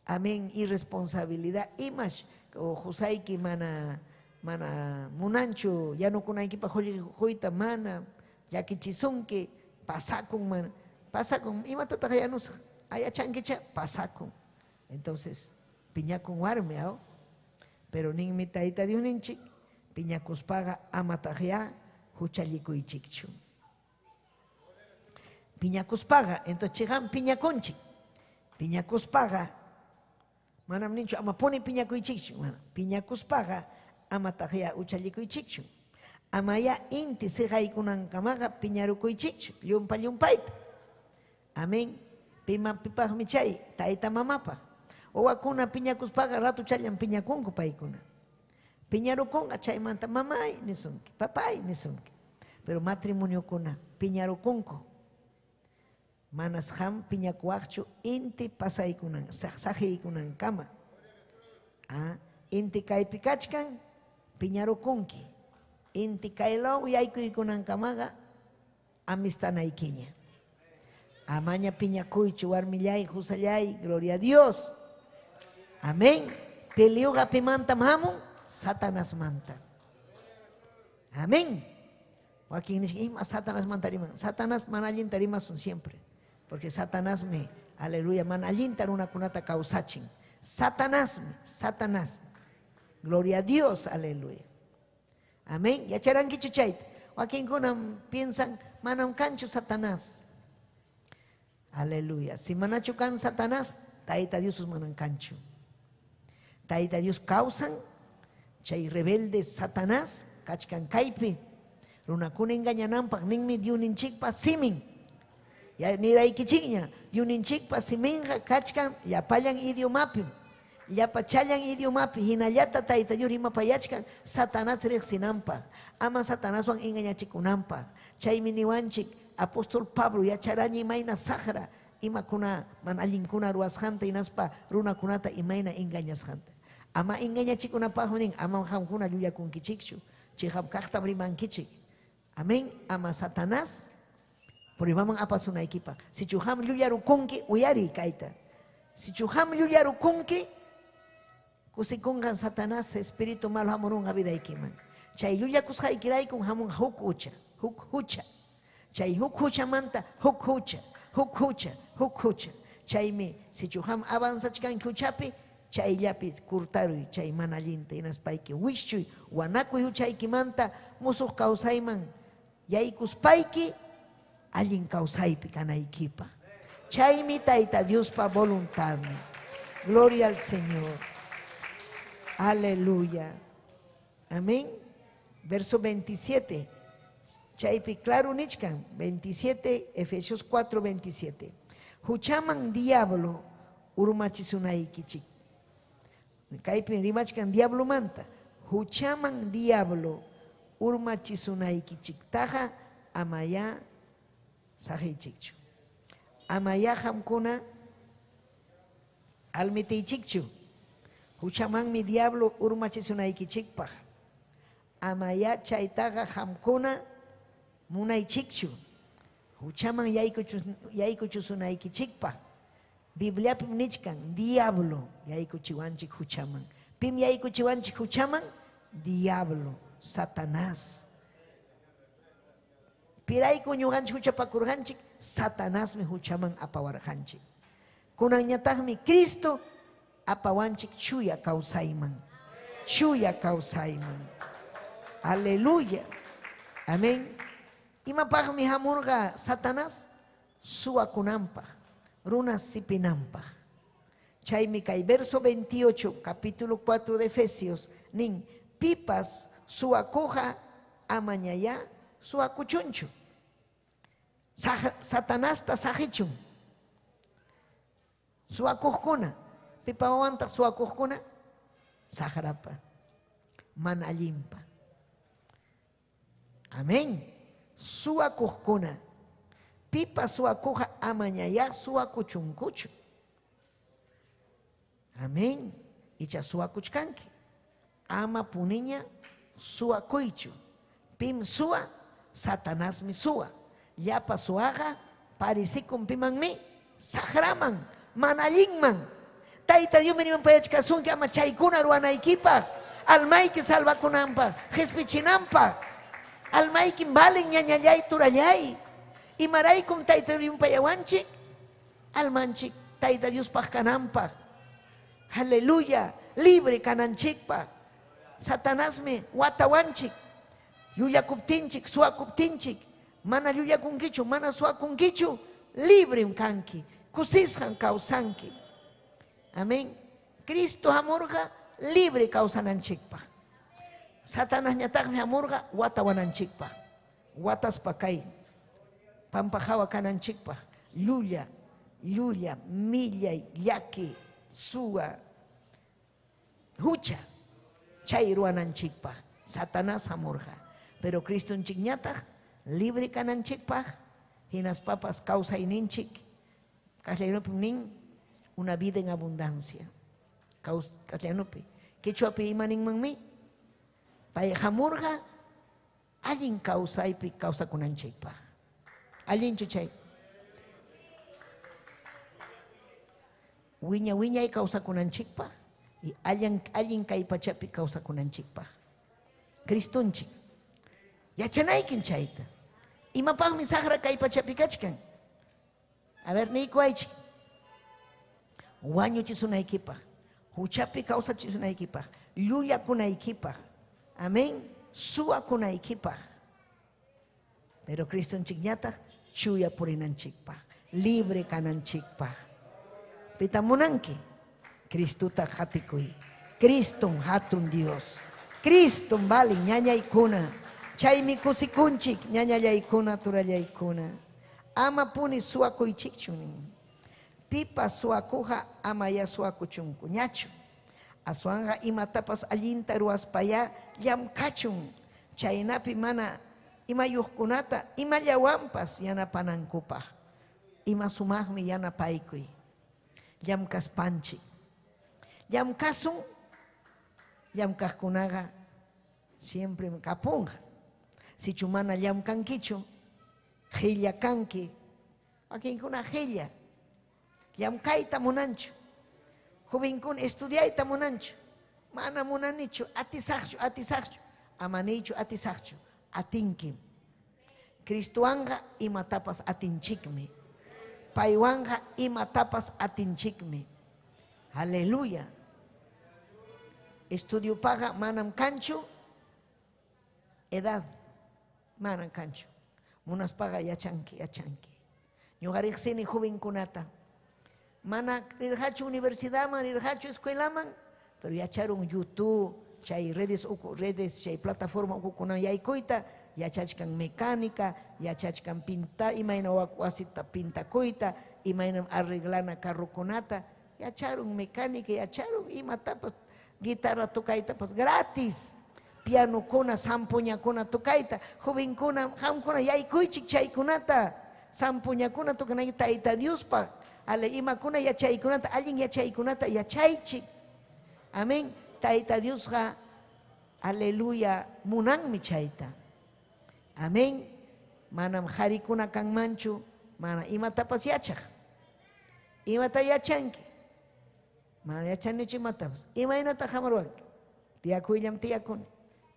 amén, irresponsabilidad. Imash, husayki mana, mana munanchu, yanukunaykipaq huyta mana, llakichisunki, pasakun mana, pasakun, imatataq yanusaq, ayachankicha, pasakun. Entonces, piñakun warmi, ¿no? Pero ninmi Tayta Dios ninchik, piñakuspaqa amataqya huchallikuychikchu. Piñakuspaqa, entonces chiqan piñakunchik. Piñakuspaqa, manam ninchu amapuni piñakuychikchu, mana. Piñakuspaqa amataqya huchallikuychikchu. Amaya inti siqaykunankamaqa piñarukuychikchu, llumpa llumpayta. Amén. Pima pipaqmi chay tayta mamapaq. Wawakuna piñakuspaqa ratuchallam piñakunku paykuna. Piñarukunqa chaymanta mamay nisunki, papay nisunki. Pero matrimoniokuna piñarukunku. Manas qam piñakuwaqchu inti pasaykunan, saqsaqiykunankama. Ah, inti kaypi kachkan piñarukunki. Inti kaylaw yaykuykunankamaqa amistanaykiña. Amaña piñakuychu warmillay, qusallay, gloria a Dios. Amén. Peleoqa pimantam hamun? Satanasmanta. Amén. Wakin nisqa, ima Satanasmanta riman? Satanás mana allinta rimasun siempre. Porque Satanasmi, aleluya, mana allinta runakunata kawsachin. Satanasmi, Satanasmi. Gloria a Dios, aleluya. Amén. Yacharankichu chayta. Wakinkunam piensan, manam kanchu Satanás. Aleluya. Si manachu kan Satanás, Tayta Dios manan kanchu. Tayta Dios kawsan, chay rebelde Satanás, kachkan kaypi. Runakuna engañananpaq ninmi Dyuninchikpa simin. Ya niraykichikña, Dyuninchikpa siminqa kachkan llapallan idiomapim. Llapachallan idiomapi hinallata Tayta Dios rimapayachkan Satanás riqsinanpaq, ama Satanaswan engañachikunanpaq. Chaymi niwanchik apóstol Pablo yacharaña imayna saqra imakuna mana allinkuna ruwasqanta hinaspa runakunata imayna engañasqanta. Ama engañachikunapaqmi nin, ama qamkuna llullakunkichikchu, chiqap kaqtam rimankichik. Amén. Ama Satanás pruebaman apasunaykipaq. Sichu qam llullarukunki, uyariy kayta. Sichu qam llullarukunki, kusikunqan Satanás espíritu malo hamurunqa vidaykiman. Chay llullakusqaykiraykun hamun huk hucha, huk hucha. Chay huk huchamanta huk hucha, huk hucha, huk hucha. Chaymi sichu qam avanzachkanki huchapi, chayllapi kurtaruy chay mana allinta hinaspayki wischuy wanakuy huchaykimanta musuq kawsayman yaykuspayki allin kawsaypi kanaykipaq. Chaymi Tayta Diospa voluntadmi. Gloria al Señor. Aleluya. Amén. Verso 27. Chaypi claro nichkan. 27, Efesios 4, 27. Huchaman diablo urmachisunaykichik. Kaypi rimachkan diablomanta. Huchaman diablo urmachisunaykichiktaqa amaya saqiychikchu. Amaya qamkuna almitiychikchu. Huchamanmi diablo urmachisunaykichikpaq. Amaya chaytaqa qamkuna munaychikchu. Huchaman yaykuchusunaykichikpaq. Bibliapim nichkan diablo yaykuchiwanchik huchaman. Pim yaykuchiwanchik huchaman? Diablo, Satanás. Pirayku ñuqanchik huchapakurqanchik, Satanasmi huchaman apawarqanchik. Kunanñataqmi Cristo apawanchik chuya kawsayman. Chuya kawsayman. Aleluya. Amén. Imapaqmi hamurqa Satanás? Suwakunanpaq, runa sipinanpaq. Chaymi kay verso 28, capítulo 4 de Efesios, nin pipas suwakuqa amañayá suwakuchunchu. Satanasta saqichun. Suwakuqkuna, pipa wawantaq suwakuqkuna? Saqrapa, mana allinpa. Amén. Suwakuqkuna, pipa suwakuqa amañayá suwakuchunkuchu. Amén. Icha suwakuchkanki. Ama puniña suwakuychu. Pim suwa, Satanasmi suwa. Llapa suwaqa parisikun pimanmi saqraman, mana allinman. Tayta Dios rimanpayachkasunki ama chaykuna ruwanaykipaq, almayki salvakunanpaq, qispichinanpaq. Almayki valen ñañallay turallay. Imaraykum Tayta Dios rimanpayawanchik? Almanchik Tayta Diospaq kananpaq. Aleluya, libre kananchikpaq. Satanasmi watawanchik. Llullakuptinchik, suwakuptinchik, mana llullakunkichu, mana suwakunkichu, librem kanki, kusisqan kawsanki. Amén. Cristo hamurqa libre kawsananchikpaq. Satanasñataqmi hamurqa watawananchikpaq. Wataspa kay pampahawa kananchikpaq, Llulla, llulla, millay, llaki, suwa, hucha. Chay ruwananchikpaq Satanás hamurqa. Pero Cristonchikñataq libre kananchikpaq hinaspapas kawsayninchik castellanopi nin una vida en abundancia. Castellanopi. Quechuapi ima ninmanmi? Pay hamurqa allin kawsaypi kawsakunanchikpaq. Allinchu chay? Wiña wiñay kawsakunanchikpaq y allin allin kay pachapi kawsakunanchikpaq. Cristonchik. Yachanaykim chayta. Imapaqmi saqra kay pachapi kachkan? A ver, niykuwaychik. Wañuchisunaykipaq, huchapi kawsachisunaykipaq, llullakunaykipaq. Amén. Suwakunaykipaq. Pero Cristonchikñataq chuya purinanchikpaq, libre kananchikpaq. Pita munanki? Cristuta qatikuy. Cristum hatun Dios. Cristum valin ñañaykuna. Chaymi kusikunchik ñañallaykuna, turallaykuna. Ama puni suwakuychikchu nin. Pipas suwakuqa amaya suwakuchunkuñachu. Aswanqa imatapas allinta ruwaspayá llamkachun. Chaynapi mana imayuqkunata imallawanpas yanapanankupaq. Ima sumaqmi yanapaykuy. Llamkaspanchik. Llamkasun, llamkaqkunaqa siempre kapunqa. Sichu mana llamkankichu, qilla kanki. Wakinkuna qilla. Llamkayta munanchu. Jovenkuna estudiayta munanchu. Mana munanichu, atisaqchu, atisaqchu. Ama niychu atisaqchu, atinkim. Cristowanqa imatapas atinchikmi. Paywanqa imatapas atinchikmi. Aleluya. Estudiopaqa manam kanchu edad. Manam kanchu. Munaspaqa yachanki, yachanki. Ñuqa riqsini jovenkunata. Mana rirqachu universidadman, rirqachu escuelaman, pero yacharun YouTube, chay redes, redes chay plataforma ukukunan yaykuyta, yachachkan mecánica, yachachkan pinta, imayna wasita pintakuyta, imaynam arreglana carrokunata, yacharun mecánica, yacharun imatapas, guitarra tocaytapas gratis. Pianokuna, zampoñakuna tocayta, jovenkuna, qamkuna yaykuychik chaykunata, zampoñakuna tocanayki Tayta Diospaq, ale imakuna yachaykunata, allin yachaykunata yachaychik. Amén. Tayta Diosqa, aleluya, munanmi chayta. Amén. Manam qarikuna kanmanchu, mana imatapas yachaq. Imata yachanki? Mana yachanichu imatapas. Imaynataq hamarwanki? Tiyakuyllam tiyakuni.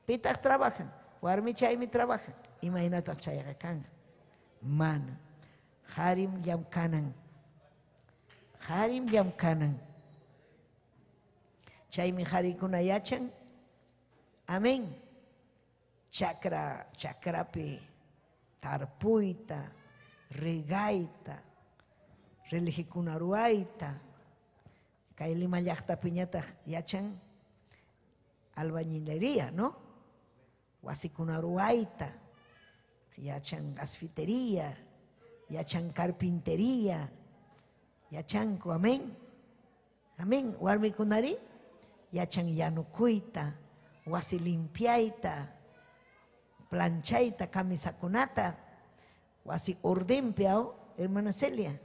Pitaq trabajan? Warmichaymi trabajan. Imaynataq chayqa kanqa? Mana. Qarim llamkanan. Qarim llamkanan. Chaymi qarikuna yachan. Amén. Chakra, chakrapi tarpuyta, regayta, religikuna ruwayta. Kay Lima llaqtapiñataq yachan albañilería, ¿no? Wasikuna ruwayta, yachan gasfitería, yachan carpintería, yachanku, amén. Amén. Warmikunari yachan yanukuyta, wasi limpiayta, planchayta, camisakunata, wasi ordenpi, hermana Celia.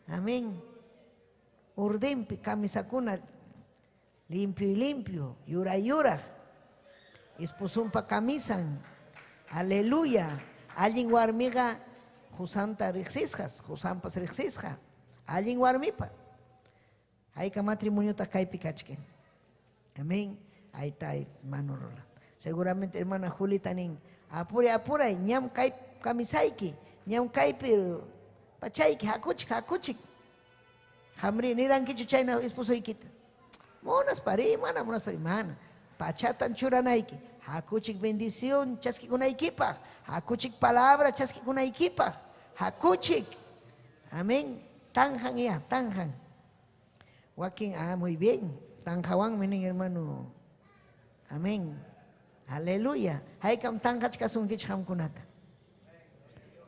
Amén. Ordenpi, camisakuna, limpio y limpio, yura yura. Esposumpa camisan. Aleluya. Allin warmiqa qusanta riqsisqas, qusanpas riqsisqa. Allin warmipa. Hayka matrimoniotaq kaypi kachkan. Amén. Ahí está, hermano Rolando. Seguramente hermana Julita nin, apuray, apuray, ñam kay kamisayki, ñam kaypi pachayki, hakuchik, hakuchik. Hamri nirankichu chayna esposoykita. Munaspari, mana, munaspari, mana. Pachatan churanayki, hakuchik bendición chaskikunaykipaq, hakuchik palabra chaskikunaykipaq, hakuchik. Amén. Tanjan ya, tanjan. Joaquín, muy bien. Tanjawanmi nin hermano. Amén. Aleluya. Haykam tanjachkasunkichik qamkunata.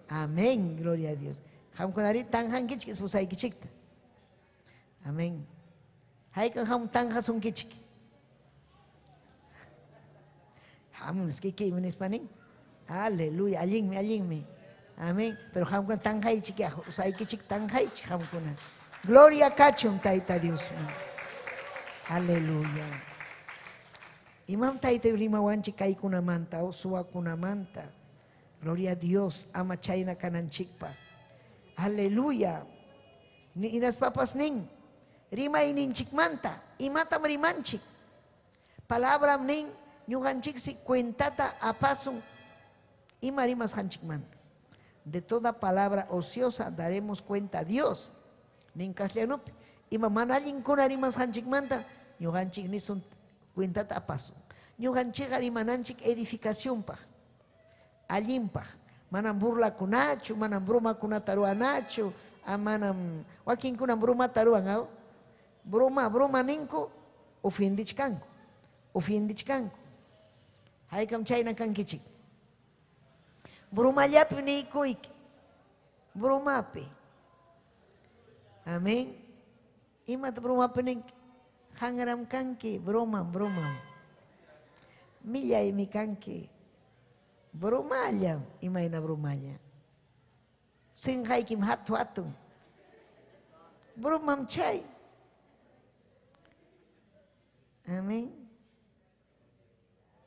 Amén, gloria a Dios. Qamkunari tanqankichik esposaykichikta. Amén. Haykam ham tanqasunkichik. Hamun kikiymi nispa nin. Aleluya, allinmi, allinmi. Amén. Pero qamkuna tanqaychik, usaykichik tanqaychik qamkuna. Gloria kachun Tayta Diosman. Aleluya. Imam Tayta rimawanchik kaykunamanta o suwakunamanta. Gloria a Dios, ama chayna kananchikpaq. Aleluya. Hinaspapas nin, rimayninchikmanta, imatam rimanchik. Palabram nin, ñuqanchiksi cuentata apasun ima rimasqanchikmanta. De toda palabra ociosa daremos cuenta a Dios. Nin castellanupi. Ima mana allinkuna rimasqanchikmanta, ñuqanchik nisun cuentata apasun. Ñuqanchikqa rimananchik edificacionpaq, allinpaq. Manam burlakunachu, manam bromakunata ruwanachu, manam wakinkuna bromata ruwan, aw? Broma, broma ninku, ofendichkanku, ofendichkanku. Haykam chayna kankichik. Bromallapi niykuyki, bromapi. Amén. Imata bromapi ninki? Hanram kanki, bromam, bromam. Millaymi kanki. Bromallam, imayna bromalla. Sinqaykim hatu hatun. Bromam chay. Amén.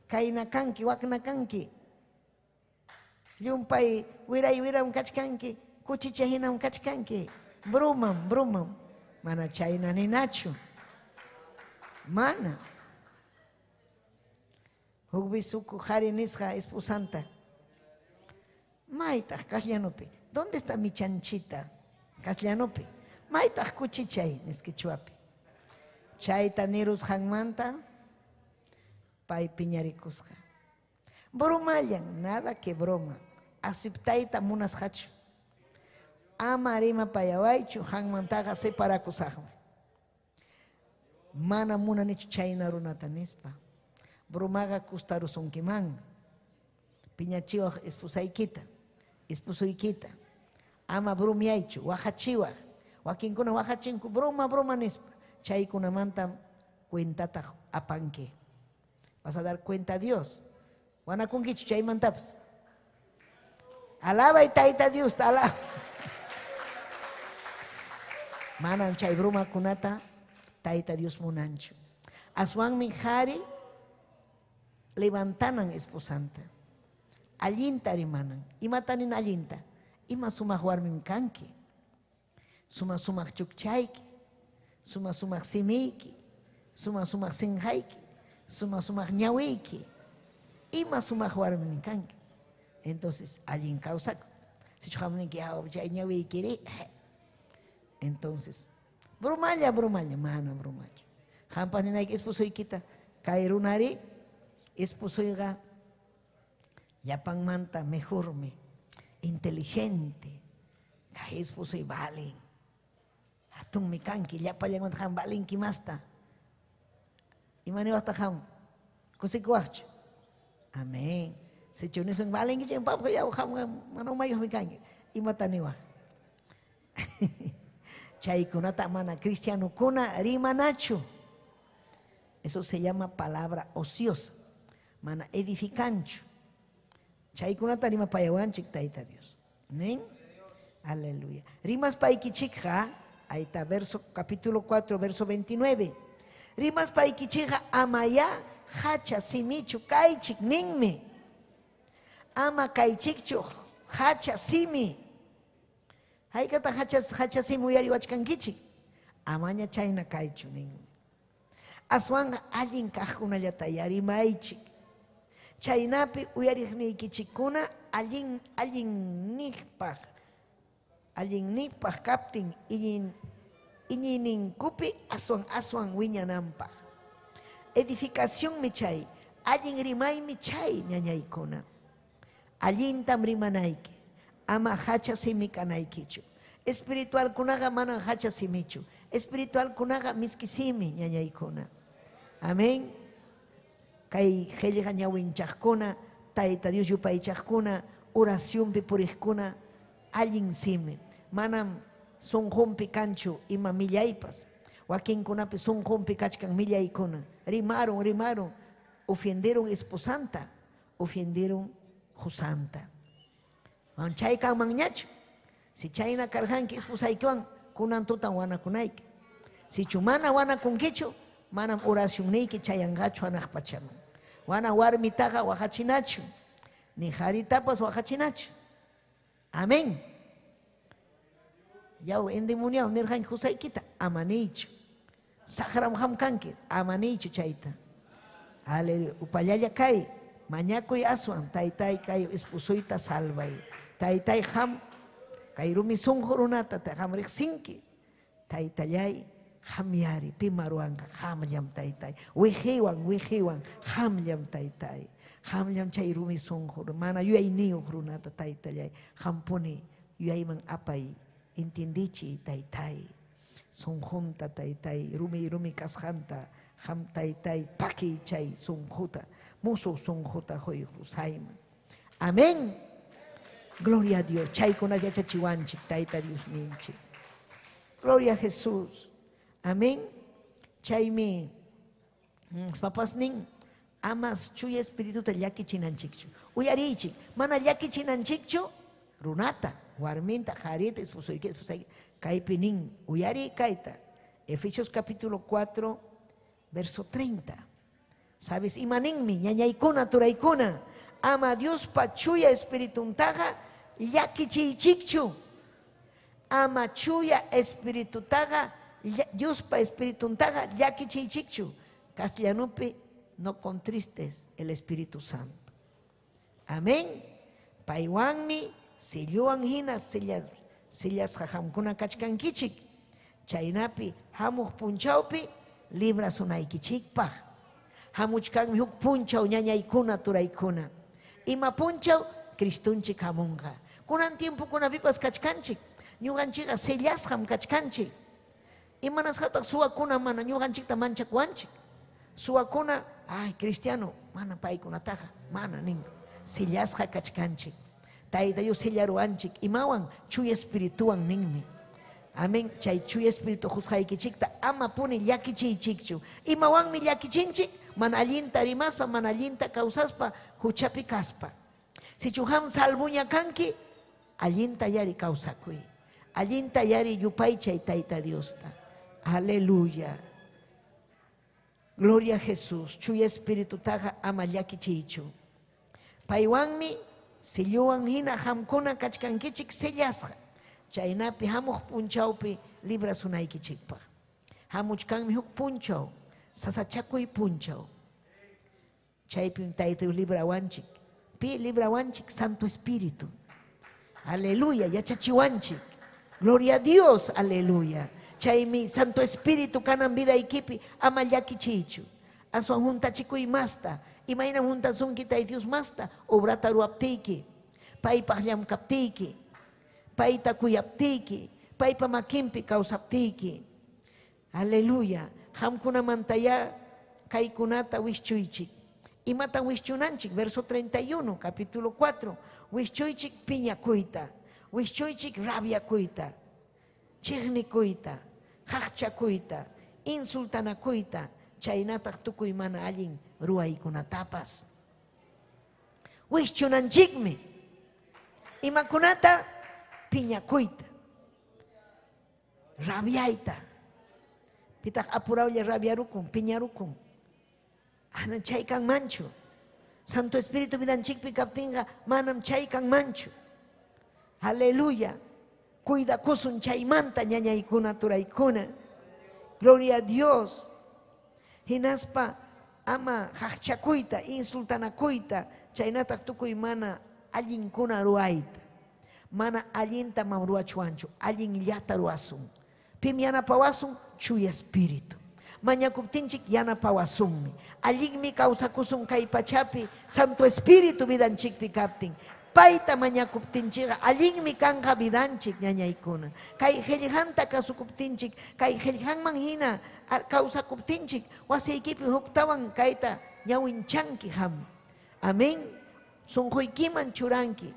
Kayna kanki, wakna kanki. Llumpay wiray wiram kachkanki, kuchicha hinam kachkanki. Bromam, bromam. Mana chayna ninachu. Mana. Hukpi suku qhari nisqa esposanta. Maytaq castellanupi. ¿Dónde está mi chanchita? Castellanupi. Maytaq kuchichay nisqichwapi. Chayta nirusqanmanta pay piñarikusqa. Bromallan, nada que broma. Aceptayta munasqachu. Ama rimapayawaychu, qanmantaqa separakusaqmi. Mana munanichu chayna runata nispa. Bromaqa kustarusunkiman. Piñachiwaq esposaykita, esposoykita. Ama bromeaychu, waqachiwaq. Wakinkuna waqachinku broma, broma nispa. Chaykunamanta cuentata apanki. Vas a dar cuenta a Dios. Wanakunkichu chaymantapas. Alabay Tayta Dios, alaba. Manam chay bromakunata Tayta Dios munanchu. Aswanmi qhari levantanan esposanta. Allinta rimanan. Imata nin allinta? Ima sumaq warmim kanki. Suma sumaq chukchayki. Suma sumaq simiyki. Suma sumaq sinqayki. Suma sumaq ñawiyki. Ima sumaq warmim kanki. Entonces, allin kawsaku. Sichu qamninki, chay ñawiykiri. Entonces, bromalla, bromalla, mana bromachu. Qampas ninayki esposoykita, kay runari, esposoyqa llapanmanta mejormi, inteligente. Kay esposoy valen. Hatunmi kanki, llapallanmanta qam valinki masta. Ima niwaqtaq qam? Kusikuwaqchu? Amén. Sichu nisun valinki chay papqa yaw qamqa mana umayuqmi kanki. Imata niwaq? Chaykunata mana cristianokuna rimanachu. Eso se llama palabra ociosa. Mana edificanchu. Chaykunata rimapayawanchik Tayta Dios. Amén. Aleluya. Rimaspaykichikqa, ahí está, verso, capítulo 4, verso 29. Rimaspaykichikqa amaya hacha simichu kaychik ninmi. Ama kaychikchu hacha simi. Haykata hacha simi uyariwachkankichik. Amaña chayna kaychu ninmi. Aswanqa allin kaqkunallata yarimaychik. Chaynapi uyariqniykichikkuna allin allinniqpaq allinniqpaq kaptin iñiyninkupi aswan aswan wiñananpaq. Edificacionmi chay, allin rimaymi chay ñañaykuna. Allintam rimanayki, ama hacha simi kanaykichu. Espiritualkunaqa manam hacha simichu. Espiritualkunaqa miski simi ñañaykuna. Amén. Kay qillqa ñawinchaqkuna, Tayta Dios yupaychaqkuna, oracionpi puriqkuna, allin simi. Manam sunqunpi kanchu ima millaypas. Wakinkunapi sunqunpi kachkan millaykuna. Rimarun, rimarun. Ofenderun esposanta, ofenderun qusanta. Chay kanmanñachu. Si chayna karqanki esposaykiwan, kunan tutan wanakunayki. Sichu mana wanakunkichu, manam oracionniyki chayanqachu hanaq pachaman. Wana warmitaqa waqachinachu, ni qaritapas waqachinachu. Amén. Yaw endemoniado nirqanki qusaykita, ama niychu. Saqram qam kanki, ama niychu chayta. Aleluya, upallalla kay, mañakuy aswan, taytay kay esposoyta salvay. Taytay qam kay rumi sunqu runata qam riqsinki. Taytallay qamyari pima ruwanqa qamllam taytay. Wiqiwan, wiqiwan, qamllam taytay. Qamllam chay rumi sunqu mana yuyayniyuq runata taytallay. Qampuni yuyayman apay, entendichiy taytay. Sunqunta taytay, rumi rumi kasqanta qam taytay pakiy chay sunquta, musuq sunquta huy qusayman. Amén. Gloria a Dios. Chaykuna yachachiwanchik Tayta Diosninchik. Gloria a Jesús. Amén. Chaymi papas nin amas chuya espirituta llakichinanchikchu. Uyariychik, mana llakichinanchikchu runata, warminta, qarita, esposoyki, esposayki. Kaypi nin, uyariy kayta. Efesios capítulo 4, verso 30. ¿Sabes? Ima ninmi, ñañaykuna, turaykuna, ama Diospa chuya espirituntaqa llakichiychikchu. Ama chuya espiritutaqa, Diospa espirituntaqa llakichiychikchu. Castellanupi, no contristes el Espíritu Santo. Amén. Paywanmi, silluwan hina sillasqa qamkuna kachkankichik. Chaynapi hamuq punchawpi librasunaykichikpaq. Hamuchkanmi huk punchaw ñañaykuna turaykuna. Ima punchaw Cristunchik hamunqa. Kunan tiempokunapipas kachkanchik. Ñuqanchikqa sellasqam kachkanchik. Imanasqataq suwakuna mana ñuqanchikta manchakuwanchik. Suwakuna, ay cristiano, mana paykunataqa, mana ninku. Sellasqa kachkanchik. Tayta Dios sellaruwanchik. Imawan chuya espirituwan ninmi. Amén. Chay chuya espíritu qusqaykichikta ama puni llakichiychikchu. Imawanmi llakichinchik? Mana allinta rimaspa, mana allinta kawsaspa, huchapi kaspa. Sichu qam salvuña kanki, allinta yari kawsakuy. Allinta yari yupaychay Tayta Diosta. Aleluya. Gloria a Jesús. Chuya espiritutaqa ama llakichiychu. Paywanmi silluwan hina qamkuna kachkankichik sellasqa. Chaynapi hamuq punchawpi librasunaykichikpaq. Hamuchkanmi huk punchaw, sasachakuy punchaw. Chaypim Tayta Dios librawanchik. Pi librawanchik Santo Espíritu. Aleluya, yachachiwanchik. Gloria a Dios, aleluya. Chaymi Santo Espíritu kanan vidaykipi ama llakichiychu. Aswan juntachikuy masta. Imayna juntasunki Tayta Dios masta, obrata ruwaptiyki, paypaq llamkaptiyki, payta kuyaptiyki, paypa makinpi kawsaptiyki. Aleluya. Qamkunamantaya kaykunata wischuychik. Imatan wischunanchik? Verso 31, capítulo 4. Wischuychik piñakuyta, wischuychik rabiakuyta, chiqnikuyta, qaqchakuyta, insultanakuyta, chaynataq tukuy mana allin ruwaykunatapas. Wischunanchikmi. Imakunata? Piñakuyta, rabiayta. Pitaq apurawlla rabiarukun, piñarukun. Anam chay kanmanchu. Santo Espíritu vidanchikpi kaptinqa manam chay kanmanchu. Aleluya. Cuidakusun chaymanta ñañaykuna turaykuna. Gloria a Dios. Hinaspa ama qaqchakuyta, insultanakuyta, chaynataq tukuy mana allinkuna ruwayta. Mana allinta mam ruwachuwanchu, allinllata ruwasun. Pim yanapawasun? Chuya Espíritu. Mañakuptinchik yanapawasunmi. Allinmi kawsakusun kay pachapi, Santo Espíritu vidanchikpi kaptin. Payta mañakuptinchikqa allinmi kanqa vidanchik ñañaykuna. Kay qillqanta kasukuptinchik, kay qillqanman hina kawsakuptinchik, wasiykipi huktawan kayta ñawinchanki qam. Amén. Sunquykiman churanki,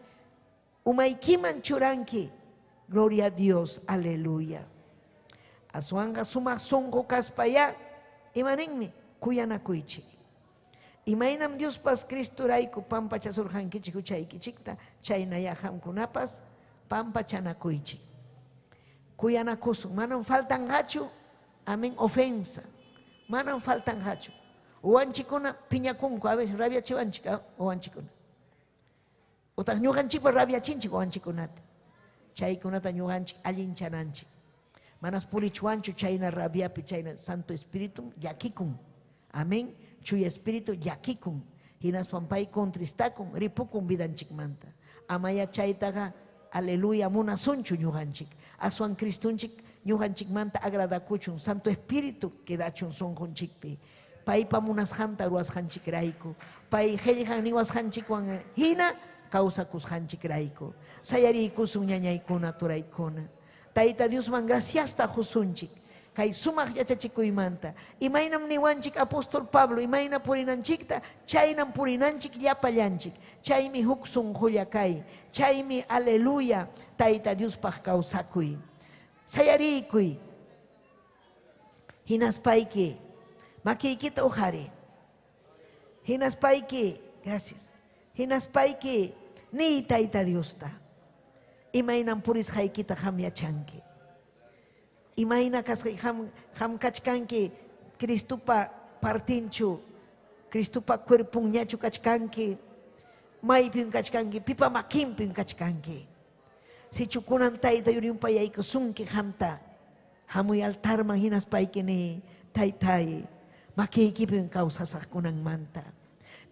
umaykiman churanki. Gloria a Dios, aleluya. Aswanqa sumaq sunqu kaspayá, imaninmi? Kuyanakuychik. Imaynam Diospas Cristorayku pampachasurqankichik huchaykichikta, chaynayá qamkunapas pampachanakuychik. Kuyanakusun, manam faltanqachu, amén, ofensa. Manam faltanqachu. Wawanchikkuna piñakunku, a veces rabiachiwanchik wawanchikkuna. Utaq ñuqanchikpa rabiachinchik wawanchikkunata. Chaykunata ñuqanchik allinchananchik. Manas purichwanchu chayna rabiapi, chayna Santo Espíritu llakikun. Amén. Chuya Espíritu llakikun. Hinaspam pay contristakun, ripukun vidanchikmanta. Amaya chaytaqa, aleluya, munasunchu ñuqanchik. Aswan Cristonchik ñuqanchikmanta agradakuchun, Santo Espíritu quedachun sunqunchikpi. Paypa munasqanta ruwasqanchikrayku, pay qillqan niwasqanchikwan hina kawsakusqanchikrayku. Sayariykusun ñañaykuna, turaykuna. Tayta Diosman graciasta qusunchik kay sumaq yachachikuymanta. Imaynam niwanchik apóstol Pablo, imayna purinanchikta, chaynam purinanchik llapallanchik. Chaymi huk sunqulla kay, chaymi aleluya Tayta Diospaq kawsakuy. Sayariykuy. Hinaspayki makiykita uqari. Hinaspayki, gracias. Hinaspayki niy Tayta Diosta. Imaynam purisqaykita qam yachanki. Imayna kasqay qam qam kachkanki Cristopa partinchu, Cristopa cuerponñachu kachkanki, maypim kachkanki, pipa makinpim kachkanki. Sichu kunan Tayta yurimpayaykusunki qamta, hamuy altarman hinaspayki niy, Taytay, makiykipim kawsasaq kunanmanta.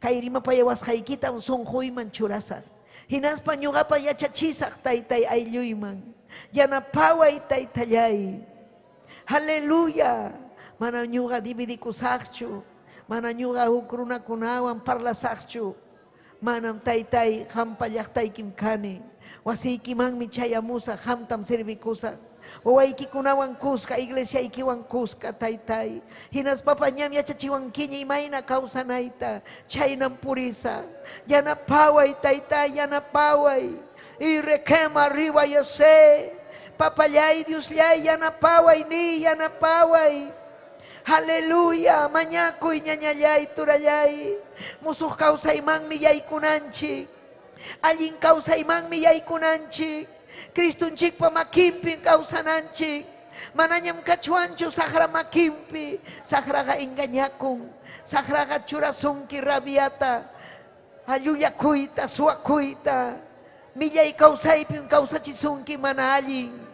Kay rimapayawasqaykitam sunquyman churasaq. Hinaspa ñuqapa yachachisaq Taytay aylluyman. Yanapaway Taytallay. Aleluya. Mana ñuqa dividikusaqchu. Mana ñuqa huk runakunawan parlasaqchu. Manam Taytay, qampa llaqtaykim kani. Wasiykimanmi chayamusaq, qamtam servikusaq. Wawaykikunawan kuska, iglesiaykiwan kuska, Taytay. Hinaspapas ñam yachachiwankiña imayna kawsanayta, chaynam purisaq. Yanapaway, Taytay, yanapaway. Y requema arriba yase. Papallay, Diosllay, yanapaway, ni yanapaway. Aleluya, mañakuy ñañallay, turallay. Musuq kawsaymanmi yaykunanchik. Allin kawsaymanmi yaykunanchik. Cristonchikpa makinpim kawsananchik. Manañam kachwanchu saqra makinpi. Saqraqa engañakun. Saqraqa churasunki rabiata, llullakuyta, suwakuyta. Millay kawsaypim kawsachisunki mana allin.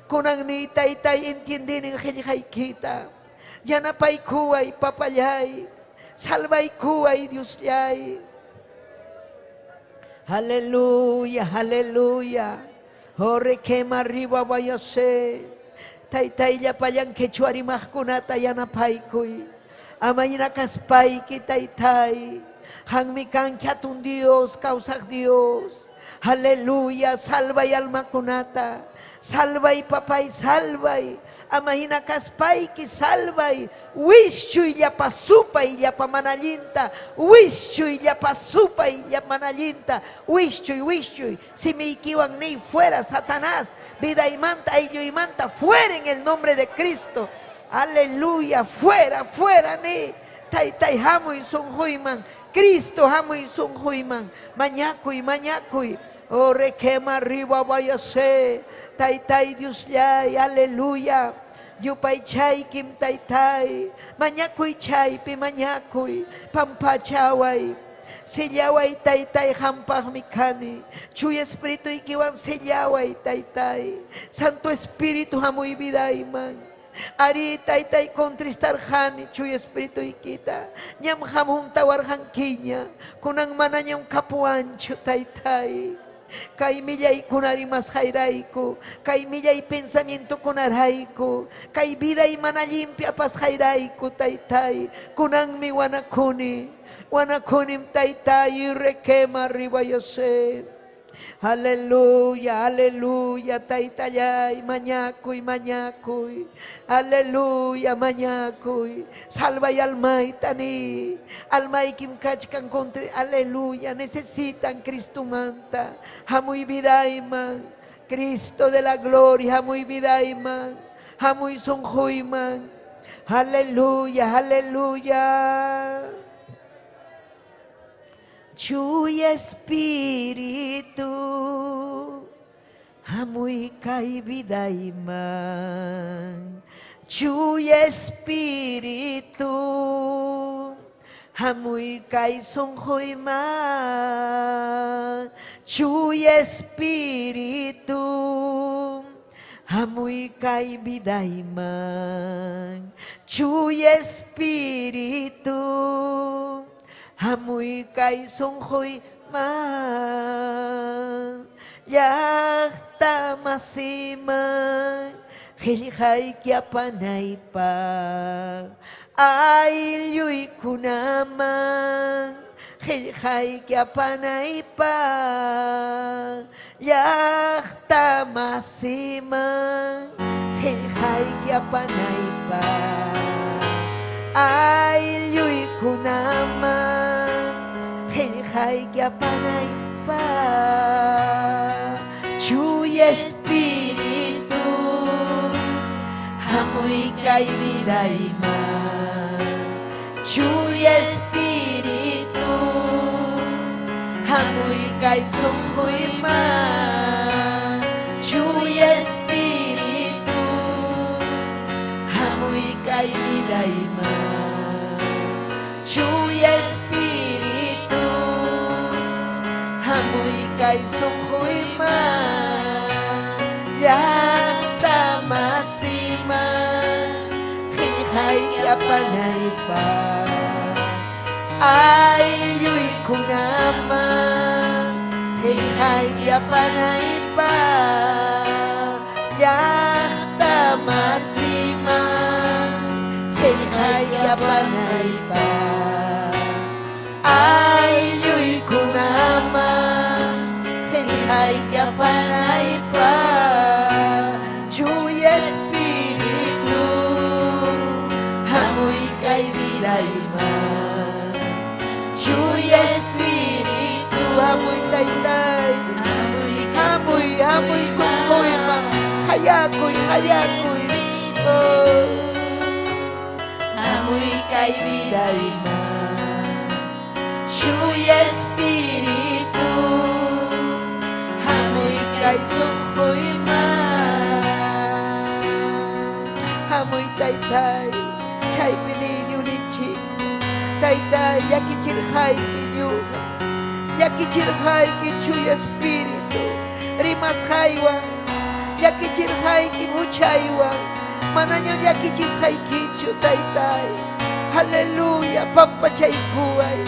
Kunan ni Taytay entiendinin qillqaykita. Yanapaykuway papallay. Salvaykuway Diosllay. Aleluya, aleluya. Orrequema arriba vayase. Taytay llapallan quechua rimaqkunata yanapaykuy. Amayna kaspayki taytay. Qanmi kanki hatun Dios, kawsaq Dios. Aleluya, salvay almakunata. Salvay papay, salvay. Ama hina kaspayki, salvay. Wischuy llapa supay, llapa mana allinta. Wischuy llapa supay, llapa mana allinta. Wischuy, wischuy. Simiykiwan niy fuera, Satanás. Vidaymanta, aylluymanta, fuera en el nombre de Cristo. Aleluya, fuera, fuera ni. Taytay hamuy sunquyman. Cristo hamuy sunquyman. Mañakuy, mañakuy. Oh, requema arriba vayase. Taytay Diosllay, aleluya. Yupaychaykim taytay. Mañakuy chaypi, mañakuy. Pampachaway. Sellaway taytay hampaqmi kani. Chuya Espirituykiwan sellaway taytay. Santo Espíritu hamuy vidayman. Ari taytay contristarqani Chuya Espirituykita. Ñam hamuntawarqankiña. Kunan manañam kapuwanchu taytay. Kay millaykuna rimasqayrayku, kay millay pensamientokunarayku, kay viday mana limpia apasqayrayku taytay. Kunanmi wanakuni, wanakunim taytay requema arriba yose. Aleluya, aleluya, taytallay, mañakuy, mañakuy. Aleluya, mañakuy. Salvay almayta ni. Almaykim kachkan contra, aleluya, necesitan Cristomanta. Hamuy vidayman. Cristo de la gloria, hamuy vidayman, hamuy sunquyman. Aleluya, aleluya. Chuya Espíritu, hamuy kay vidayman. Chuya Espíritu, hamuy kay sunquyman. Chuya Espíritu, hamuy kay vidayman. Chuya Espíritu, hamuy kay sunquyman. Llaqta masiman qillqayki apanaypaq, aylluykunaman qillqayki apanaypaq, llaqta masiman qillqayki apanaypaq, aylluykunaman qillqayki apanaypaq. Chuya Espíritu, hamuy kay vidayman. Chuya Espíritu, hamuy kay sunquyman. Chuya Espíritu, hamuy kay vidayman. Chuya Espíritu, hamuy kay sunquyman. Llaqta masiman qillqayki apanaypaq, aylluykunaman qillqayki apanaypaq, llaqta masiman qillqayki apanaypaq, aylluykunaman qillqayki apanaypaq. Chuya Espíritu, hamuy kay vidayman. Chuya Espíritu, hamuy taytay, hamuy, hamuy sunquyman, hayakuy, hayakuy. Oh. Hamuy kay vidayman. Chuya Espíritu, hamuy kay sunquyman. Hamuy taytay, chaypi niyunichik. Taytay, llakichirqayki ñuqa, llakichirqayki Chuya Espíritu, rimasqaywan, llakichirqayki huchaywan, manaña llakichisqaykichu taytay. Aleluya, pampachaykuway,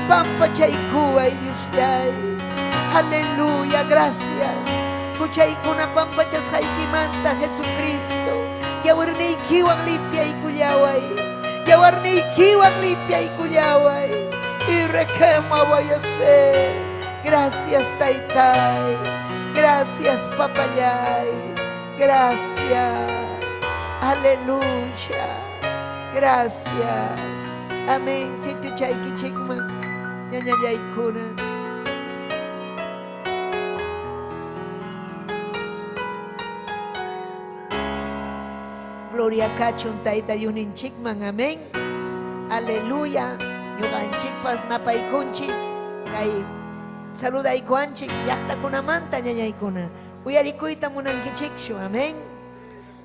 pampachaykuway Diosllay. Aleluya, gracias. Huchaykuna pampachasqaykimanta Jesucristo, yawarniykiwan limpiaykullaway, yawarniykiwan limpiaykullaway. Y requema vayase. Gracias taytay, gracias papallay, gracias. Aleluya, gracias. Amén. Sitiuchaykichikman ñañallaykuna. Gloria kachun tayta Diosninchikman, amén. Aleluya. Ñuqanchikpas napaykunchik kay saludaykuanchik llaqtakunamanta ñañaykuna. Uyarikuyta munankichikchu, amén.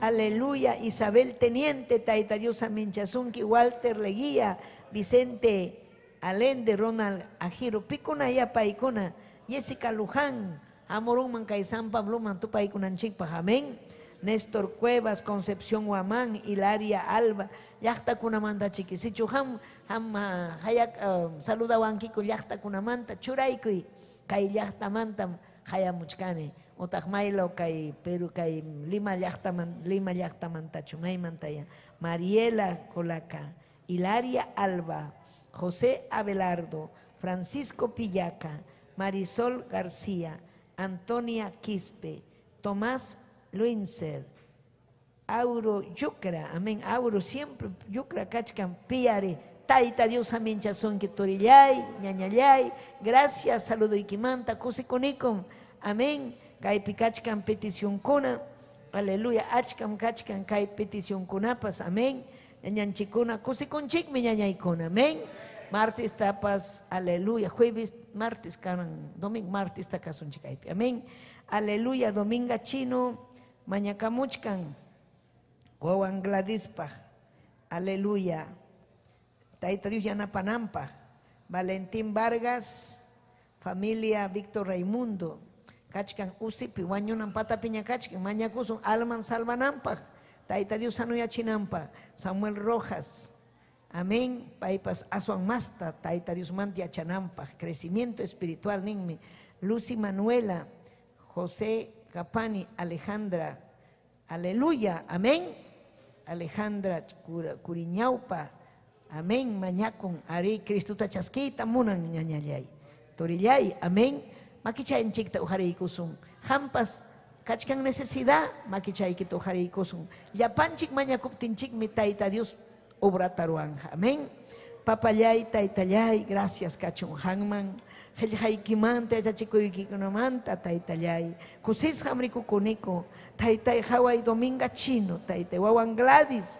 Aleluya. Isabel Teniente, Tayta Dios aminchasunki. Walter Leguía, Vicente Alende, Ronald Ajiro, pikuna yapaykuna, Jessica Luján, Amorunman kay San Pabloman tupaykunanchikpaq, amén. Néstor Cuevas, Concepción Huamán, Hilaria Alba, llaqtakunamanta chiki. Sichu ham ham hayak saludawankiku llaqtakunamanta churaykuy kay llaqtamantam hayamuchkani. Utaq maylaw kay Perú kay Lima llaqtaman, Lima llaqtamantachu maymantaya. Mariela Colaca, Hilaria Alba, José Abelardo, Francisco Pillaca, Marisol García, Antonia Quispe, Tomás Luinser, Auro Yucra, amén, Auro siempre, Yucra kachkan, Piare, Taita Dios amén, chasonki torillay, ñañallay, gracias, saludo ikimanta, kusikunikum, amén, Kaypi kachkan peticionkuna. Aleluya, achkam kachkan kay peticionkunapas. Amén. Ñañanchikuna, kusikunchikmi ñañaykuna. Amén. Martes tapas, aleluya. Jueves, martes, kanan, domingo, martes takasunchik kaypi. Amén. Aleluya, dominga chino, mañakamuchkan. Wawan Gladispaj. Aleluya. Tayta Dios yanapananpaq. Valentín Vargas, familia Víctor Raimundo. Kachkan usipi, wañunan patapiña kachkan, mañakusun alman salvananpaq. Tayta Dios sanuyachinanpaq. Samuel Rojas. Amén. Paypas aswan masta, Tayta Dios manta yachananpaq. Crecimiento espiritual ninmi. Lucy Manuela, José Capani, Alejandra. Aleluya. Amén. Alejandra Curiñaupa. Amén. Mañakun. Ari Cristuta chaskiyta munan ñañallay. Torillay. Amén. Makichanchikta uqariykusun. Hampas kachkan necesidad, makichaykita uqariykusun. Llapanchik mañakuptinchikmi Tayta Dios obrata ruwanja. Amén. Papallay, taytallay, gracias kachun hanman. Qillqaykimanta, yachachikuykikunamanta, taytallay. Kusisqam rikukuniku. Taytay haway dominga chino, taytay. Wawan Gladys.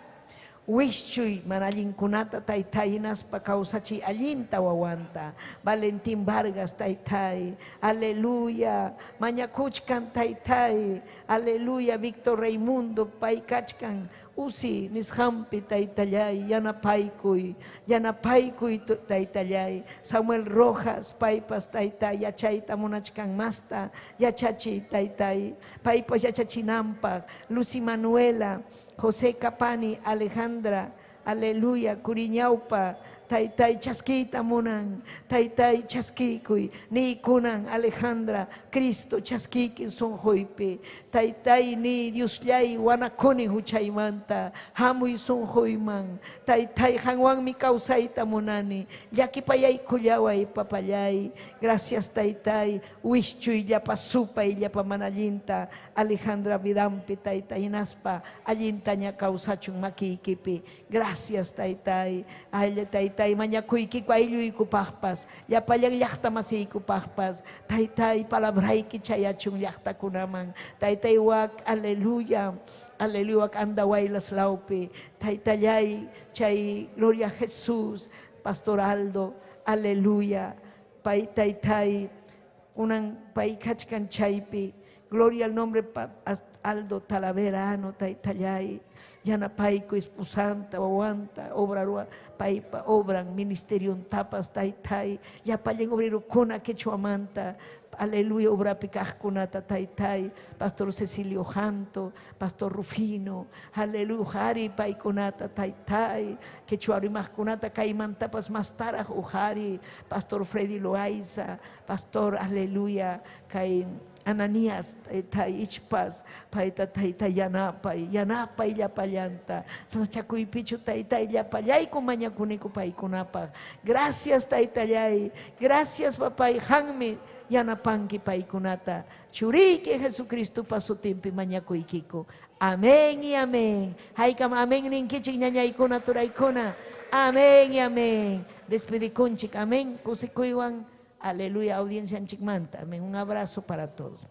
Wischuy mana allinkunata taytay hinaspa kawsachiy allinta wawanta. Valentín Vargas taytay. Aleluya. Mañakuchkan taytay. Aleluya. Víctor Raimundo pay kachkan. Usi nisqanpi taytallay yanapaykuy. Yanapaykuy taytallay. Samuel Rojas paypas taytay yachayta munachkan masta. Yachachiy taytay. Paypas yachachinanpaq. Lucy Manuela. José Capani, Alejandra, aleluya, Curiñaupa, taytay chaskiyta munan, taytay chaskiykuy, niykunan Alejandra, Cristo chaskiyki sunquypi, taytay ni Diosllay wanakuni huchaymanta, hamuy sunquyman, taytay qanwanmi kawsayta munani, llakipayaykullaway papallay, gracias taytay, wischuy llapa supay llapa mana allinta, Alejandra vidampi taytay hinaspa allintaña kawsachun makiykipi, gracias taytay, ay taytay mañakuykiku aylluykupaqpas, llapallan llaqta masiykupaqpas, taytay palabrayki chayachun llaqtakunaman, taytay wak, aleluya, aleluya wak Andahuaylas lawpi, taytallay chay gloria a Jesús, Pastor Aldo, aleluya, pay taytay, kunan pay kachkan chaypi, gloria al nombre Aldo Talaverano, taytallay, yanapayku esposanta, wawanta, obra paypa obran, ministerio tapas taytay, llapallan obrerokuna quechuamanta, aleluya, obrapi kaqkunata taytay, Pastor Cecilio Janto, Pastor Rufino, aleluya, uqari paykunata taytay, quechua rimaqkunata kaymantapas mastaraq uqari, Pastor Freddy Loaiza, Pastor, aleluya, kay Ananías, taytay, ichpas, payta taytay yanapay, yanapay llapallanta, sasachakuypichu taytay llapallayku mañakuniku paykunapaq. Gracias taytallay, gracias papay, qanmi yanapanki paykunata. Churiyki Jesucristopa sutinpi mañakuykiku. Amén y amén. Haykam amén ninkichik ñañaykuna turaykuna. Amén y amén. Despedikunchik, amén. Kusikuywan. Aleluya, audiencia anchikmanta. Amén. Un abrazo para todos.